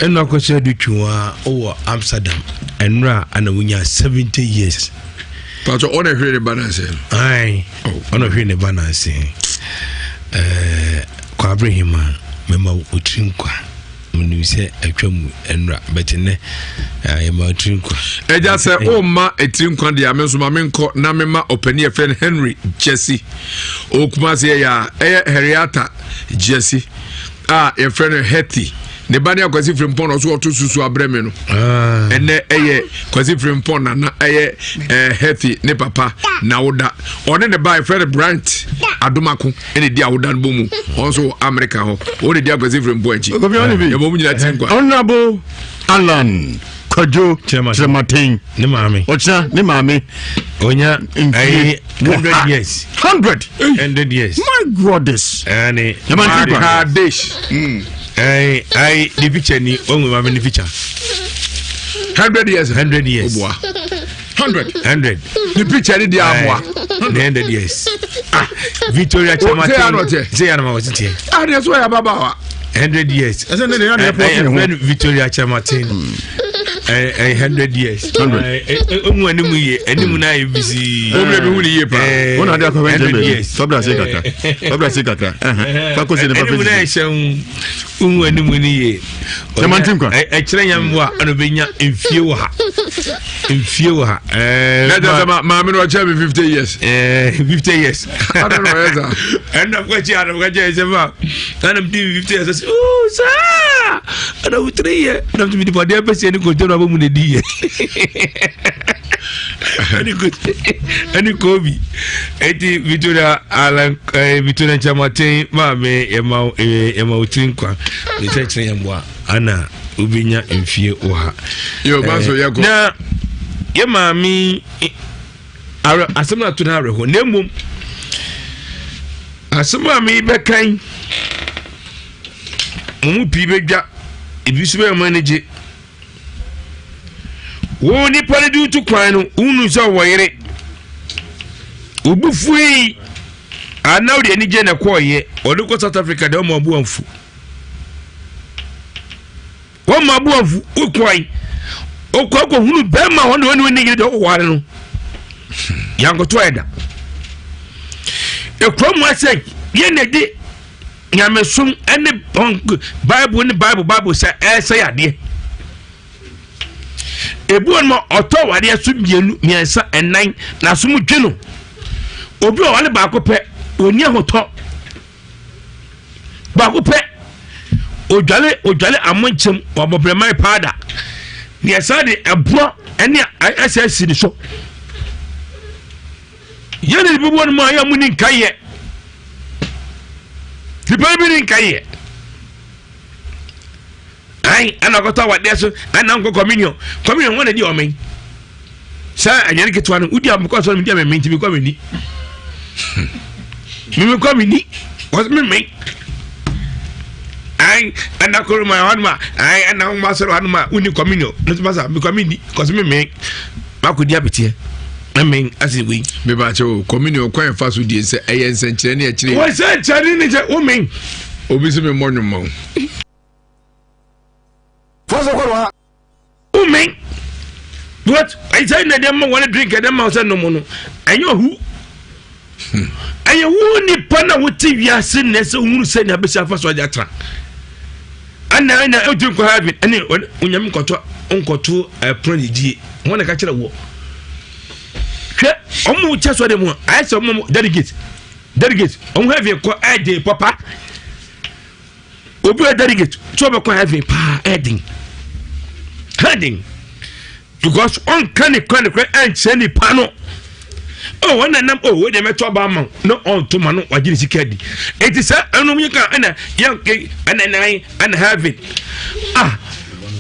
Ɛna akɔsɛ adu twi a wowɔ Amsterdam ɛnora ana wonya 70 years. Pàtó ɔna hwere ne ba nanse. Ayi ɔna hwere ne ba nanse. Ɛɛ Kwabere Hema mɛma otiri nkwa. Menim sɛ atwa mu nnora bɛte nnɛ yɛma otiri nkwa. Ɛgya sɛ womma etiri nkwa deɛ a me nso ma menkɔ na mema ɔpanin yɛfrɛ no Henry Gyasi. Ɔwɔ Kumasi ɛyɛ a ɛyɛ Henrietta Gyasi a yɛfrɛ no Hetty. Ne ba ne Akwasi Frimpong na ɔso ɔto susu abrɛ me no. Ah. Ɛnɛ ɛyɛ Kwasi Frimpong nana ɛyɛ ɛɛ Hetty ne papa na woda. Ɔne ne ba yɛfrɛ no Brant Adomako. ɛna di awoda no bɔ mu ɔn nso wɔ amerika hɔ wɔn na di akwasi firi mpo akyi ɛbɔ mu nyinaa ti nkwa. honourable alan kwadwo kyerɛmaten ne maame ɔkyena ne maame onya mfie hundred years hundred hundred years my goddess ɛne makadesh ɛɛ ayi ne picture ni wɔn mu maame ne picture hundred years hundred years oboa hundred hundred ne picture ni di amoa ne hundred years ah Victoria Chamaten sɛ yɛ anama wɔsi tiɛ ah deɛ so yɛ ababaawa hundred years ɛsɛ ne de yɛ adeɛ pɔtɔ ne ho Victoria Chamaten ɛɛ hundred years ɛmu anim yie anim na ayɛ bisi o bɛ bi wuli yie paa o na de akɔ fɛn jɛn bɛɛ fabra se kakra fabra se kakra fa ko se ne fa fɛ anim na yɛ hyɛn wohu anim no yie ɛkyerɛ nyame bo a ɛna ɔbɛnya mfie wɔ ha mfie wɔ ha maame no ɔkyɛ me 50 years 50 years ɛna kɔkye ana kɔkye ɛsɛ ma ɛna mdi 50 years ɔsɛ oo saa ɛna wotiri yɛ ɛna mtumi di bɔdeɛ pɛsɛ ne kɔntɛ no abɔ mu na di yɛ ɛne kobi eti victoria alan ɛɛ eh, victoria nkyɛnmaten maame yɛma ɛɛ yɛma wo tiri nkwa ne sɛ kyerɛ yɛn boa ana wobɛnya mfie wɔ ha. yɛ ɔba so yɛ kɔ. na yɛ maame awɛ asɛm na ato no awerɛho na mmom asɛm a mebɛkan mo mu pii bɛdwa ebi nso bɛyɛ mo ani gye. Wo nipa no de wotu kwan no, wonu sɛ ɔwɔ yere. Wo bo fui. Ana wode anigye na ɛkɔɔyɛ ɔde kɔ South Africa deɛ ɔma ɔbo amfu. Wɔma ɔbo amfu wokɔe ɔkɔ akɔhunu bɛrima hɔ ne ɔne ɔne yere deɛ ɔkɔware no yankoto ɛda. Ekura mu asɛ yɛn na ɛde nyamesom ne Bible ne Bible Bible sɛ ɛsɛ yadeɛ. Ebi wɔ no ɔtɔ awadeɛ so mmienu mmiɛnsa ɛnan na asom dwe no. Obi wɔ ɔne baako pɛ ɔni ahotɔ baako pɛ odwale odwale amonkyɛm wabɔ brɛman paada deɛ saa de ɛborɔ ɛne ɛsɛ asi ne so yɛn ne bi wɔ no mu a yɛn mu ni nka yɛ nipa bi ni nka yɛ. Ayi ɛna ɔkɔtɔ awadeɛ so ɛna nkɔ communion communion wɔn na di ɔmɛn sɛ ɛnyɛ ketewa no wodi amekɔ sɔrɔ mi di amɛmɛ nti mi kɔ mi ni mi kɔ mi ni wɔn mi mɛn ayi ɛna koro ma ɛhɔ nom a ayi ɛna wɔn asɔrɔ hɔ nom a wodi communion ne so masa mi kɔ mi ni kɔsi mi mɛn mako di abeteɛ ɛmɛn ase wei. bɛba kyɛ o communion kwan fa so die sɛ ɛyɛ nsɛnkyerɛ ne ɛkyerɛ. wɔn nsɛnkyerɛ ne kyɛ wɔn mɛn. Obi sɛ mi mmɔ nnwom ma wo. Women what ɛsɛ na ɛdɛ ma wɔn drink ɛdɛ ma sɛ nom no ɛnyɛ ɔhu ɛyɛ wo nipa na wote wiase na ɛsɛ ohunu sɛ nea bɛsi afa so ɔde atra ɛna ɛna ɛdi nkɔ heaven ɛne onyame nkɔtɔ nkɔto ɛpono didie wɔn na ɛka kyerɛ wɔ hwɛ ɔmo kyɛ sɔ de mu ayɛ sɛ ɔmo delegate delegate ɔmo heaven kɔ ɛde papa. Obi yɛ delegate tí ɔbɛkɔ heaven paa ɛden ɛden because ɔnka ne kora ne kora ɛnkyerɛ nipa no oh wɔn nanam oh wɔn deɛ mɛtɔ ɔba ama no ɔnto ma no wagye ne sika di eti sɛ ɛnum yi kan ɛna yɛn ke ɛna nan ɛna heaven ah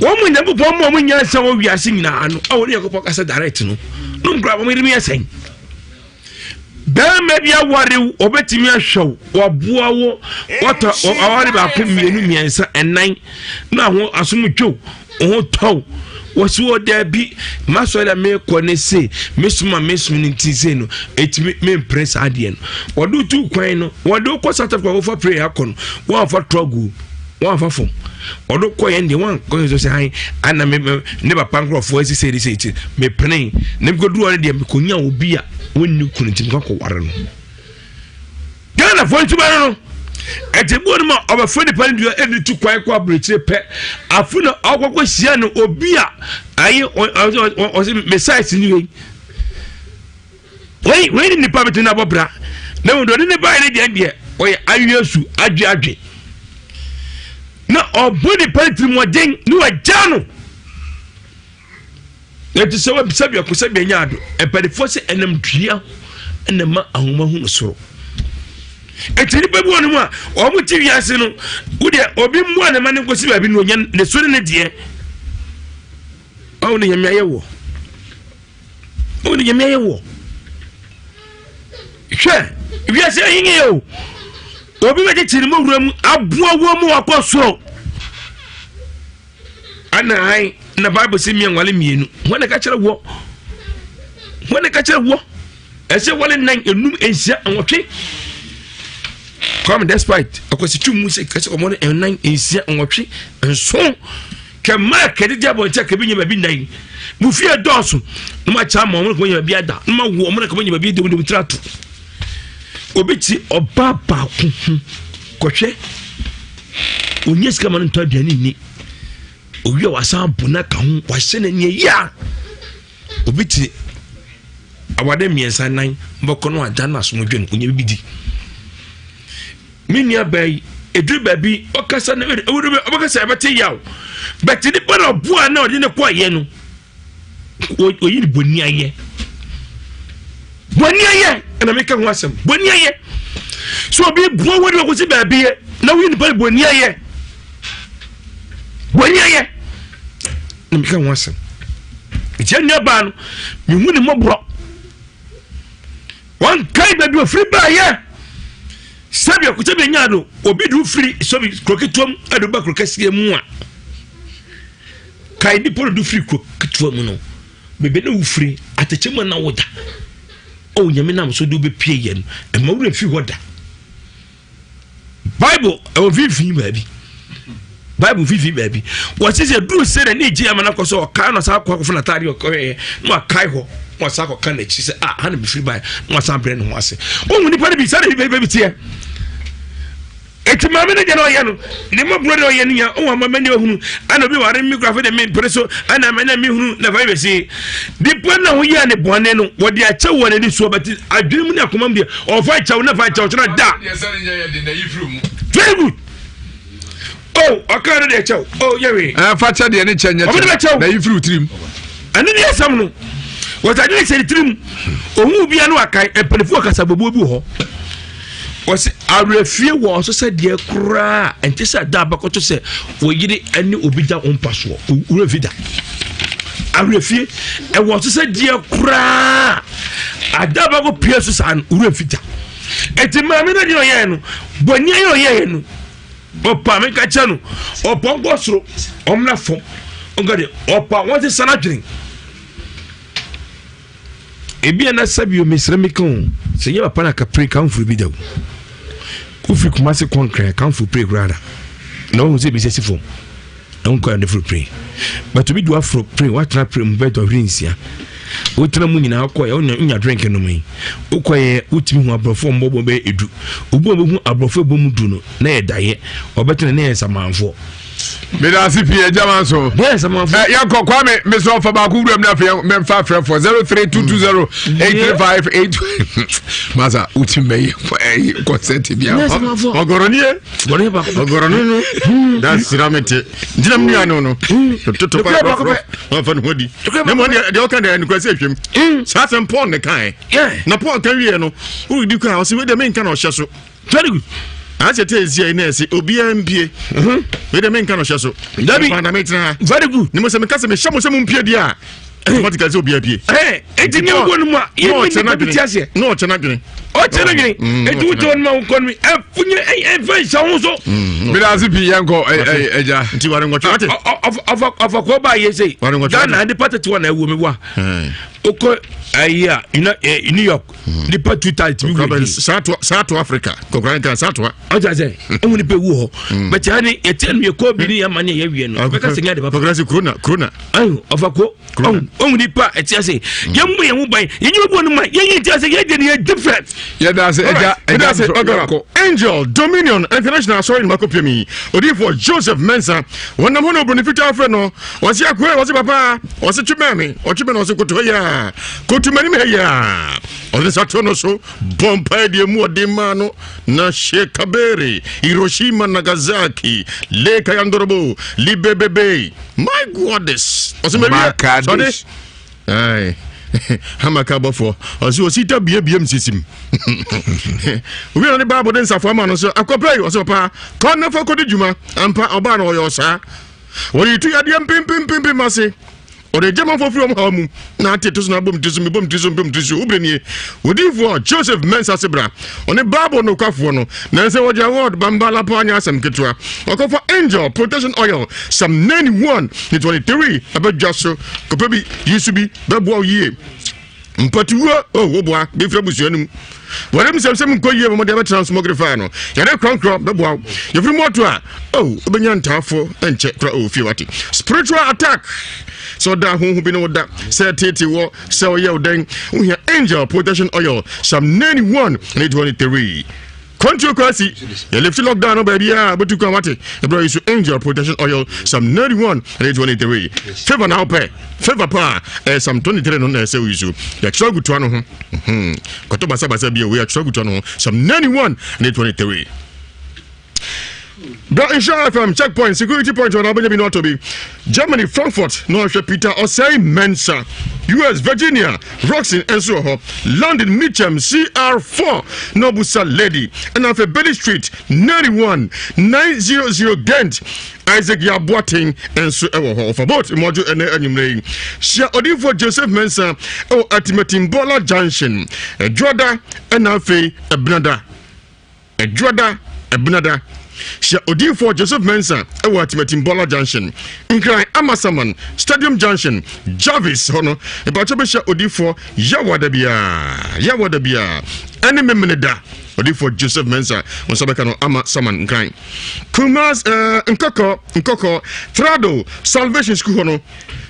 wɔn mu nyankopɔn mu a wɔn nyansa wɔ wiase nyinaa no a wɔn nyankopɔn kasa direct no no nkura wɔn yɛrɛ mi yɛ sɛn. Barima bi aware wo, ɔbɛtumi ahwɛ wo, waboa wo, watɔ aware baako mmienu mmiɛnsa ɛnan na ho asom dwo, ho tɔ wo. Wɔsi wɔ daabi, masɔre a mekɔ ne se, mesoma mesom no nti se no, ɛtumi mempere saa adeɛ no. Wɔde tu kwan no, wɔde wokɔ South Africa wofa prayer akɔ no, wɔamfa trɔgo wɔamfa fam. Ɔdo kɔ yɛn deɛ wɔankɔ yɛn so sɛ han ana me ne papa nkurɔfoɔ asi sɛ sɛ ti mepene na mekɔduru hɔ no deɛ mekɔnya obi a wɔnni kunu nti mekɔ akɔware no. Ghanafoɔ ntoma no no ɛte buo no ma ɔbɛfa nipa no dua ɛde tu kwan kɔ aburokyire pɛ afo na ɔkɔkɔ hyia no obi a ayi ɔsɛ me size ni wei Wei wei ne nipa bɛtumi abɔ bra na mmom deɛ ɔde ne baeɛ no deɛ deɛ ɔyɛ awie su adwe adwe na ɔbɔ nipa no tirimɔden ne wagya no ɛti sɛ wabisa biako sɛ bianya ado mpanimfoɔ sɛ ɛnam dua ɛna ma ahoma hu no soro ɛti nipa bi wɔ no mu a wɔn ti wiase no wodeɛ obi mmoa ne ma ne nkosi baabi no onya ne so ne ne deɛ ɔwo ne nyame ayɛ wɔ Wo ne nyame ayɛ wɔ. Hwɛ, wiase ahenni o. Obi bɛkyekyere ne mɔwura mu aboa wɔ mu wakɔ soro. Ana han na Bible sɛ mmea nwale mmienu. Wɔn na ɛka kyerɛ wɔ. Wɔn na ɛka kyerɛ wɔ. Ɛsɛ wɔle nan enum nsia nwɔtwe. Kwame despite akwasitwi mu sɛ kɛsɛ wɔn nan nsia nwɔtwe nson. Kɛ Mark de di abɔnten a kɛbi nya baabi nnan. Mo fie dɔɔso na mo akyɛ ama wɔn na kɔn nya baabi ada na mo awo wɔn na kɔn nya baabi de wɔn tiri ato. Obi te ɔbaa baako ho kɔhwɛ onye sika ma no ntɔ aduane nni owi a wasan abo no aka ho wahyɛ no ani yia obi te awade mmiɛnsa nan bɔkɔ no agya no asomdwe no onya bibi di. Me nua baa yi, ɛduru baabi ɔkasa no ɔbɛkasa ɛbɛte yaw bɛte nipa na ɔboa na ɔde ne kɔɔyɛ no ɔyi ne bɔni ayɛ bɔni ayɛ ɛna meka ho asɛm bɔni ayɛ so obi boa wɔde ɔkɔsi baabi yɛ na woyi nipa bɔni ayɛ bɔni ayɛ na meka ho asɛm nti ɛnua baa no mehu ne mmɔborɔ Wɔnkae baabi ofiri baeɛ. Sɛbi sɛbi enya no obi de ofiri sɛbi kuro ketewa mu ɛde ba kuro kɛseɛ mu a kae nipa no de ofiri kuro ketewa mu no baabi na wofiri atɛkyɛ mu na woda ɔwɔ nyame nam so de wobɛpie yɛ no ɛma wura mfiri hɔ da. Bible ɛwɔ mfimfini baabi. Bible mfimfini baabi. Wɔsi sɛ duru sɛ na ne gye ama no akɔ sɛ ɔkae na ɔsan akɔ akɔfa n'ataade ɔkɔyɛ na wakae hɔ na wasan akɔka n'akyi sɛ ah ha na mefiri bae na wasan brɛ ne ho ase. Wohu nipa no bi sɛ na bi teɛ. Eti maame no deɛ na ɔyɛ no ne mmɔborɔ deɛ ɔyɛ no nya ɔwɔ ama mani ɔhunu ɛna obi ware me kura fɛ de me mpere so ɛna mɛ na me hunu na fa bɛsi nipa na ho yɛ ne bɔne no wɔde akyɛ wɔ n'ani soɔ bɛte adwene mu ne akoma mu deɛ ɔfa kyɛw na fa kyɛw kyerɛ da. Very good. Oh, ɔka no deɛ kyɛw. Oh, yɛ wee. Ɛɛ fa kyɛ deɛ ne kyɛ nyɛ kyɛ. Na yi firi tirim. Ɛno ne asɛm no. Wɔsɛ adwene hyɛ ne tirim. Ohun bia no akae mpanimfoɔ kasa bobuo bi wɔ hɔ. Wɔsɛ awerɛfie wɔ ɔso sɛ deɛ koraa ɛnte sɛ da abɛkɔto sɛ wɔyere ne obi da wɔn mpa soɔ. Wura fi da. Awerɛfie ɛwɔ ɔso sɛ deɛ koraa ada abɛkɔ pie so saa no wura fi da. Eti maame no deɛ ɔyɛɛ no bɔnni ayɛ ɔyɛɛ no. Ɔpa menka kyerɛ no ɔpa ɔnkɔ soro ɔmmra fam ɔnka deɛ ɔpa wɔn sesa no adwene ebi a na sɛbi o mesrɛ meka o sɛ nyɛ papa na kapre kamfo bi da o wofiri kumase kɔnkran kamfo pire koraa da na wɔn sɛ ebi sɛ si fam. Nkɔ a ne foro pire. But obi de waforo pire watena pire mu bɛyɛ dɔhwere nsia. Wotena mu nyinaa kɔ yɛ wonya wonya drink nom yi. Wokɔ yɛ wotumi hu aborɔfo mbɔbɔ bɛyɛ edu. Obi a obehu aborɔfo ɛbɔ mu du no na yɛ daeɛ. Ɔbɛtena na yɛ nsamanfoɔ. Meda ase pii agya ma nso. Ɛ yɛnkɔ Kwame mesɛ ɔfa baako wuram na afei mɛmfa afrɛfoɔ 03220 835 8 Masa wotumi bɛyɛ kɔnsɛnti bia. Ɔgɔrɔnie. Ɔgɔrɔno no da sira me te ntina me nua no no toto pa rɔfrɔf ɔfa ne ho adi na mmom deɛ ɔka deɛ nokora sɛ atwam saa asɛm Paul ne kae na Paul ka wieɛ no woredi kɔ a ɔsɛ wei deɛ menka na ɔhyɛ so. Very good. Asɛ tɛ esi ayi na ɛsɛ obiara mpie. Wei deɛ menka na ɔhyɛ so. Dabi. Ɛfa na metena ha. Very good. Ne mo sɛ meka sɛ mehyɛ mo sɛ mo mpie deɛ a automatically sɛ obiara pie. Ɛɛ eti ne wo no mu a yɛ ni nipa bi ti aseɛ. Na ɔkyɛ n'adwene. Ɔkyɛ n'adwene. Eti wo tɛ wɔn mu a wokɔ no mi ɛfunye ɛfɛ nhyɛ ho so. Meda ase pii yɛn kɔ ɛgya. Nti wari nwɔtwe wate. Ɔfa ɔfa kɔ ba yɛ sɛ. Ghana nipa tete wa na ɛwɔ mi wa. Okɔ ayi a New York. Nipa 2000 tumi wuli bi. Saa to Africa kɔkɔrɔ nkan saa to a. Ɔjà sɛ ɛmu nipa ewu hɔ. Bɛtɛ ha ni yɛtɛ nu yɛ kɔ bi ni yɛ ma ni yɛ wiɛ no. Bɛka sɛ nyɛ de papa. Kɔkɔrɔ sɛ corona corona. Ayi ɔfa ko ɔhu nipa ɛti ase yɛn mu yɛn ho ban yɛn nyɛ bu ɔno ma yɛn yɛ ti ase yɛn de ni yɛ different. Yɛ da ase ɛgya ɛgya ase ɔgɔrɔ Angel Dominion International asɔre ni mako pie mi odiyifoɔ Joseph Mensah wɔn nam hɔ na obroni fitaa frɛ no ɔsi akoe ɔsi papa ɔsi twe bɛn mi ɔtwe bɛn ɔsi koto yɛ koto m'anim ha yɛ ɔde nsa to no so bɔ mpae deɛ mu ɔden maa no na Shekabere Hiroshima Nagasaki Lake Ayandorobo Libebebe. My goddess. Ɔsɛ mɛ wiɛ. Sɔde. Ayi. Hamaka bɔfoɔ. Ɔsɛ osi ta bie bie msisim. Obi na ne baabu de nsafo ama no sɛ akɔpɛ yi ɔsɛ papa kɔ na fa kɔdi dwuma ampa ɔbaa na ɔyɛ ɔsaa. Wɔde tu yadeɛ mpempempempem ase. Ɔde gye manfoɔ firi wɔn haw mu na ate to so na abom tiri so mebom tiri so mpem tiri so wobere nie. Odiyifoɔ Joseph Mensah Sebra Ɔne Bible nokwafoɔ no. Nansa wɔgye award Bambala paa nyɛ asɛm ketewa. Ɔkɔfa Angel Protection Oil Psalm 91 ne 23 abɛdwa so. Kɔpɛ bi, yi so bi, bɛboa wo yie. Mpatuwuo, oh, woboa, bɛfiri abusua no mu. Wɔde nsɛmsɛm nkɔ yie ma wɔde abɛtena nsomɔgere no. Yɛde korɔnkorɔ bɛboa wo. Yɛfiri mu ɔto a, oh, wobɛnya ntaafo nkyɛ kora oh, fie wate. Spiritual attack sɛ ɔda ahoho bi ne wo da sɛ tete wɔ Sɛ ɔyɛ wo dɛn, wohia Angel Protection Oil, Psalm 91 ne 23. Kwantuo kwasi, yɛ lift lockdown no baabi a bɛtu kwan wate. Ɛbrɛ yi so Angel Protection Oil, Psalm 91 ne 23. Favor na wopɛ, favor paa, ɛyɛ Psalm 23 no na ɛsɛ wo yi so. Yɛkyerɛ agu toa no ho. Hmm. Kɔtɔ basabasa bi a wei yɛkyerɛ agu toa no ho. Psalm 91 ne 23. Bra Nhyira FM checkpoint security point hɔ na wobɛnya bi na watɔ bi. Germany Frankfurt na ɔhwɛ Peter Osei Mensah. US Virginia Roxon nso wɔ hɔ. London Mitcham CR4 na ɔbusa Lady. Ɛna afei Bailey Street 91 900 Ghent Isaac Yaboaten nso wɔ hɔ. Ɔfa boat mmɔdwo ɛnɛ anwummerɛ yi. Hyia odiyifoɔ Joseph Mensah wɔ Atimatimbola Junction. Ɛdwoada ɛna afei Ɛbenada. Ɛdwoada, Ɛbenada. Hyia Odiyifoɔ Joseph Mensah wɔ Atimatim Bɔla Junction, Nkran Amasaman Stadium Junction, Jarvis hɔ no. Mpakyɛ bɛhyia Odiyifoɔ Yawada biara, Yawada biara, ɛne Memeneda. Odiyifoɔ Joseph Mensah, wo nsa bɛka no Amasaman Nkran. Kumas, eh, Nkɔkɔ, Nkɔkɔ, Trado, Salvation School hɔ no.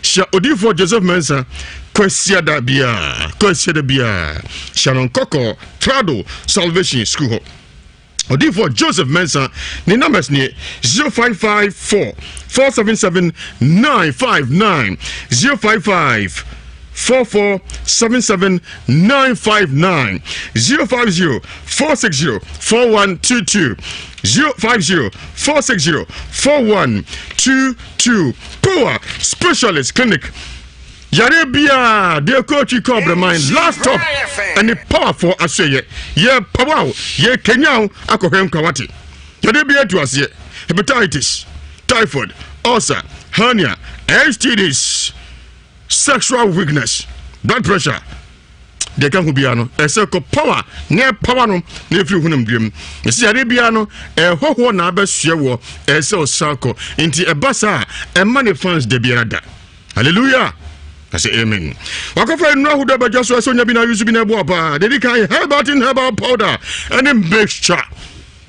Hyia Odiyifoɔ Joseph Mensah Kwasiada biara, Kwasiada biara. Hyia no Nkɔkɔ, Trado, Salvation School hɔ. Odiyifoɔ Joseph Mensah ne numbers nie 0554 477 959 055 4477 959 050 460 4122 050 460 4122 Power Specialist Clinic Yareɛ biara deɛ kɔ akyi kɔ abrɛman last stop ɛne powerfoɔ asoɛyɛ yɛ power wo yɛ kenya wo akɔhwɛ nkwa wate yadeɛ biara tu aseɛ hepatitis typhoid ulcer hernia STDs sexual weakness blood pressure deɛ ɛka ho biara no ɛsɛ kɔ power na ɛpower no na ɛfiri honam duam ɛsɛ yareɛ biara no ɛhɔhoɔ na abɛsoɛ wɔ ɛsɛ ɔsan kɔ nti ɛba saa ɛma ne fans da biara da Hallelujah! I say amen. Wakɔfa nnuro ahodoɔ abɛdwa so ɛsɛ onya bi na ayusu bi na ɛboa paa. Deɛ di kan herbatin herbal powder ɛne mixture.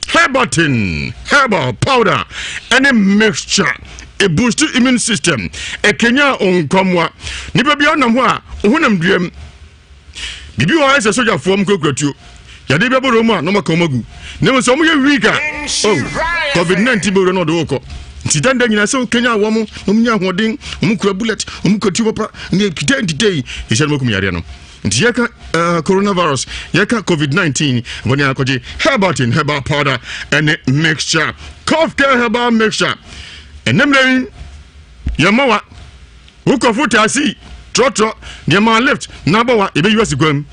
Herbatin herbal powder ɛne mixture. E boost immune system. Ɛkenya nkwamoa. Nipa bi ɔnam hɔ a ohunam duam. Biribi wɔ hɔ ayɛ sɛ sogyafoɔ m kurakura tuo. Yadeɛ bi abɔ wɔn mu a na wɔaka wɔn agu. Na mmom sɛ wɔyɛ weak a, oh, COVID-19 bɛwura na ɔde wo kɔ. Nti danda nyinaa sɛ wokanya wɔn na wɔnya ahoɔden, wɔn kura bullet, wɔn kura tuo papa, ne kitɛ ntitɛ yi, ɛhyɛ no wɔkum yadeɛ no. Nti yɛka uh, coronavirus, yɛka COVID-19, wɔne akɔgye herbatin herbal powder ɛne mixture, cough care herbal mixture. Ɛnɛ mmerɛ yi, yɛmmɔ wa. Wo nkurɔfo taa si trɔtrɔ nneɛma lift na abɔ wa yɛbɛyi wasi kwan mu.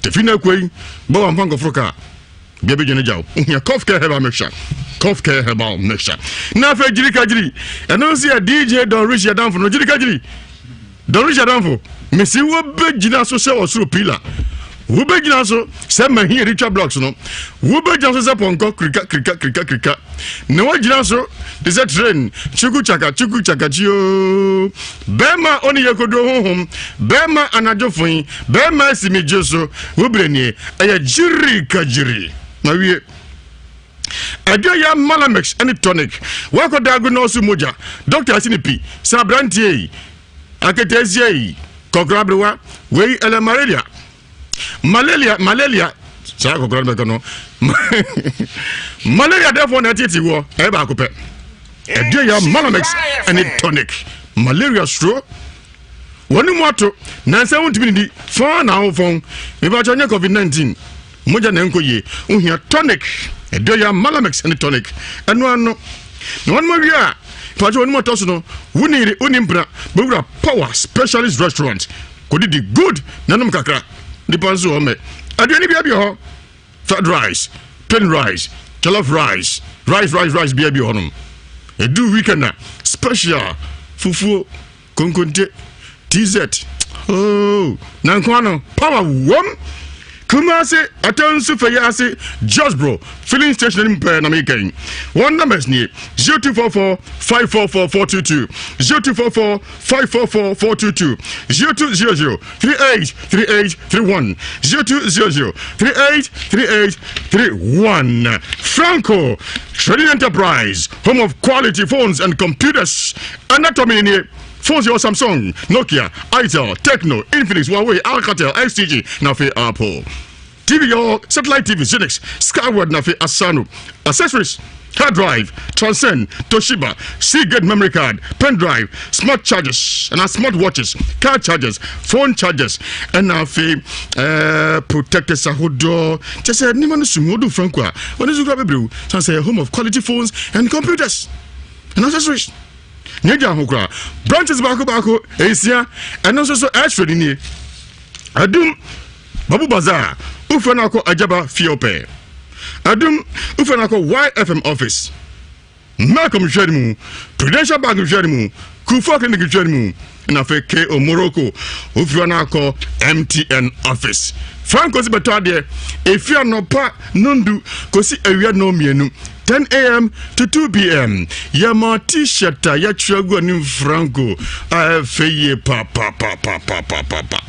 Tafi na akua yi bɔ wa mfa nkɔforo kaa. Bia bɛdwa no gya wo. Ohia cough care herbal mixture. Cough care herbal mixture. Na afei gyiri ka gyiri. Ɛno nso yɛ DJ Don Rich yɛdamfo no gyiri ka gyiri. Don Rich yɛdamfo. Mesi wo bɛgyina so sɛ ɔsoro pila. Wobɛgyina so sɛ mahi yɛde twa blocks no. Wobɛgyina so sɛ pɔnkɔ kirika kirika kirika kirika. Na woagyina so te sɛ train kyiku kyaka kyiku kyaka kyio. Bɛrima ɔne yɛ koduo honhom. Bɛrima anadwo foe. Bɛrima asi me gye so. Wo berɛ nie. Ɛyɛ gyiri ka gyiri. Mawie. Ɛdeɛ yɛ malamix ne tonic. Woakɔ diagnose mogya. Doctor asi ne pi sɛ aberanteɛ yi. Aketesia yi, kɔkɔrɔ aberewa, wei ɛlɛ malaria. Malaria, malaria, saa kɔkɔrɔ no bɛkɔ no. Malaria dɛfoɔ na ɛtete wɔ, ɛyɛ baako pɛ. Ɛdeɛ yɛ Malamix ɛne tonic. Malaria suro. Wɔn mu ato, nansa wontumi nidi, fɔn na ahofɔn. Mebakyɛ nyɛ COVID-19. Mogya na ɛnkɔ yie. Wohia tonic. Ɛdɔ yɛ Malamix ne tonic. Ɛno ano. Na wɔn awie a, pàtó wɔn mu ɔtɔ so no, wo ne yere, wo ne mpena, bɛwura Power Specialist Restaurant. Kɔdidi good na nom kakra. Nipa nso wɔ mɛ. Aduane bi abi hɔ. Fried rice, plain rice, jollof rice, rice, rice, rice bi abi hɔ nom. Ɛdu weekend a, special fufuo. Konkonte, TZ, oh, na nko ano, power wom. Kumasi, Atansu Fɛyɛ ase, Josbro, filling station anim pɛɛ na meka yi. Wɔn numbers nie, 0244 544 422, 0244 544 422, 0200 38 38 31, 0200 38 38 31. Franco Trading Enterprise, home of quality phones and computers. Anatomy nie. Phones yɛ Samsung, Nokia, Itel, Tecno, Infinix, Huawei, Alcatel, STG, na afei Apple. TV yɛ satellite TV, Xenix, Skyward na afei Asano. Accessories, hard drive, Transcend, Toshiba, Seagate memory card, pen drive, smart chargers, and smart watches, car chargers, phone chargers, ɛna afei eh, protectors ahodoɔ. Kyɛ sɛ nneɛma no sum odu Franco a, wɔne so kura bebree san sɛ home of quality phones and computers and accessories. Nyɛ gya ho koraa. Branches baako baako nsia, ɛno nso so ɛsoro ne nie. Adum Babu Bazaar, wofɛ no akɔ Agyaba fie ɔpɛ. Adum, wofɛ no akɔ YFM office. Malcolm hwɛ no mu, Prudential Bank hwɛ no mu, Kufuor Clinic hwɛ no mu, na afei KO Morocco, wofiri hɔ no akɔ MTN office. Franco si bɛtɔ adeɛ, efi anɔpa nondu kɔsi awia nnɔnmienu. 10 am to 2 pm. Yɛma t-shirt a yɛatwerɛ agu anim Franco a ɛfɛ yie papapapapapapa.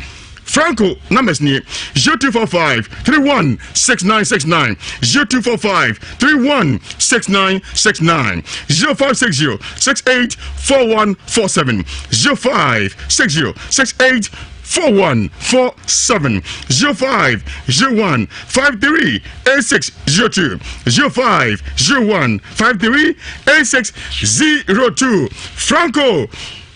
Franco numbers nie 0245 31 6969 0245 31 6969 0560 68 4147 0560 68 4147 05 01 53 8602 05 01 53 8602 Franco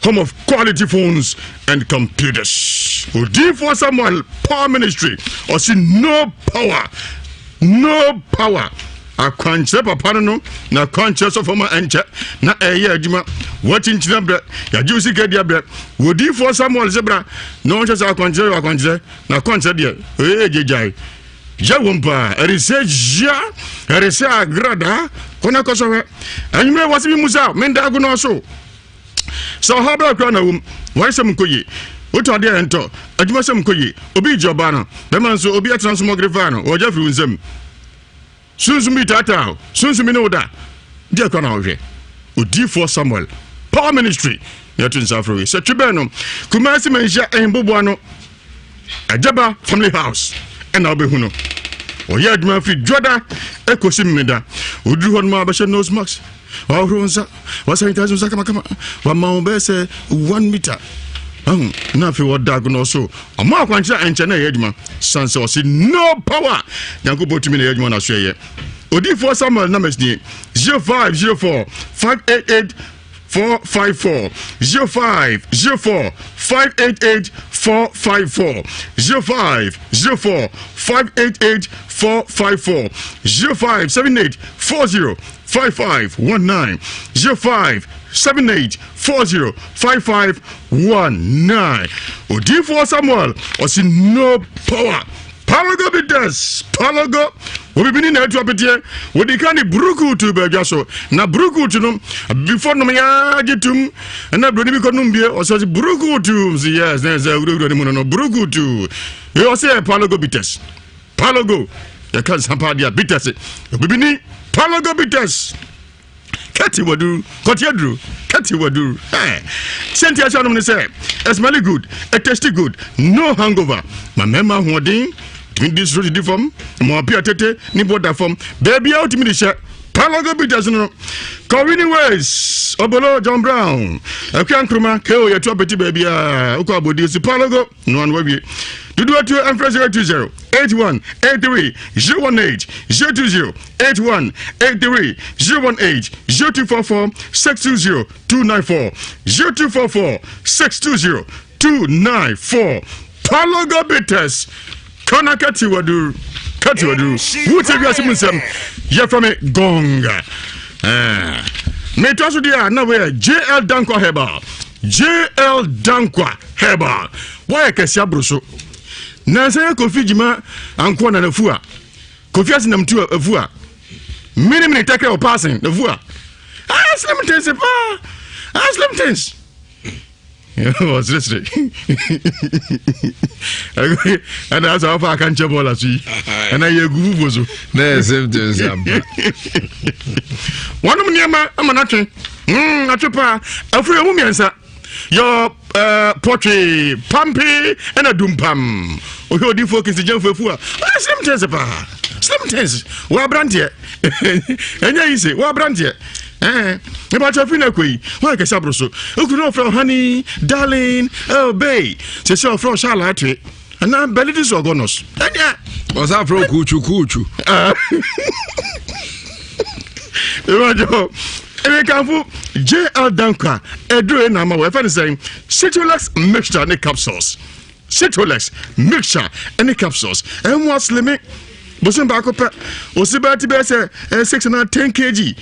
home of quality phones and computers. Odiyifoɔ Samuel Power Ministry ɔsi no power no power akwankyerɛ papa no no na akwankyerɛ sɔfo ma ɛnkyɛ na ɛyɛ adwuma wɔkyinkyina brɛ yɛagye wo sika di abrɛ wɔdiifoɔ samuel sɛ bra na ɔnhyɛ sɛ akwankyerɛ yɛ akwankyerɛ na akwankyerɛ deɛ ɛyɛ gyegyae yɛ wɔm paa ɛresɛ hyia ɛresɛ agrada kɔnɛ kɔsɔhwɛ anwummerɛ wɔse bi mu sa menda ago no so Sɛ ɔhaw bɛyɛ koraa na wom, waresɛm nkɔ yie. Wotɔ adeɛ a ɛntɔ, adwumasɛm nkɔ yie. Obi regye ɔbaa no, bɛrima nso obi atena nso mɔgere faa no, ɔregye afiri wo nsam. Sunsum bi taataa wo, sunsum bi ne wo da. Deɛ koraa na wohwɛ. Odiyifoɔ Samuel, Power Ministry, na ɛto nsa afrɛ wei. Sɛ twe bɛn no, Kumasi Manhyia Ahemboboa no, Agyaba Family House ɛna wobɛhu no. Ɔyɛ adwuma firi dwoda ɛkɔsi mmeda. Woduru hɔ nom a bɛhyɛ nose mask. Wahohoro nsa, wasanitize nsa kamakama, wama wo bɛyɛ sɛ one meter. Ahu, na afei wɔda agono so. Ɔmo akwankyerɛ a ɛnkyɛ na ɛyɛ adwuma. San sɛ ɔse no power. Nyankopɔn tumi na ɛyɛ adwuma na so ɛyɛ. Odiyifoɔ Samuel numbers nie 0504 588 454 0504 588 454 0504 588 454 0578 40 5519 0578 40 5519 Odiyifoɔ Samuel ɔsi no power Palogo bitters palogo obibini na atu apeteɛ wɔdi ka ne burukutu baadwa so na burukutu no before nom ya gye tum ɛna buroni bi kɔ nom bie ɔsɛ ɔsɛ burukutu sɛ yes na ɛsɛ wurawura ne mu no no burukutu ɔsɛ palogo bitters Palogo, yɛka nsa paa deɛ bitters, obibini Palogo bitters. Kati waduru, kɔte aduru, kati waduru. Hey. Sɛnti ahyɛ nom ne sɛ, it smelly good, it tasty good, no hangover. Ma mmarima ahoɔden, tumi di soro didi fam, ma ɔpia tete ne bɔ da fam, baabi a wotumi de hyɛ. Palogo bitters no, Kɔwini Ways, Obolo John Brown, Akua Nkrumah, KO yɛtu apɛti baabi a, wokɔ abɔdie si Palogo. No ano awie. Dodoɔ tuo ɛmfrɛ 020 81 83 018 020 81 83 018 0244 620 294 0244 620 294 Paloga Bitters Kana Katiwaduru Katiwaduru Wotie wiase mu nsɛm yɛfrɛ me Gonga eh. Metoa so deɛ a na wɔyɛ JL Dankwa Herbal JL Dankwa Herbal woayɛ kɛse aboro so nansa yɛ kofi gyima ankoa na nafu a kofi ase nam tu afu a mene mene tɛkrɛ wɔ paasen nafu a ah slim things paa ah slim things ɔseresere ɛna asɛ wafa aka nkyɛ bɔɔla so yi ɛna yɛ gu fufuo so na yɛ slim things ampa wɔnom nneɛma ama no atwe mm, atwe paa afiri ɛmu mmiɛnsa yɛ eh, pɔtwee pampe ɛna dumpam ohwɛ odifoɔ kisi gyamfo afu a ɔyɛ slim things paa slim things wɔ aberanteɛ ɛnyɛ yi se wɔ aberanteɛ ɛɛ ɛbɛkyɛ fi na akɔ yi wɔn akɛse aboro so okunu na ɔfrɛ honey darling oh babe sɛ sɛ ɔfrɛ ɔhyɛ alaatwe anaa bɛlidi sɛ ɔgɔnɔs ɛnyɛ ɔsan frɛ kuutu kuutu ìwájú ɛmɛkanfo jl dankwa ɛduro yɛ n'ama wɔ ɛfɛ ne sɛn citrulex mixture ne capsules citrulex mixture ne capsules ɛmu asilimi bosom baako pɛ osi bɛɛ ti bɛɛ sɛ ɛyɛ 6 na 10 kg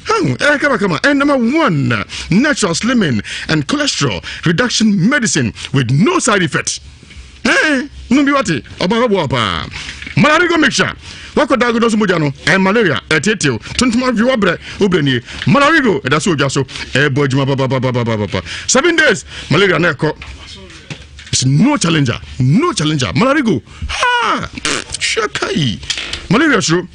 ɛyɛ kamakama and number one natural slimming and cholesterol reduction medicine with no side effects. Ɛɛ nom bi wate ɔba bɛboa paa. Malarigo mixture wakɔ dago so mogya no ɛyɛ malaria ɛtetew tuntum awi wabrɛ wobrɛ nie malarigo ɛda so odwa so ɛbɔ adwuma papapapapapa 7 days malaria na ɛkɔ. It's no challenger, no challenger. Malarigo ha hwɛ kai malaria soro.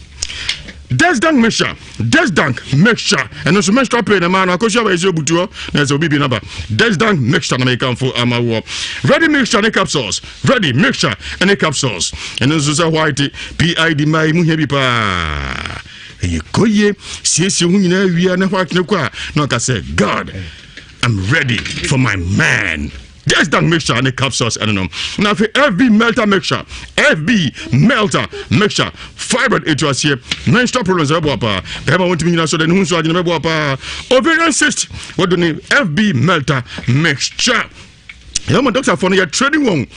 Desdank mixture, Desdank mixture, ɛno nso menstrual pain ɛmaa no akosua wɔ ɛsɛ obutu hɔ na ɛsɛ obi bi naba. Desdank mixture na mekamfo ama woɔ. Ready mixture ne capsules, ready mixture ne capsules, ɛno nso sɛ white PID mmaa yi mu hia bi paa. Ɛyɛ kɔ yie, siesie ho nyinaa wia na white no kɔ a na ɔka sɛ God, I'm ready for my man. Just that mixture ne capsules ɛno no. Na afei FB melter mixture, FB melter mixture, fibroid etu aseɛ, menstrual problems ɛbɛboa paa. Bɛrima wɔntumi nyina so dɛ ne ho nsuo agyina bɛboa paa. Ovarian cyst wɔdo ne FB melter mixture. Yɛn mo doctor fo no yɛ training wɔn.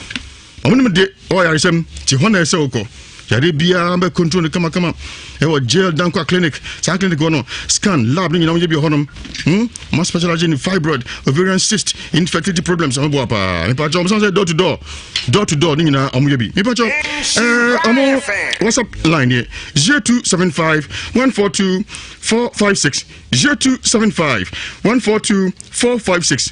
Wɔn nim de ɔwɔ yaresɛm ti hɔ na ɛsɛ wokɔ. Yare biara bɛ control no kamakama. Ɛwɔ jail dankwa clinic. Saa clinic hɔ no scan lab no nyinaa wɔyɛ bi wɔ hɔnom. Hmm? Wɔn specialize in fibroid, ovarian cyst, infertility problems. Wɔn boa paa. Nipa kyɛw wɔn san sɛ door to door, door to door ne nyinaa wɔn yɛ bi. Nipa kyɛw ɛɛ wɔn WhatsApp line yɛ 0275 142 456 0275 142 456.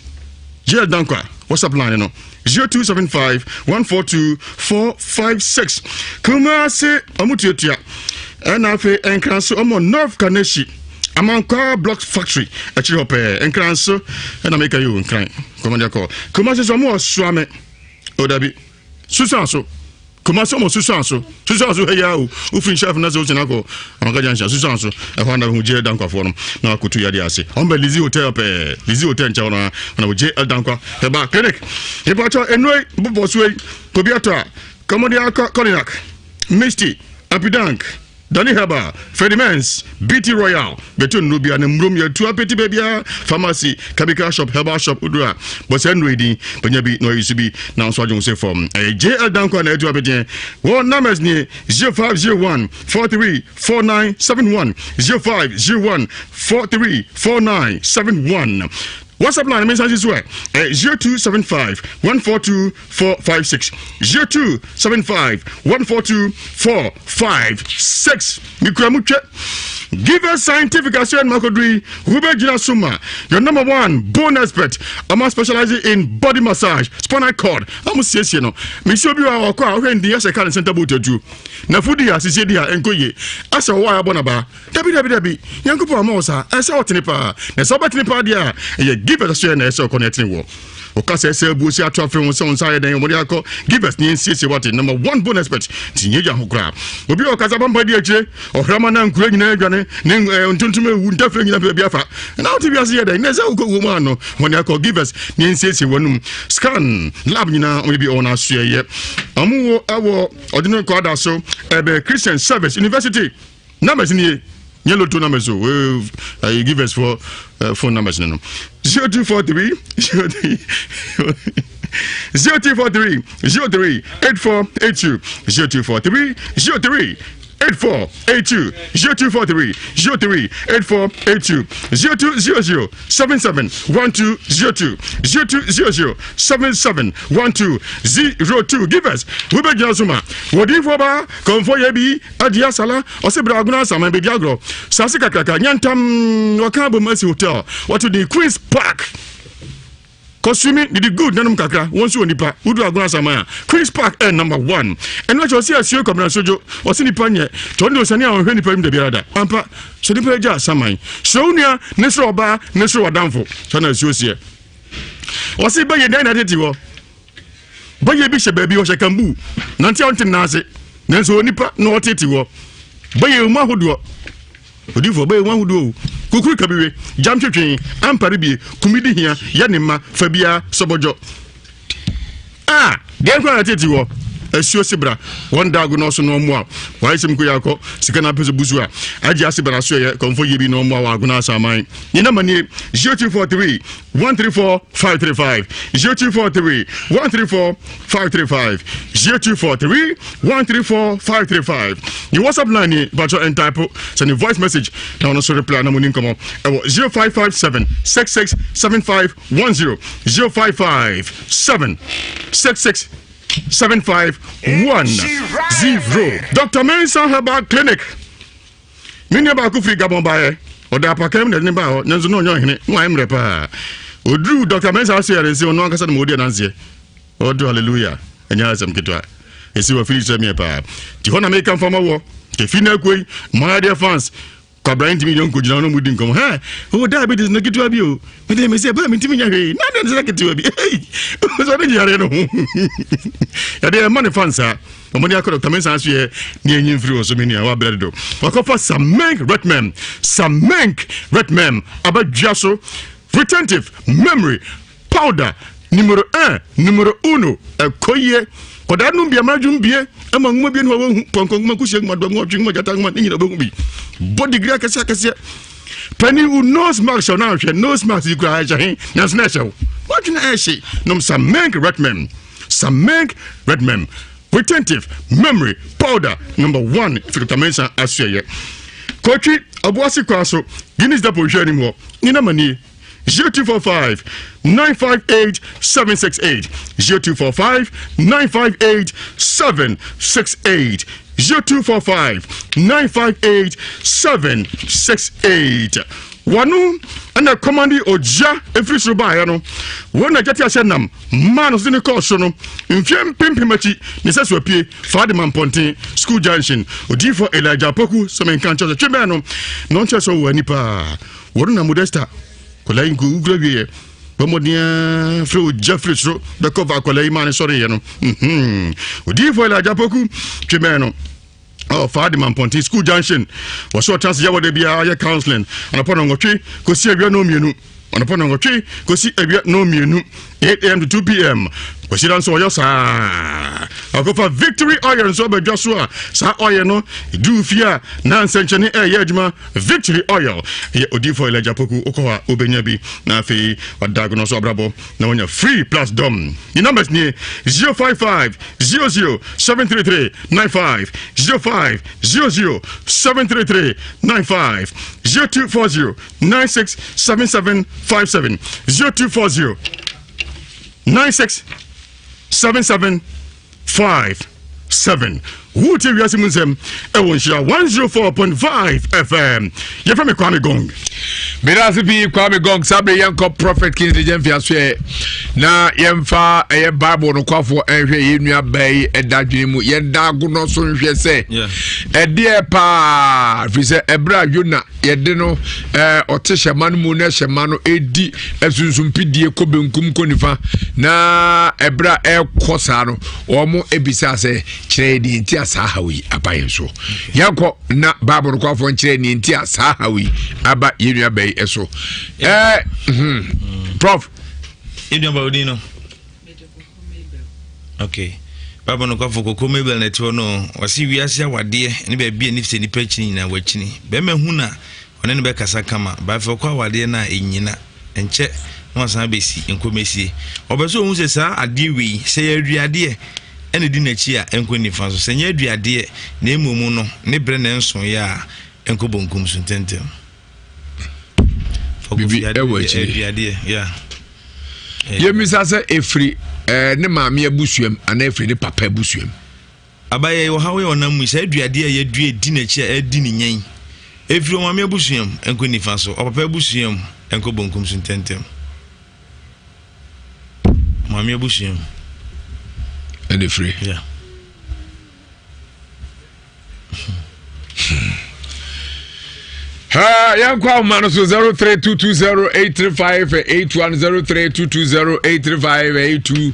Jail dankwa WhatsApp line no. 0275 142 456 Kumasi ɔmo tuatua ɛna afei Nkranso ɔmo North Kaneshie Amankwa Block Factory akyiri hɔ pɛɛ Nkranso ɛna meka yi o Nkran kɔmɔde akɔ Kumasi so ɔmo wɔ Suame o dabi Susan so Kumasi ɔmo Susan so Susan so ha yi o wofiri nhyɛ afei na sɛ wogyina akɔ Amaka Junction Susan so ɛhɔ ana ho gye dankwafoɔ no na wakoto yadeɛ ase ɔmo bɛ Lizzie Hotel pɛɛ Lizzie Hotel nkyɛn hɔ no na wɔgye dankwa ɛba clinic nipakyɛ nnuro yi bobɔ so yi kobi atɔ a kɔmɔde akɔ Cognac Misty Apidank Dani Herbal Ferdimens BT Royal bɛtɔ nnuro bia na mmurom yɛtu apɛti baabia pharmacy chemical shop herbal shop woduru a bɔ saa nnuro yi din bɛnya bi na ɔyi so bi na nso adwene wo sɛ fam ɛyɛ JL Dankwa na ɛtu apɛteɛ wɔ numbers nie 0501 43 4971 0501 43 4971 WhatsApp line me nsa so ɛ 0275 142 456 0275 142 456 mikura mu twɛ Give us scientific assurance makodri wobɛgyina so ma your number one bone expert ɔma specializing in body massage spinal cord ɔmo siesie no mesi obi wɔ ɔkɔ a ɔhwɛ ndin asɛ ka ne center boot atuo na fudi a sisie di a ɛnkɔ yie asɛ ɔwɔ a yɛabɔ nabaa dabi dabi dabi nyankopɔn ama wo saa ɛsɛ ɔtene paa na sɛ wobɛtene paa deɛ a ɛyɛ givers asoɛ na ɛsɛ ɔkɔ na ɛtene wɔ ɔka sɛ sɛ abuo si ato afei ho sɛ wo nsa ayɛ dɛn wɔde akɔ givers ne ɛnsiesie wate number one bone expert nti nyɛ gya ho koraa obi a ɔkasa pampa di akyire ɔhrama na nkura nyinaa adwane ne eh, ntontom ewu ntafiri nyinaa baabi afa na wote wiase yɛ dɛn na ɛsɛ wokɔ wuo mu ano wɔde akɔ givers ne ɛnsiesie w'anum scan lab nyinaa wɔde bi ɔwɔ no asoɛyɛ ɔmo wo ɛwɔ ɔde no kɔ ada so ɛbɛ Christian Service University numbers nie nyɛ loto numbers o ɛɛ givers for uh, phone numbers no no 0243 03 0243 03 8482 0243 03 8482 0243 03 8482 0200 77 1202 0200 77 1202 givers wobɛgyina so ma wɔdifoɔ ba kɔmfɔ yɛ bi adi asala ɔsɛ berɛ agona asaman bɛdi agorɔ sase kakraka nyantam wɔka abom asi hotel wɔto din Queens Park kɔsumi didi good nanom kakra wɔn nso wɔ nipa wodu agona asaman a Queens Park ɛ number one ɛno akyi ɔsɛ asuo kɔmina sojo ɔsɛ nipa nyɛ tɔn de osani a ɔhwɛ nipa mu dabiara da ampa sɛ nipa agya asaman sɛ wo nua ne soro ɔbaa ne soro ɔdamfo sɛ na asuo seɛ ɔsɛ bɛyɛ dan na tete hɔ bɛyɛ bi hyɛ baabi ɔhyɛ kambu nante a ɔnte nan ase nanso onipa na ɔtete hɔ bɛyɛ mu ahodoɔ odifoɔ bɛyɛ mu ahodoɔ o kukuru kabiwe gyam twetwe ampare bie kumi di hia yɛ ne mma fa biara sɔbɔdwɔ a deɛ nkora na tete hɔ asuo sebra wɔn da ago na ɔso na ɔmo a wɔayɛ sɛm koyɛ akɔ sika na apɛ sɛ busu a agye ase bra so ɛyɛ kɔmfɔ yie bi na ɔmo a wɔ agona asaman ne nama nie 0243 134 535 0243 134 535 0243 134 535 ne whatsapp line ni patro ɛntype sɛ ne voice message na ɔno nso reply na mo ni nkɔmmɔ ɛwɔ 0557 66 75 10 0557 66 7510 Dr. Mensah Herbal Clinic me nua baako firi Gabon baeɛ ɔda apakam na ɛde ne baa hɔ nanso na ɔnyɛ ɔhene na wayɛ mmerɛ paa ɔduruu Dr. Mensah ase yɛre sɛ ɔno ankasa no ma ɔdi adanseɛ ɔdo hallelujah ɛnyɛ asɛm ketewa ɛsi wɔ firi sɛ meɛ paa nti hɔ na meka mfa ma wɔ. Efi na akoi, my dear fans, Kwabra ntumi nyɛ nkɔgyina hɔ na ɔmu di nkɔmmɔ. Hɛ, ɔwɔ diabetes no ketewa bi o. Mede me sɛ baa mentumi nyɛ hwee. Na deɛ sɛ ketewa bi. Ei, sɛ ɔde yareɛ no ho. Yɛde ɛma ne fans a. Ɔmo de akɔ Dr. Mensah so yɛ ne enyi mfiri wɔ so me nua wabrɛ dodo. Wakɔfa Samenk Retmem, Samenk Retmem abadwa so retentive memory powder numero 1 numero uno ɛkɔ yie kɔdaa nom bi ama adwom bie ama nwoma bie no a wɔhu pɔnkɔ nwoma kusie nwoma dɔ nwoma ɔtwe nwoma gyata nwoma ne nyina wobɛhu bi bɔ digiri akɛseɛ akɛseɛ pani wo nose mask hyɛ na ahwɛ nose mask yi koraa ɛhyɛ he nanso na ɛhyɛ wo wadwene ɛhye nom Samenk Retmem Samenk Redmem retentive memory powder number one Dr. Mensah asuɛyɛ Kotwi Aboase kwa so Guinness Depot nhwɛ anim hɔ ne nama nie 0245 958 768 0245 958 768 0245 958 768 Wɔno na ɛkɔmande ogya ɛfiri soro baeɛ no, wɔn na gyata ahyɛ nam maa no so de no kɔɔ soro no, mfeɛ mpempem akyi ne sɛ so apue faa de ma mpɔnten school junction. Odiyifoɔ Elijah Opoku sɛ menka nkyerɛ sɛ twe bɛn no na ɔnkyerɛ sɛ ɔwɔ ani paa. Wɔno na Modesta akwadaa yi nko wukura wieɛ bɔ mmɔden ara frɛ ogya firi soro bɛkɔ va akwadaa yi maa ne sɔreeɛ no. Mhm. Odiyifoɔ Elijah Opoku twe bɛn no. Oh, Faadi Mampɔnten School Junction. Wɔsɛ ɔtena ase yɛwɔ da biara yɛ counseling anɔpa nɔnwɔtwe kɔsi awia nɔmmienu. Anɔpa nɔnwɔtwe kɔsi awia nɔmmienu 8 am to 2 pm. Kwasi da nso ɔyɛ saa. Akɔfa Victory Oil nso abadwa so a saa oil no duru fie a na nsɛnkyɛnne ɛyɛ adwuma. Victory Oil yɛ odiifo Elijah Poku wokɔ hɔ a wobɛnya bi na afei wadago no so abrabɔ na wanya free plus dɔm. Ne numbers nie 055 00 733 95 05 00 733 95 0240 96 77 57 0240 96 77 57 wotie wiase mu nsɛm ɛwɔ nhyira 104.5 fm yɛfrɛ me kwame gong meda ase pii kwame gong saa bere yɛnkɔ prophet kingsley gyamfi asoɛ na yɛmfa ɛyɛ bible nokwafoɔ ɛnhwɛ yɛn nua baa yi ɛda adwene mu yɛnda agonɔ so nhwɛ sɛ ɛdeɛ paa firi sɛ ɛberɛ a yona yɛde no ɛɛ ɔte hyɛma no mu na hyɛma no ɛdi asunsum-pidie kɔ benkum kɔ nifa na ɛberɛ a ɛrekɔ saa no wɔn ebisa sɛ kyerɛ yɛ deɛ nti a saa haw yi aba yɛn so yɛnkɔ na bible no kɔafoɔ nkyerɛ deɛ nti a saa haw yi aba yɛn nua bɛyi so ɛɛ hmm prof. Yɛn nua ba odin no. Okay. Bible no kɔfo koko Mabel na ɛte hɔ no ɔse wiase awadeɛ ne baabi a ne sɛ nipa kyini nyinaa wakyini bɛrima hu na ɔne no bɛkasa kama but afei ɔkɔ awadeɛ no a ɛnyina ɛnkyɛ na wasan abɛsi nkɔmɛsie ɔpɛ sɛ ɔhu sɛ saa adeɛ wei sɛ yɛ aduadeɛ ɛna ɛdi n'akyi a ɛnkɔ nifa so sɛ nyɛ aduadeɛ na mmom no ne berɛ na ɛnsoeɛ a ɛnkɔ bonkum so ntɛntɛm Bibi ɛwɔ akyire yɛmmisa sɛ ɛfiri eh, ne maame abusuam anaa ɛfiri ne papa abusuam Abayɛ yi ɔhaw yɛ ɔnam mu yi, saa aduadeɛ a yɛadua adi n'akyi a ɛredi ne nya yi, ɛfiri ɔmaame abusua mu nkɔ nifa so, ɔpapa abusua mu nkɔ bonkum so ntɛmntɛm. Ɔmaame abusua mu. Ɛna ɛfiri. Yeah. Yɛnkɔ ahoma no so 0322083581 0322083582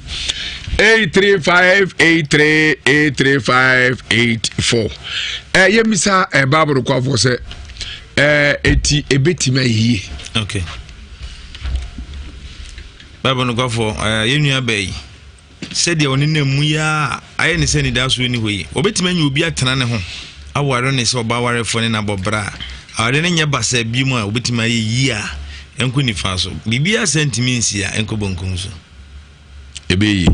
83583 83584 yɛmmisa bible kwafoɔ sɛ ɛti ɛbɛtumi ayɛ yie. Okay. Bible no kwafoɔ yɛn nua bɛyi Sɛdeɛ ɔnenam mu yi ara a ayɛ ne sɛ anidasoɔ nni hɔ yi, ɔbɛtumi anya obi atena ne ho aware ne sɛ ɔbaa warefoɔ ne no abɔ bra a awareɛ no nyɛ basaa bio mu a ɔbɛtumi ayɛ yie a ɛnkɔ nifa so. Biribiara saa ntumi nsi a ɛnkɔ bonkum so. Ɛbɛyɛ yie.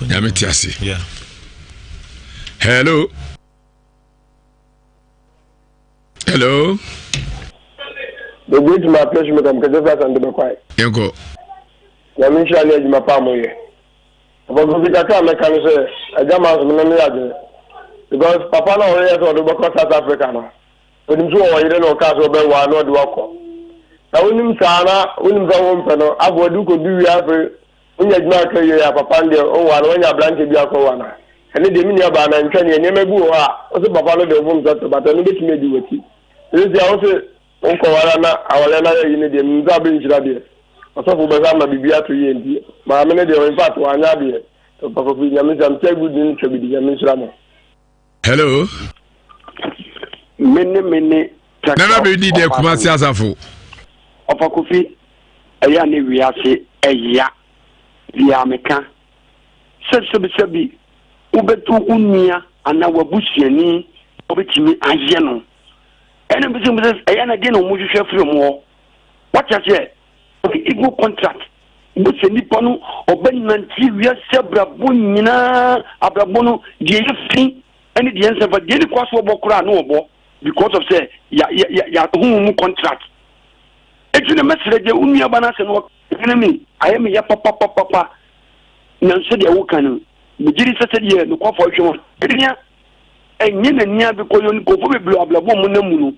Nyame te ase. Yeah. Hello. Hello. The great my pleasure make am kɛse fɛ asante bɛkwae. Yɛnkɔ. Nyame nhyira ne adwuma pa a moyɛ. Ɔbɔfo bi kakra a mɛka ne sɛ agya Manso me ne no yɛ adwene because papa no a ɔyɛ sɛ ɔde wobɛkɔ South Africa no onim sɛ ɔwɔ yere na ɔkaa sɛ ɔbɛwaa na ɔde wakɔ na wonim saa na wonim sɛ wompɛ no afei ɔde wokɔdu wie afei wonya adwuma aka wie a papa no deɛ ɔnwaa no wanya aberante bi akɔwa no. Ɛno deɛ me nua baa na ntwa neɛ nneɛma bi wɔ hɔ a wo se papa no de wo mfomso ato but ɛno bɛtumi adi w'akyi. Seesei a wo se wokɔware na awareɛ no ayɛ yi no deɛ menim sɛ abɛnhyira deɛ ɔsɔfo bɛhwɛ ama biribi ato yie nti maame no deɛ in fact wanyɛ adeɛ. Papa Kofi Nyame nhyira mo sɛ good ne twa bi di Nyame nhyira mo. Hello. Mene mene. Nana bɛ di dɛ Kumasi asafo. Ɔfa Kofi ɛyɛ ne wiase ɛya bia meka sɛ sɛbisɛbi wobɛtu wo nua anaa w'abusuani wobɛtumi ayɛ no ɛna bisa bisa ɛyɛ na deɛ na wɔn hwehwɛ firi wɔn hɔ wate aseɛ ɔde ego contract wobɛsɛ nipa no ɔbɛnante wiase abrabɔ nyinaa abrabɔ no deɛ yɛ fi ɛne deɛ nsɛmfa deɛ ne kɔ so ɔbɔ koraa ne ɔbɔ because of sɛ ya ya ya ya ho mu contract eti na mɛsrɛ deɛ wo nua ba no asɛ no ɔkene mi ayɛ me ya papapapapa nanso deɛ woka no megye di sɛ sɛdeɛ nokwafo ahwɛ wɔn ɛnea ɛnyɛ n'ani ade kɔ yɛ nkurɔfoɔ bebree abrabɔ wɔn nam mu no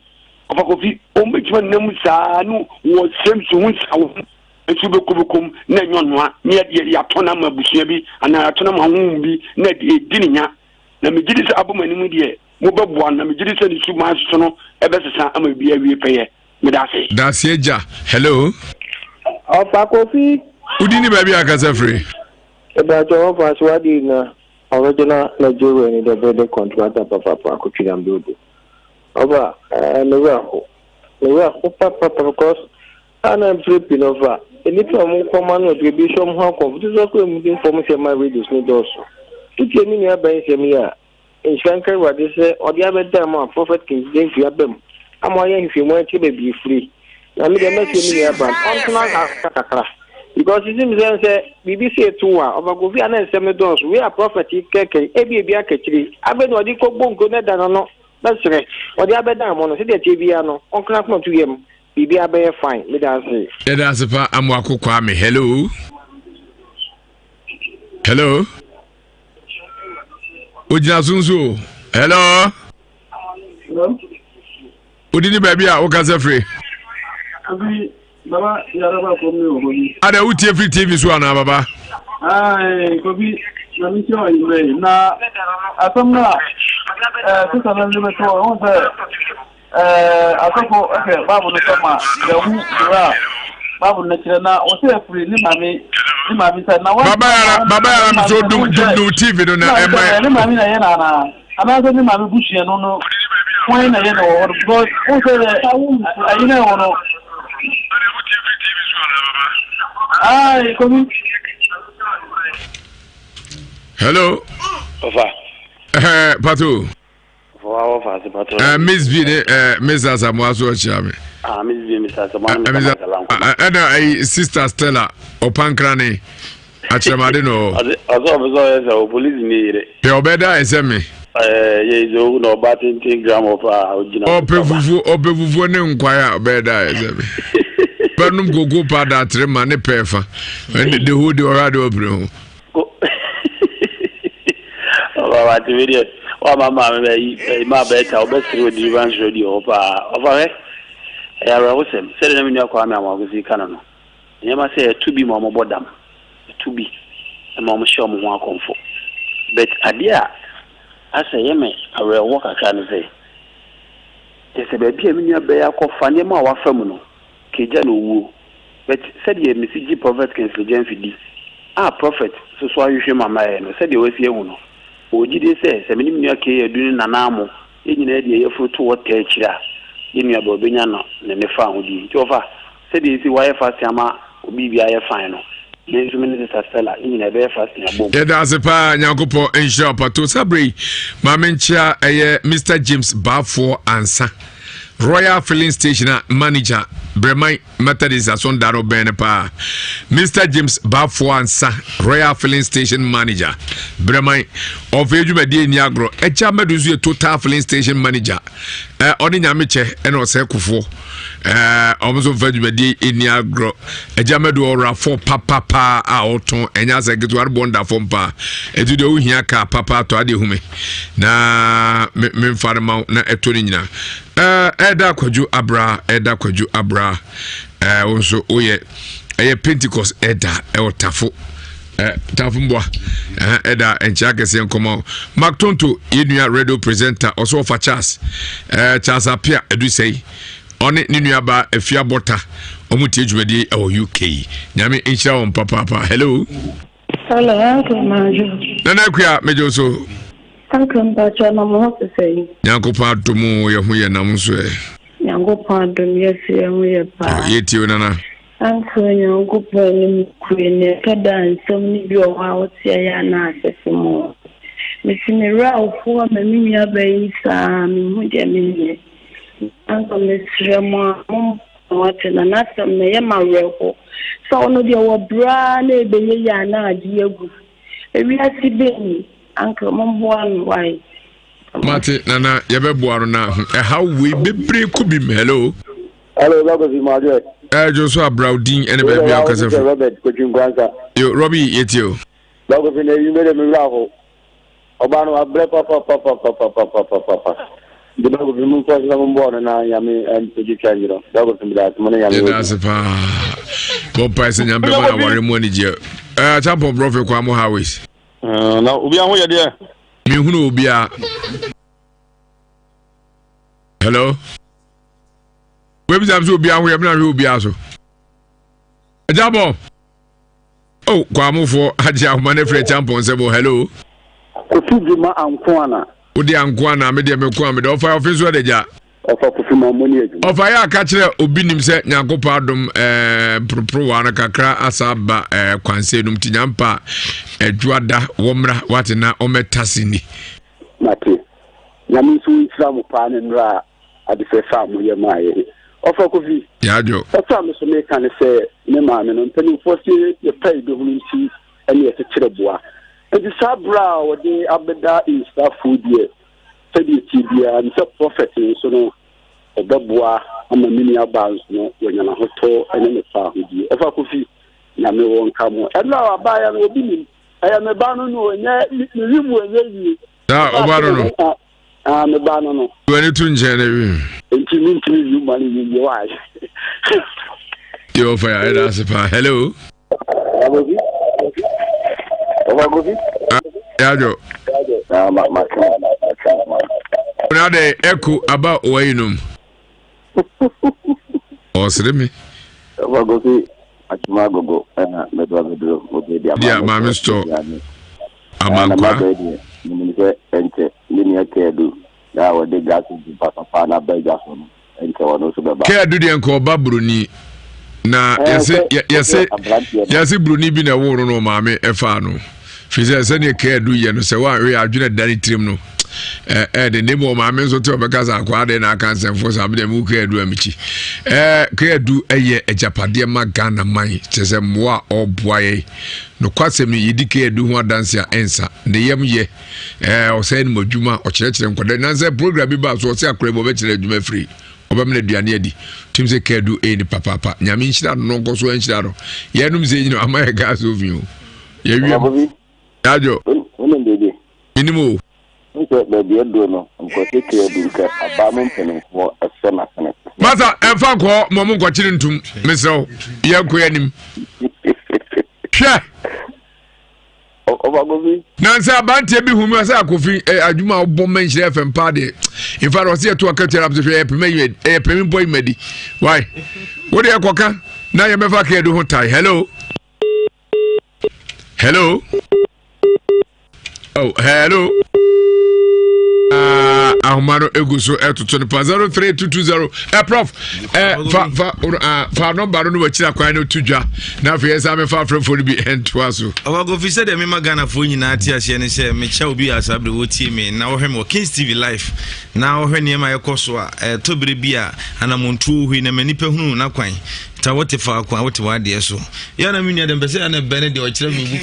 ɔfa kofi wɔn bɛtumi anam mu saa no wɔ sɛm so ho nsa wɔn nso bɛkɔ bɛkɔm na ɛnyɛ ɔnoa ne yɛde yɛatɔ no ama abusua bi anaa yɛatɔ no ama honhom bi na ɛdi ne nya na megye di sɛ abɔ m'anim deɛ mobɛboa no na megye di sɛ ne suban soso no ɛbɛsesa ama biribi awie pɛyɛ meda ase. Daseɛ gya hello. Ɔfa kofi. Wodi ne baabi akasa firi. Ìbàjẹ́ ɔfa so wadi na Original Nigeria ni the building contractor papapa akotwi na mbeodo. Ɔba eh, me werɛ ho. Me werɛ ho papapa because a na mpere pii no ɔfa nnipa a wɔn kɔma no ɔde ebi hyɛ wɔn ho akɔmfo te sɛ ɔkɔ emu de mfɔm sɛ ma radios ne dɔɔso. Wotie me nua bɛn nsɛm yi a, nhyira nka Awurade sɛ ɔde abɛdan mu a Prophet King James aba mu ama ɔayɛ nhwehwɛmu akyerɛ baabi efiri. Na me deɛ mɛsrɛ me nua ba no ɔntena ase kakra because it seems sɛ sɛ biribi sɛ eto wo a ɔba Kofi a na nsɛm no dɔɔso wei a prophet yi kɛkɛ yi ebi ebi aka akyire afei na ɔde kɔ bɔ nkuro na ɛda no no mɛsrɛ ɔde abɛdan mo no sɛdeɛ ɛteɛ biara no ɔnkena akoma to yam biribi abɛyɛ fine meda ase. Yɛda ase pa Amoako Kwame hello hello ogyina so nso hello. Hello. Wodi ne baabi a wokasa firi? Abi, baba yaraba kom ne wɔ hɔ bi. Ada wotie firi TV so anaa baba? Ae, Kofi, na me nkyerɛ ɔyimmerɛ yi. Na asɛm no a eh, sista no de bɛto hɔ, wohu sɛ eh, asɔfo hwɛ Bible no sɛ ma yɛhu berɛ a Bible no kyerɛ na wɔsɛ afiri ne maame ne maame sɛ na wɔn. Baba yara baba yara mi so dum dum dum TV no na ɛma. Ne maame na ɛyɛ na anaa. Anaasɛ ne maame busua no no hwan na ɛyɛ na wɔ hɔ no because wohu sɛ ayi na ɛwɔ no. Ayi kobi. Hello. Ɔfa. Ɛɛ pato. Ɔfa Miss B ne Miss Asamoah so ɔkyia me. Ah Miss B Miss Asamoah ne Miss Asamoah. Ɛna ayi Sister Stella ɔpankrane. Akyerɛmade na ɔwɔ. Ɔsɛ ɔpɛ sɛ ɔyɛ sɛ o polisi ni yere. Pɛ ɔbɛda ayɛ sɛ me. Ɛɛ yɛ sɛ o na ɔba tenten gram ɔfa a ɔgyina. Ɔpɛ fufuo ɔpɛ fufuo ne nkwae a ɔbɛda ayɛ sɛ me. Bɛnum koko pa da atere ma ne pɛɛ fa. Ɛne de ho de ɔhwɛ ade ɔpere ho. Ɔba wa te mi deɛ wama maame bɛ yi ɛyi maa bɛɛ ta ɔbɛsere wɔ deliverance radio hɔ paa ɔfa hwɛ ɛyɛ awerɛhosɛm sɛdeɛ na me nua Kwame Amoakosi ka no no. Nneɛma sɛ ɛto bi ma wɔbɔ dam, ɛto bi ma wɔhyɛ wɔn ho akɔmfo. But adeɛ a asɛ ɛyɛ me awerɛhoɔ kakra ne sɛ, kyerɛ sɛ baabi a me nua bɛɛ akɔfa nneɛma a wafa mu no, kagya na owuo. But sɛdeɛ mesi gye Prophet Kingsley Gyamfi di, a Prophet nso so ahwehwɛ mu ama yɛn no, sɛdeɛ wasi ahu no, mewɔ gyidie sɛ, sɛ me ne me nua Kay Adu ne Nana Amo, yɛn nyinaa de yɛn yafunu to hɔ taa akyire a, yɛn nua bɛɛ ɔbɛnya no ne ne fawohodie. Nti ɔfa, Sɛdeɛ esi wayɛ fasting ama obi biribi ayɛ fine no, me nso me ne Sister Stella yɛn nyinaa yɛbɛyɛ fasting abom. Yɛda ase paa Nyankopɔn nhyira wo pato saa berɛ yi ma menkyea ɛyɛ Mr James Baafoɔ Ansa Royal Filling Station a manager Breman Methodist asɔnda no bɛn no paa Mr James Baafoɔ Ansa Royal Filling Station manager Breman ɔfɛ adwumadie nni agorɔ ɛkyɛ amadu nso yɛ Total Filling Station manager ɔne nyame kyɛ ɛna ɔsɛ kofoɔ ɔmo nso mfa dwumadie ɛni agorɔ agya mɛdo ɔwurafo papapa a ɔtɔn ɛnyɛ asɛ ketewa no bɔ nda fam paa ɛti deɛ wohia kaa papa atɔ adeɛ hu me na memfa no ma wo na ɛtɔ no nyinaa ɛda kwadwo abra ɛda kwadwo abra wo nso woyɛ ɛyɛ pentecost ɛda ɛwɔ tafo. Eh, tafo mboa ɛda eh, nkyia kɛseɛ nkɔma Mark Tonto yɛnua radio presenter ɔso ɔfa Charles eh, Charles Apia ɛdu sɛi ɔne ne nua ba Afia Bɔta ɔmo tie dwumadie ɛwɔ UK nyame nhyira wɔn papaapa hello Hello, Uncle Majo. Nana Akua, mejo so. Uncle Mpacho, na mo ho te sɛ. Nyankopɔn adom yɛ ho yɛ nam nso ɛ. Nyankopɔn adom yɛ se yɛ ho yɛ paa. Yɛ tie o nana. Anka Onyankopɔn anim kue no, ɛtɔ da a nsɛm no bi wɔ hɔ a wote a ɛyɛ a na asɛ fam o. Mete me werɛ ahoɔ ama me nuabaa yi saa menhu deɛ menyɛ. Anka mesrɛ mo a mommoa no wate na n'asɛm no ɛyɛ me awerɛho sɛ ɔno deɛ wɔbrɛ ara na ɛbɛyɛ yie a na agye agu. Ewiase bɛn ni? Anka mommoa no wae. Mate nana yɛbɛboa no na ɛhaw wei bebree kɔ bi mu. Hello. Hello, Bakofi Madwe. Ẹ jọ so abraw din ẹni baabi a ɔkasa fi. Robert Kotwi Nkwansa. Yo, Robbie, yɛ tie o. Bakofi na eyi mbɛdɛ mi wura ho. Ɔbaa no abrɛ papapapapapapapapa. Nti Bakofi mu nkɔ so na mo mbɔ ɔno na nyame ntwitwa nyi no. Bakofi mi da ase mo ne nyame. Yɛ da ase paa. Bɔ mpae sɛ nyame bɛma na aware mu anigyeɛ. Ɛɛ Achampɔn Brɔfe kwan mo highways. Na obi aho yɛ deɛ. Mehunu obiara. Hello. Webisa sɛ obiara ho yɛ mena hwɛ obiara so. Agyabɔ. Oh, kwamofoɔ agye ahoma no afiri Achampɔn sɛ bɔ hello. Kofi dwuma anko ana. Wode anko ana me deɛ meko a mede ɔfa ɔfe nso ɛde gya. Ɔfa kofi ma ɔmo ne adwuma. Ɔfa yɛ aka kyerɛ obi nim sɛ Nyankopɔn adom ɛɛ mporoporowa no kakra asa aba ɛɛ kwansɛ nom ti nyampa adwoada wɔmmra wate na ɔmmɛtase ni. Mate. Nyame nso nhyira mo paa ne nnora ade fɛfɛ a moyɛ maa yɛn. Ɔfa Kofi. Yadwo. Ɛsɛ a me so meka ne sɛ me maame no mpanimfoɔ se yɛpɛ yɛbɛhunu nti ɛne yɛkyekyere boa. Nti saa berɛ a wɔde abɛda nhyirafoɔ deɛ sɛdeɛ ɛteɛ biara ne sɛ prɔfɛt nso no ɔbɛboa ama me nua baa nso no wanya n'ahotɔ ne ne fa ahodie. Ɔfa Kofi, Nyame wɔ nka mo. Ɛno a wabaeɛ no obi nim. Ɛyɛ me ba no no ɛnyɛ ne wi mu ɛnyɛ yie. Na ɔba no no. Ah, me ba no no. W'ani to nkyɛn na wi. Nti mi ntumi wi ma no yie yie wa. Yɛ ɔfa yɛ ɛda ase paa. Hello. Agobi. Ɔfa Agobi. Yadwo. Ah, ma ma ka ma ka ma. Na de ɛko aba wɔyi nom. Ɔsere mi. Ɔfa Agobi atuma agogo ɛna mɛdɔ abɛduro obi di ama. Di a maame store. Amankwa. Na deɛ menim sɛ ɛnkyɛ me nua Kɛɛdu a wɔde gas engine papapa no aba adwa so no, ɛnkyɛ ɔno nso bɛba. Kɛɛdu deɛ nka ɔba buroni na yɛse yɛse yɛse buroni bi na ɛwoo no na ɔmaame ɛfaa no firi sɛ sɛdeɛ Kɛɛdu yɛ no sɛ wɔanhwɛ adwene da ne tirim no ɛɛ de ne mu ɔmaame nso te ɔbɛka sɛ akwaa deɛ na aka nsɛmfo saa medeɛ mewu Kɛɛdu a mekyi ɛɛ Kɛɛdu ɛyɛ agyapadeɛ ma Ghana man kyerɛ sɛ mmoa a ɔboa yɛ Nokwasɛm ni, yedi Kayadu ho adanse a ɛnsa. Ne yam yɛ. Ɛɛ, ɔsɛe no mu adwuma, ɔkyerɛkyerɛ nkwadaa. Nansɛ program bi baa so, ɔse akora bi ɔbɛkyerɛ adwuma afiri. Ɔbɛma no aduane adi. Tim sɛ Kayadu ɛyɛ nipa paapa. Nyame nhyira no, no nkɔ so nhyira no. Yɛnom sɛ nyina ama yɛ gas oven o. Yɛwie mu. Yadwo. Wonim biribi? Menim o. Wohu sɛ baabi aduro no, nkurɔfoɔ tiri adu nka abaa mu mpanimfoɔ sɛ n'asene. Masa, ɛmfa nkɔɔ ma ɔmo nkɔkyere ntum, mesrɛ wo, yɛnkɔ yɛn anim. Hwɛ! Ɔfa Kofi. Nansa abanteɛ bi hu mi ɔsɛ akofi ɛ adwuma a ɔbɔ mma nhyira fm paa deɛ. In fact ɔsɛ yɛto akatua na hwɛ ɛyɛ pɛmɛ yi ɛyɛ pɛmɛ mpo yi ma di. Why? Wo deɛ kɔka na yɛmɛfa kɛɛdo ho tae. Hello. Hello. Oh, hello. Uh, ahoma no egu so ɛtoto no pa 03220 ɛ eh, prof ɛ eh, fa fa uh, fa nɔmba no no wakyiri akwan no to dwa na afei ɛsa mefa afrɛfoɔ no bi ɛntoa so. Ɔwakofi sɛdeɛ mema Ghanafoɔ nyinaa te aseɛ ne sɛ mekyɛ obi a saa bere wɔtie me na wɔhwɛ me wɔ Kings TV live na wɔhwɛ nneɛma a ɛkɔ so a ɛtɔ bere bi a anamontuo hɔ yi na ma nnipa hunu n'akwan ta wote faako a wote w'adeɛ so yɛ na me nua deɛ mpɛ sɛ na bɛ ne deɛ ɔkyerɛ me bu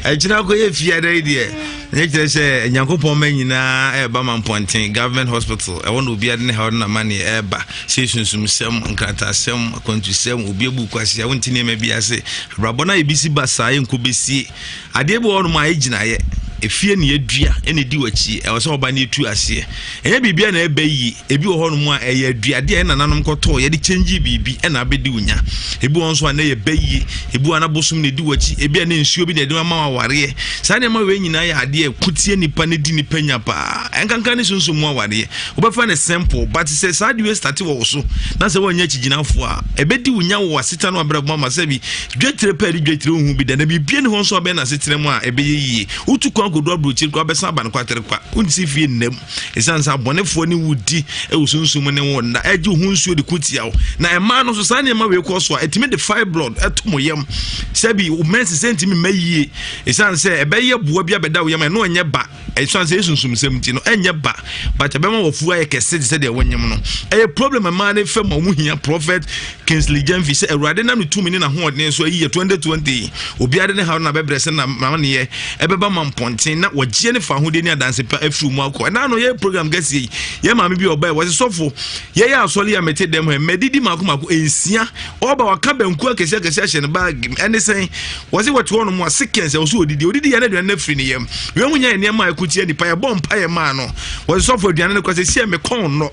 ɛkyena akɔyɛ fie da yi deɛ ne kyerɛ sɛ nyankopɔn ma nyinaa ɛreba ma mpɔnten government hospital ɛwɔ na obiara de ne haw ne n'amanneɛ ɛreba sɛ sunsumsɛm nkratasɛm akwantusɛm obi abu kwasi a wonte nneɛma bi ase abrabɔ no a yɛbɛsi ba saa yɛnkɔ bɛsie adeɛ bi wɔ hɔnom a ɛgyinaeɛ. Efie na yɛdua ɛna ɛdi w'akyi. Ɛwɔ sɛ ɔba na yɛtu aseɛ. Ɛnyɛ biribiara na ɛba yie. Ebi wɔ hɔnom a ɛyɛ aduadeɛ a yɛn nananom kɔtɔɔ, yɛde kyɛngyee biribi ɛna abɛdi wo nya. Ebi wɔ hɔ nso a na ɛyɛ ba yie. Ebi wɔ hɔ a na bosom na ɛdi w'akyi. Ebi a na nsuo bi na ɛde ama wo awareɛ. Saa nneɛma wei nyinaa yɛ adeɛ a ɛko tia nipa na ɛdi nipa nya paa. Ɛnkanka ne sunsum mu awareɛ. Wobɛfa no simple but sɛ saa adeɛ wei starte wɔ wo so na sɛ woannya akyigyinafoɔ a, ɛbɛdi wo nya wɔ w'asetena no abrabɔ mu ama sɛ bi dwetire pɛ de dwetire wohu bi da na biribi ni hɔ nso a bɛyɛ n'asetena mu a ɛbɛyɛ yie. Wotu kwan kɔdu aburokyiri koraa wobɛsan aba no kwaterekwa. Wonsi fie nnam. Ɛsiane sɛ abɔnefoɔ ne wo di wɔ sunsum mu ne wo nna ɛgye wo ho nsuo de ko tia wo. Na mmaa no nso saa nneɛma wei kɔ so a ɛtumi de fibroid ɛto mo yam. Sɛbi wo menses ɛntumi mma yie ɛsiane sɛ ɛbɛyɛ boa bi abɛda wo yam ɛno ɛnyɛ ba. Ɛsiane sɛ ɛsunsumsɛm nti no ɛnyɛ ba but ɛbɛma wafu ayɛ kɛse te sɛ deɛ wonyem no. Ɛyɛ problem mmaa no fam a wɔn hia Prophet Kingsley Gyamfi sɛ Awurade nam ne tumi ne n'ahoɔden so ayi yɛ 2020 yi obiara de ne haw no abɛbrɛ sɛ n'amanneɛ ɛbɛba ma mpɔnten na wɔgyeɛ ne fa ahodeɛ ne adanse pa afiri mu akɔ. Ɛna ano yɛ program kɛseɛ yi yɛ maame bi ɔbae wɔse sɔfo yɛyɛ asɔre a mete dɛm hɔ mmadidi mako mako nsia ɔba waka banku akɛseɛ akɛseɛ ahyɛ ne baag ɛne sɛn wɔse wɔte hɔ nom a seconds ɛwɔ so odidi odidi yɛ no aduane no afiri ne yam wei ho nya nneɛma a ɛko tia nipa yɛbɔ mpa yɛ maa no wɔse sɔfo aduane no kɔ sɛ sie me kɔn nnɔ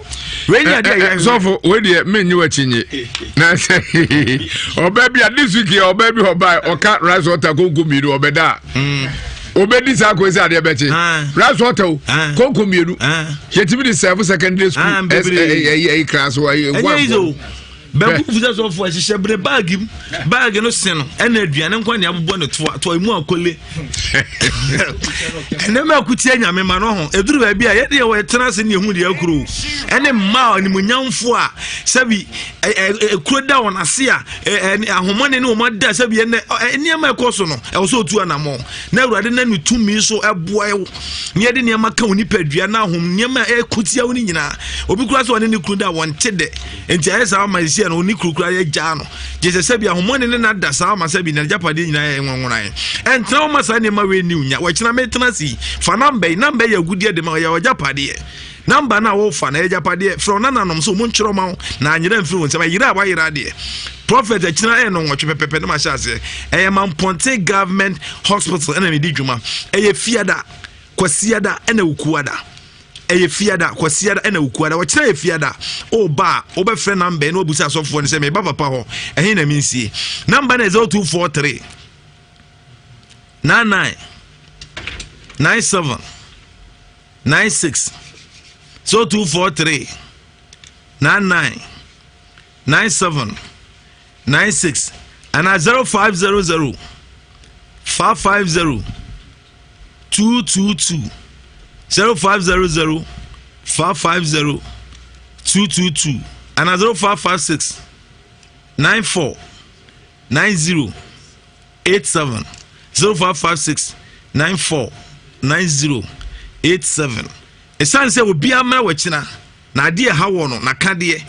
wei nyɛ adeɛ yɛ sɔfo wei deɛ menye w'akyi nye na sɛ ɔbaa bi a this week yɛ ɔbaa bi ɔbaa ɔka rice water konko mmienu ɔbɛda a obɛdi saa kɔsi sɛ adeɛ bɛkye rice water o konko mmienu yɛtumi de sɛfo secondary school ɛyi class ɛyi one. Bɛnku fi sɛ sɔfo ɛhyehyɛ bere baagi mu baagi no se no ɛna aduane nkwa ne abobɔ ne toa toa emu akole ɛnɛma akutia nyame ma no ho ɛduru baabi a yɛde yɛwɔ yɛtena ase ne yɛhu deɛ akuro ɛne mmaa animuonyamfoɔ a sɛbi ɛkuro da wɔn ase a ahomɔne ne wɔn ada sɛbi ɛnɛ nneɛma ɛkɔ so no ɛwɔ sɛ otu anammɔn na awurade na ne tumi so ɛboa ɛwo ne yɛde nneɛma ka wo nipadua na ahom nneɛma ɛkutia wo ne nyinaa obi kura sɛ ɔne ne kunu da wɔn te dɛ Nti ayɛ saa ma ɛsi no ne kuro kura yɛ gyaa no gye sɛ sɛbi ahomɔne ne nada saa ma sɛbi n'agyapadeɛ nyinaa yɛ nwanwonae ɛntena wo ma saa nneɛma wei ni nya wɔkyena metena se fa namba yi namba yɛ agudeɛ de ma yɛ ɔgyapadeɛ namba no a wofa na ɛyɛ agyapadeɛ frɛ wo nananom sɛ ɔmo nkyerɛ ma wo na anyera mfiri wo nsɛm ayera a wayera adeɛ prophet akyina ɛyɛ no nwɔtwe pɛpɛpɛ ne ma hyɛ aseɛ ɛyɛ mampɔnten government hospital ɛna medi dwuma ɛyɛ fiada kwasiada ɛna wukuada Ɛyɛ fiada, kwasiada ɛna wukuada. Ɔkyena yɛ fiada. Woba a, wobɛfrɛ namba yi na wabusa asɔfoɔ no sɛ meba papa hɔ, ɛhe na mensie? Namba no yɛ 0243 99 97 96 0243 99 97 96 anaa 0500 550 222 0500 550 222 anaa 0556 94 90 87 0556 94 90 87 ɛsiane sɛ obiara mmra w'akyina Na adeɛ a ɛha wɔ no, n'akadeɛ,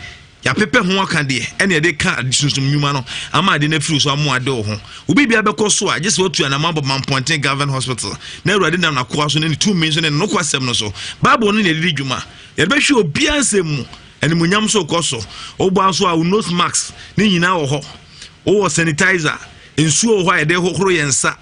yɛapepɛ ho akadeɛ, ɛna yɛde ka sunsum nnwuma no ama ade no afiri so amoa ade wɔ ho. Wo biribiara bɛkɔ so a, gye sɛ watu anamɔ abɔ Mampɔnten Government Hospital, na Awurade nam n'akoa so ne ne tumi so ne ne nokwasɛm no so. Bible no na yɛde di dwuma. Yɛde bɛhwɛ obiara nsɛm mu. Animuonyam nso rekɔ so. Wobɔ nso a, wo nose mask ne nyinaa wɔ hɔ. Wowɔ sanitizer, nsuo wɔ hɔ a yɛde hohoro yɛn nsa.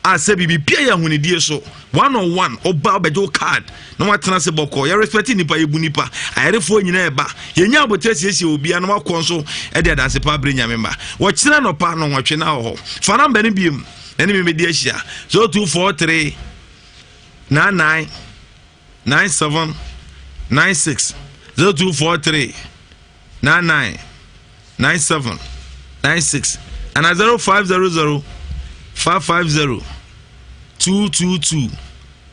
A sɛ biribi pia yɛ ahonidie so one on one ɔba ɔbɛgye wo card na watena ase bɔkɔɔ yɛ respect nipa yɛbu nipa ayarefoɔ nyinaa ɛba yɛnya abotrɛ siesie obiara na wakɔ nso ɛde adanse pa abere nyame ma wɔkyerɛ nɔpa no nwɔtwe na wɔ hɔ fa namba no biem na ne mebɛdi ahyia 0243 99 97 96 0243 99 97 96 anaa 0500 550 222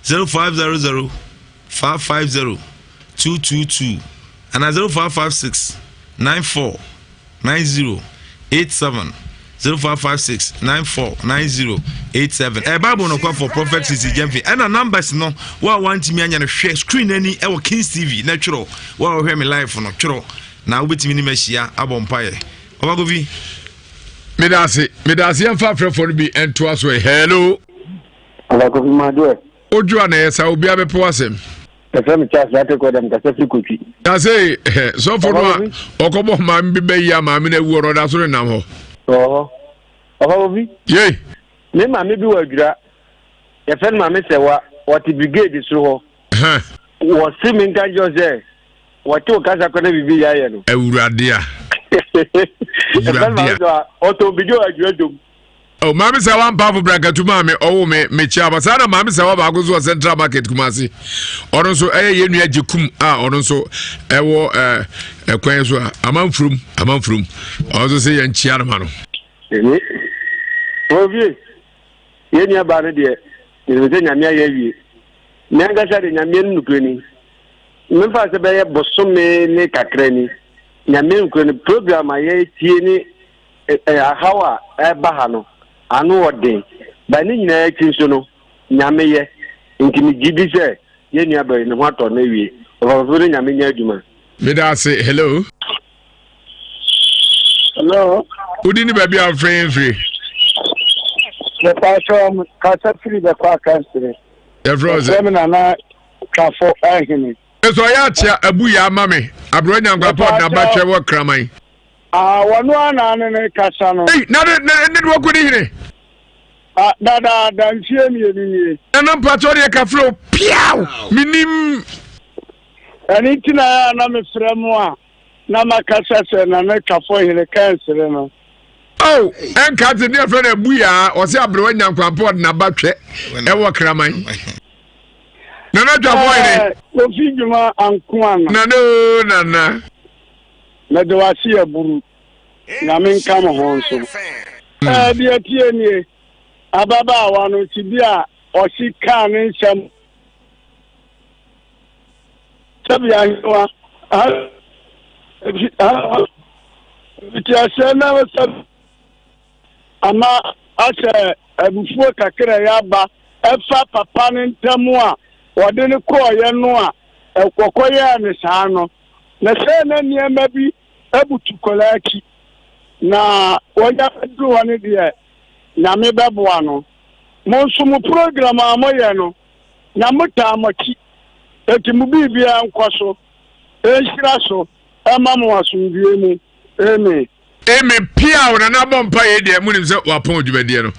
0500 550 222 anaa 0556 94 90 87 0556 94 90 87 ɛyɛ bible nokwafo prophet sisi gyamfi ɛna numbers no wo a wantumi anya no hwɛ screen ani ɛwɔ kings tv na twerɛ wo a wɔhwɛ me live no twerɛ na wobɛtumi ne mahyia abɔ mpaeɛ ɔba kofi meda ase meda ase yɛmfa afrɛfoɔ no bi ntoa so ɛ hello ɔba kofi madeɛ odwo a na ɛyɛ saa obiara bɛpɛ w'asɛm Yɛfrɛ me Charles Lartey Kɔdam, kasa firi Kotwi. Na se sɔfo no a ɔkɔbɔ maame bi bɛyi a maame no awu ɔno ɔda so nenam hɔ. Wɔ hɔ. Ɔfa obi. Yei. Me maame bi wɔ adwira. Yɛfrɛ no maame Sɛwa. wɔte brigade soro hɔ. Wɔse menka nkyerɛ wo sɛ wɔte wo kasa kɔ na biribi yɛ ayɛ no. Awurade a. Awurade a. Ɔtɔn bidie wɔ adwuma dwom. Oh, maame sɛ wampaafo brankatu maame ɔwo me mekyia aba saa na maame sɛ wa baako nso wɔ central market kumase ɔno nso ɛyɛ yɛn nua gye kum a ɔno nso ɛwɔ ɛɛ ɛkwan so a amanfurum amanfurum ɔno nso sɛ yɛn kyia no ma no. Ɛni ovie yɛn nua baa no deɛ menim sɛ nyame ayɛ awie me ankasa de nyame no nokorɛ ni memfa sɛ bɛyɛ bosome ne kakra ni nyame nokorɛ no program a yɛtie ne Ahaw a ɛreba ha no, ano wɔ den, but ne nyinaa akyi nso no, Nyame yɛ. Nti me gye di sɛ yɛn nua baa yi ne ho atɔ no awie. Ɔfafafo ne Nyame nyɛ adwuma. Meda ase, hello. Hello. Wodi ne baabi a wofrɛ yɛn firi? Mepaakyɛw kasa firi bɛkɔ akansere. Yɛfrɛ wo sɛ? Yɛfrɛ me Nana Twafo Ahene. Ɛsɛ ɔyɛ akyea abu yɛ ama me. Aberɛ nyankwapɔ ɔde abatwɛ wɔ kraman. Ah, wɔno ara na ne ne kasa no. Ei, na ne ne ne de wɔkɔ ne hene. Ah, dadaada mfie mmienu nie. Nana mpakyɛ ɔde ɛka frɛ o piaw menim. Ɛno nti na ɛyɛ a na mefrɛ mo a na makasa sɛ Nana Twafo hene kɛnsere no. Oh, ɛnka te ne ɛfrɛ no abuyaa ɔsɛ aberewa nyankwampa ɔde n'aba twɛ ɛwɔ kraman. Nana Twafo hene. Kofi dwuma anko ana. Nana o nana. Mede wo ase aburu. Nyame nka mo ho nso. Ɛɛ deɛ tie nie, ababaawa no si bi a ɔsi kaa ne nsɛm sɛbi ahewa ha ha mfitiaseɛ na sɛ ama asɛ abufuo kakra yɛ aba ɛfa papa no ntam a wɔde no kɔɔyɛ no a ɛkɔkɔyɛɛ ne saa no. Na sɛ na nneɛma bi abutu kɔlaa akyi, na wɔnya bɛduru hɔ no deɛ, Nyame bɛboa no. Mo nso mo program a moyɛ no, na motaa mo akyi. Enti mo biribiara nkɔ so, nhyira so, ɛma mo asomdwoeɛ mu. Amen. Amen piaw na n'abɔ mpa yɛ deɛ munim sɛ wapɔn dwumadie no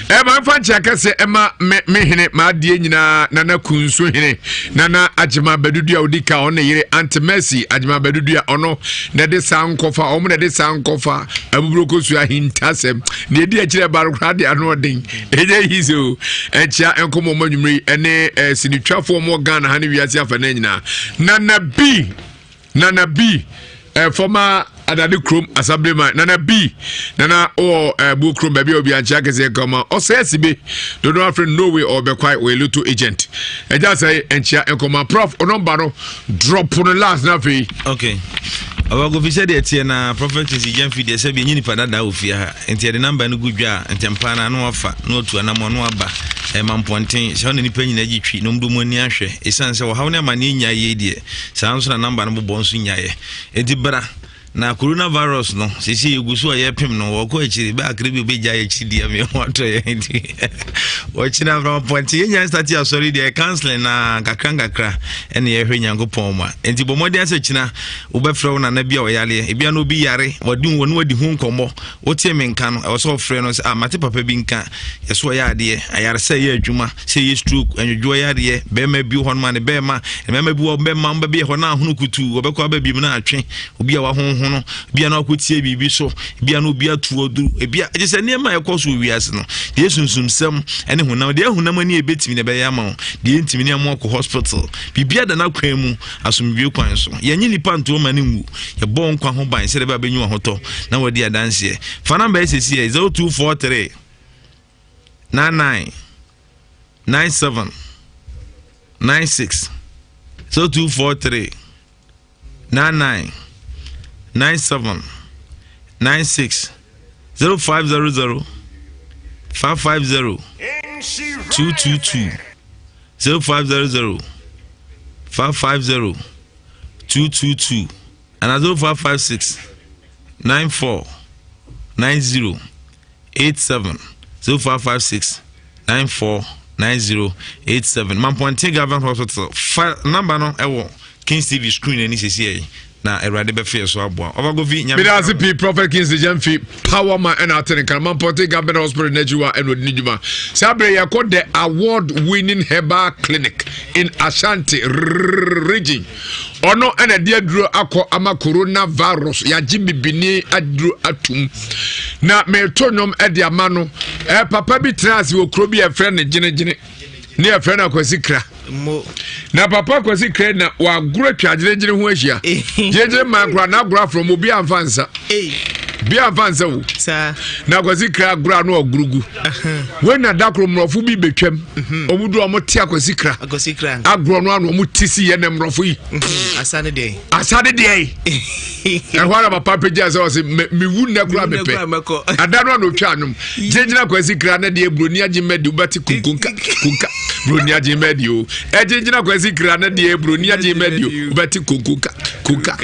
ɛma mfa nkyɛn akɛseɛ ɛma me me hene m'adeɛ nyinaa nana kunso hene nana agyema bɛdudua odi ka ɔno ne yere ante mercy agyema bɛdudua ɔno na ɛde saa nkɔfa ɔmo na ɛde saa nkɔfa abuburo kosua ahintasɛm deɛ ɛdi akyire ɛba no koraa deɛ ano ɔden ɛnyɛ yi sɛ o ɛnkyia nkɔmɔ ɔmo anwummerɛ yi ɛne sinitwafoɔ ɔmo Ghana ha ne wiase afa no nyinaa nana bi Nana B, eh, former Adade kurom assemblyman Nana B, Nana wɔ eh, buo kurom baabi a obi ankyɛ akɛseɛ nkɔma ɔsɛ asibe dodo afrɛ no Norway ɔbɛkwae ɔyɛ lotto agent ɛgya sɛ nkyia nkɔma prof ɔnɔmba no drop no last na afei. Okay. Ɔbɛkofi sɛ deɛ teɛ na prophet nsi gyamfi deɛ sɛ bi ɛnyɛ nipa dada wɔ fie ha Nti yɛde number no gu dwa a, ntɛmpa ara na wafa na watu anamɔ na waba. Ɛma mpɔnten sɛ ɔne nnipa nyinaa gye twi na wɔde wɔn ani ahwɛ. Esiane sɛ ɔhaw ne amanneɛ nnyae yei deɛ, saa ara nso na number no bobɔ nso nnyaeɛ. Enti bra na coronavirus no, seesei yɛgu so a yɛrepem no, wɔkɔ akyiri, bɛ akra bi obɛgya yɛ akyiri di ama yɛn ho atɔ yɛn. Nti wɔkyena bra mpɔnten. Yɛnya start asɔre deɛ, counseling na nkakra nkakra ɛne yɛhwɛ Nyankopɔn ma. Enti bɔ mmɔden sɛ kyena Wobɛfrɛ wo nana bi a ɔyareɛ. Ebia na obi yare, wadi wɔne wadi ho nkɔmmɔ. Wotee me nka no, ɛwɔ sɛ wofrɛ no sɛ, ah, mate papa bi nka. Yɛsɛ ɔyɛ adeɛ. Ayaresa ɛyɛ adwuma. Sɛ ɛyɛ stroke, anwodwoɔ yareɛ, bɛrima bi wɔ hɔ nom a ne bɛrima, mmarima bi wɔ bɛrima wɔn bɛbi hɔ na ahono kutuu, wɔbɛkɔ aba bi mu na atwe. Obi a wahonhono, ebi a na wakɔtie biribi so, ebi a na obi atu aduru, ebi a ɛgye sɛ nneɛma a ɛkɔ so wɔ wiase no, deɛ sunsumsɛm ne honam, deɛ honam ani ɛbɛtumi na ɛbɛyɛ ama wo, deɛ ɛntumi ne ama wakɔ hospital. Biribi ada n'akwan mu. Asomdwoe kwan so. Yɛnnye nnipa nto mma no nwu. Yɛbɔ wo nkwa ho ban sɛdeɛ ɛbɛyɛ a wobɛnya w'ahotɔ na woadi adanseɛ. Fa namba yi sɛsi ɛ, 0243 99 97 96 0243 99 97 96 0500 550 222 0500 550 222 anaa 0556 94 90 87 0556 94 90 87 Mampɔnten Government Hospital fa namba no ɛwɔ Kings TV screen ani sisi ɛyi. Na Awurade bɛfa yɛ so aboa. Ɔfa Kofi Nyame. Meda ase pii Prophet Kingsley Gyamfi Power Man ɛna ate ne nka Mampɔte Government Hospital n'akyi wa ɛna ɔdi ne dwuma. Saa bere yɛkɔ the award winning herbal clinic in Ashanti region. Ɔno ɛna de aduro akɔ ama coronavirus yɛagye bibini aduro atum. Na meto nnwom ɛde ama no. Ɛ papa bi tena ase wɔ kuro bi a yɛfrɛ no gyene gyene ne yɛfrɛ no Akwasi Kra. Na papa Kwasi Kra na wagoro atwa gyinagyina ho ahyia. Gyinagyina man koraa na agoro afrɔ mu obi amfa nsa. Bi amfa nsa o. Na Kwasi Kra agoro ano agoro gu. Wei na da koro mmorɔfo bi betwam. Mhm. Wɔn du wɔn te Akwasi Kra. Agorɔ no ano wɔn ti si yɛ na mmorɔfo yi. Mhm. Asa ne deɛ. Asa ne deɛ yi. Ɛhɔ ara papa pagya sɛ ɔsɛ mewu nnɛ koraa mepɛ. Ada no ano otwa anwom. Gyinagyina Kwasi Kra ne deɛ buroni agye mmɛdi wobɛte konkonka konka buroni agye mmɛdi o. Ɛgyinagyina Kwasi Kra ne deɛ buroni agye mmɛdi o wobɛte konkonka konka.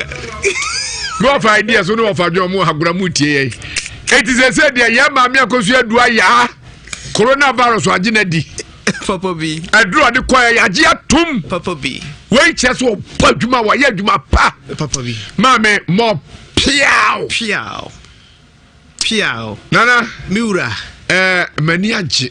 Ne wɔfa idea so ne wɔfa dwom mu agorɔ mu tie yɛn. Eti sɛ sɛ deɛ yɛn maame akosua adua yaa coronavirus agye na di. Papa bi. Aduru ɔde kɔ yɛ yagye atum. Papa bi. Wei kyerɛ sɛ ɔbɔ adwuma wɔyɛ adwuma pa. Papa bi. Maame mɔ piaw. Piaw. Piaw. Nana. Me wura. Ɛɛ eh, m'ani agye.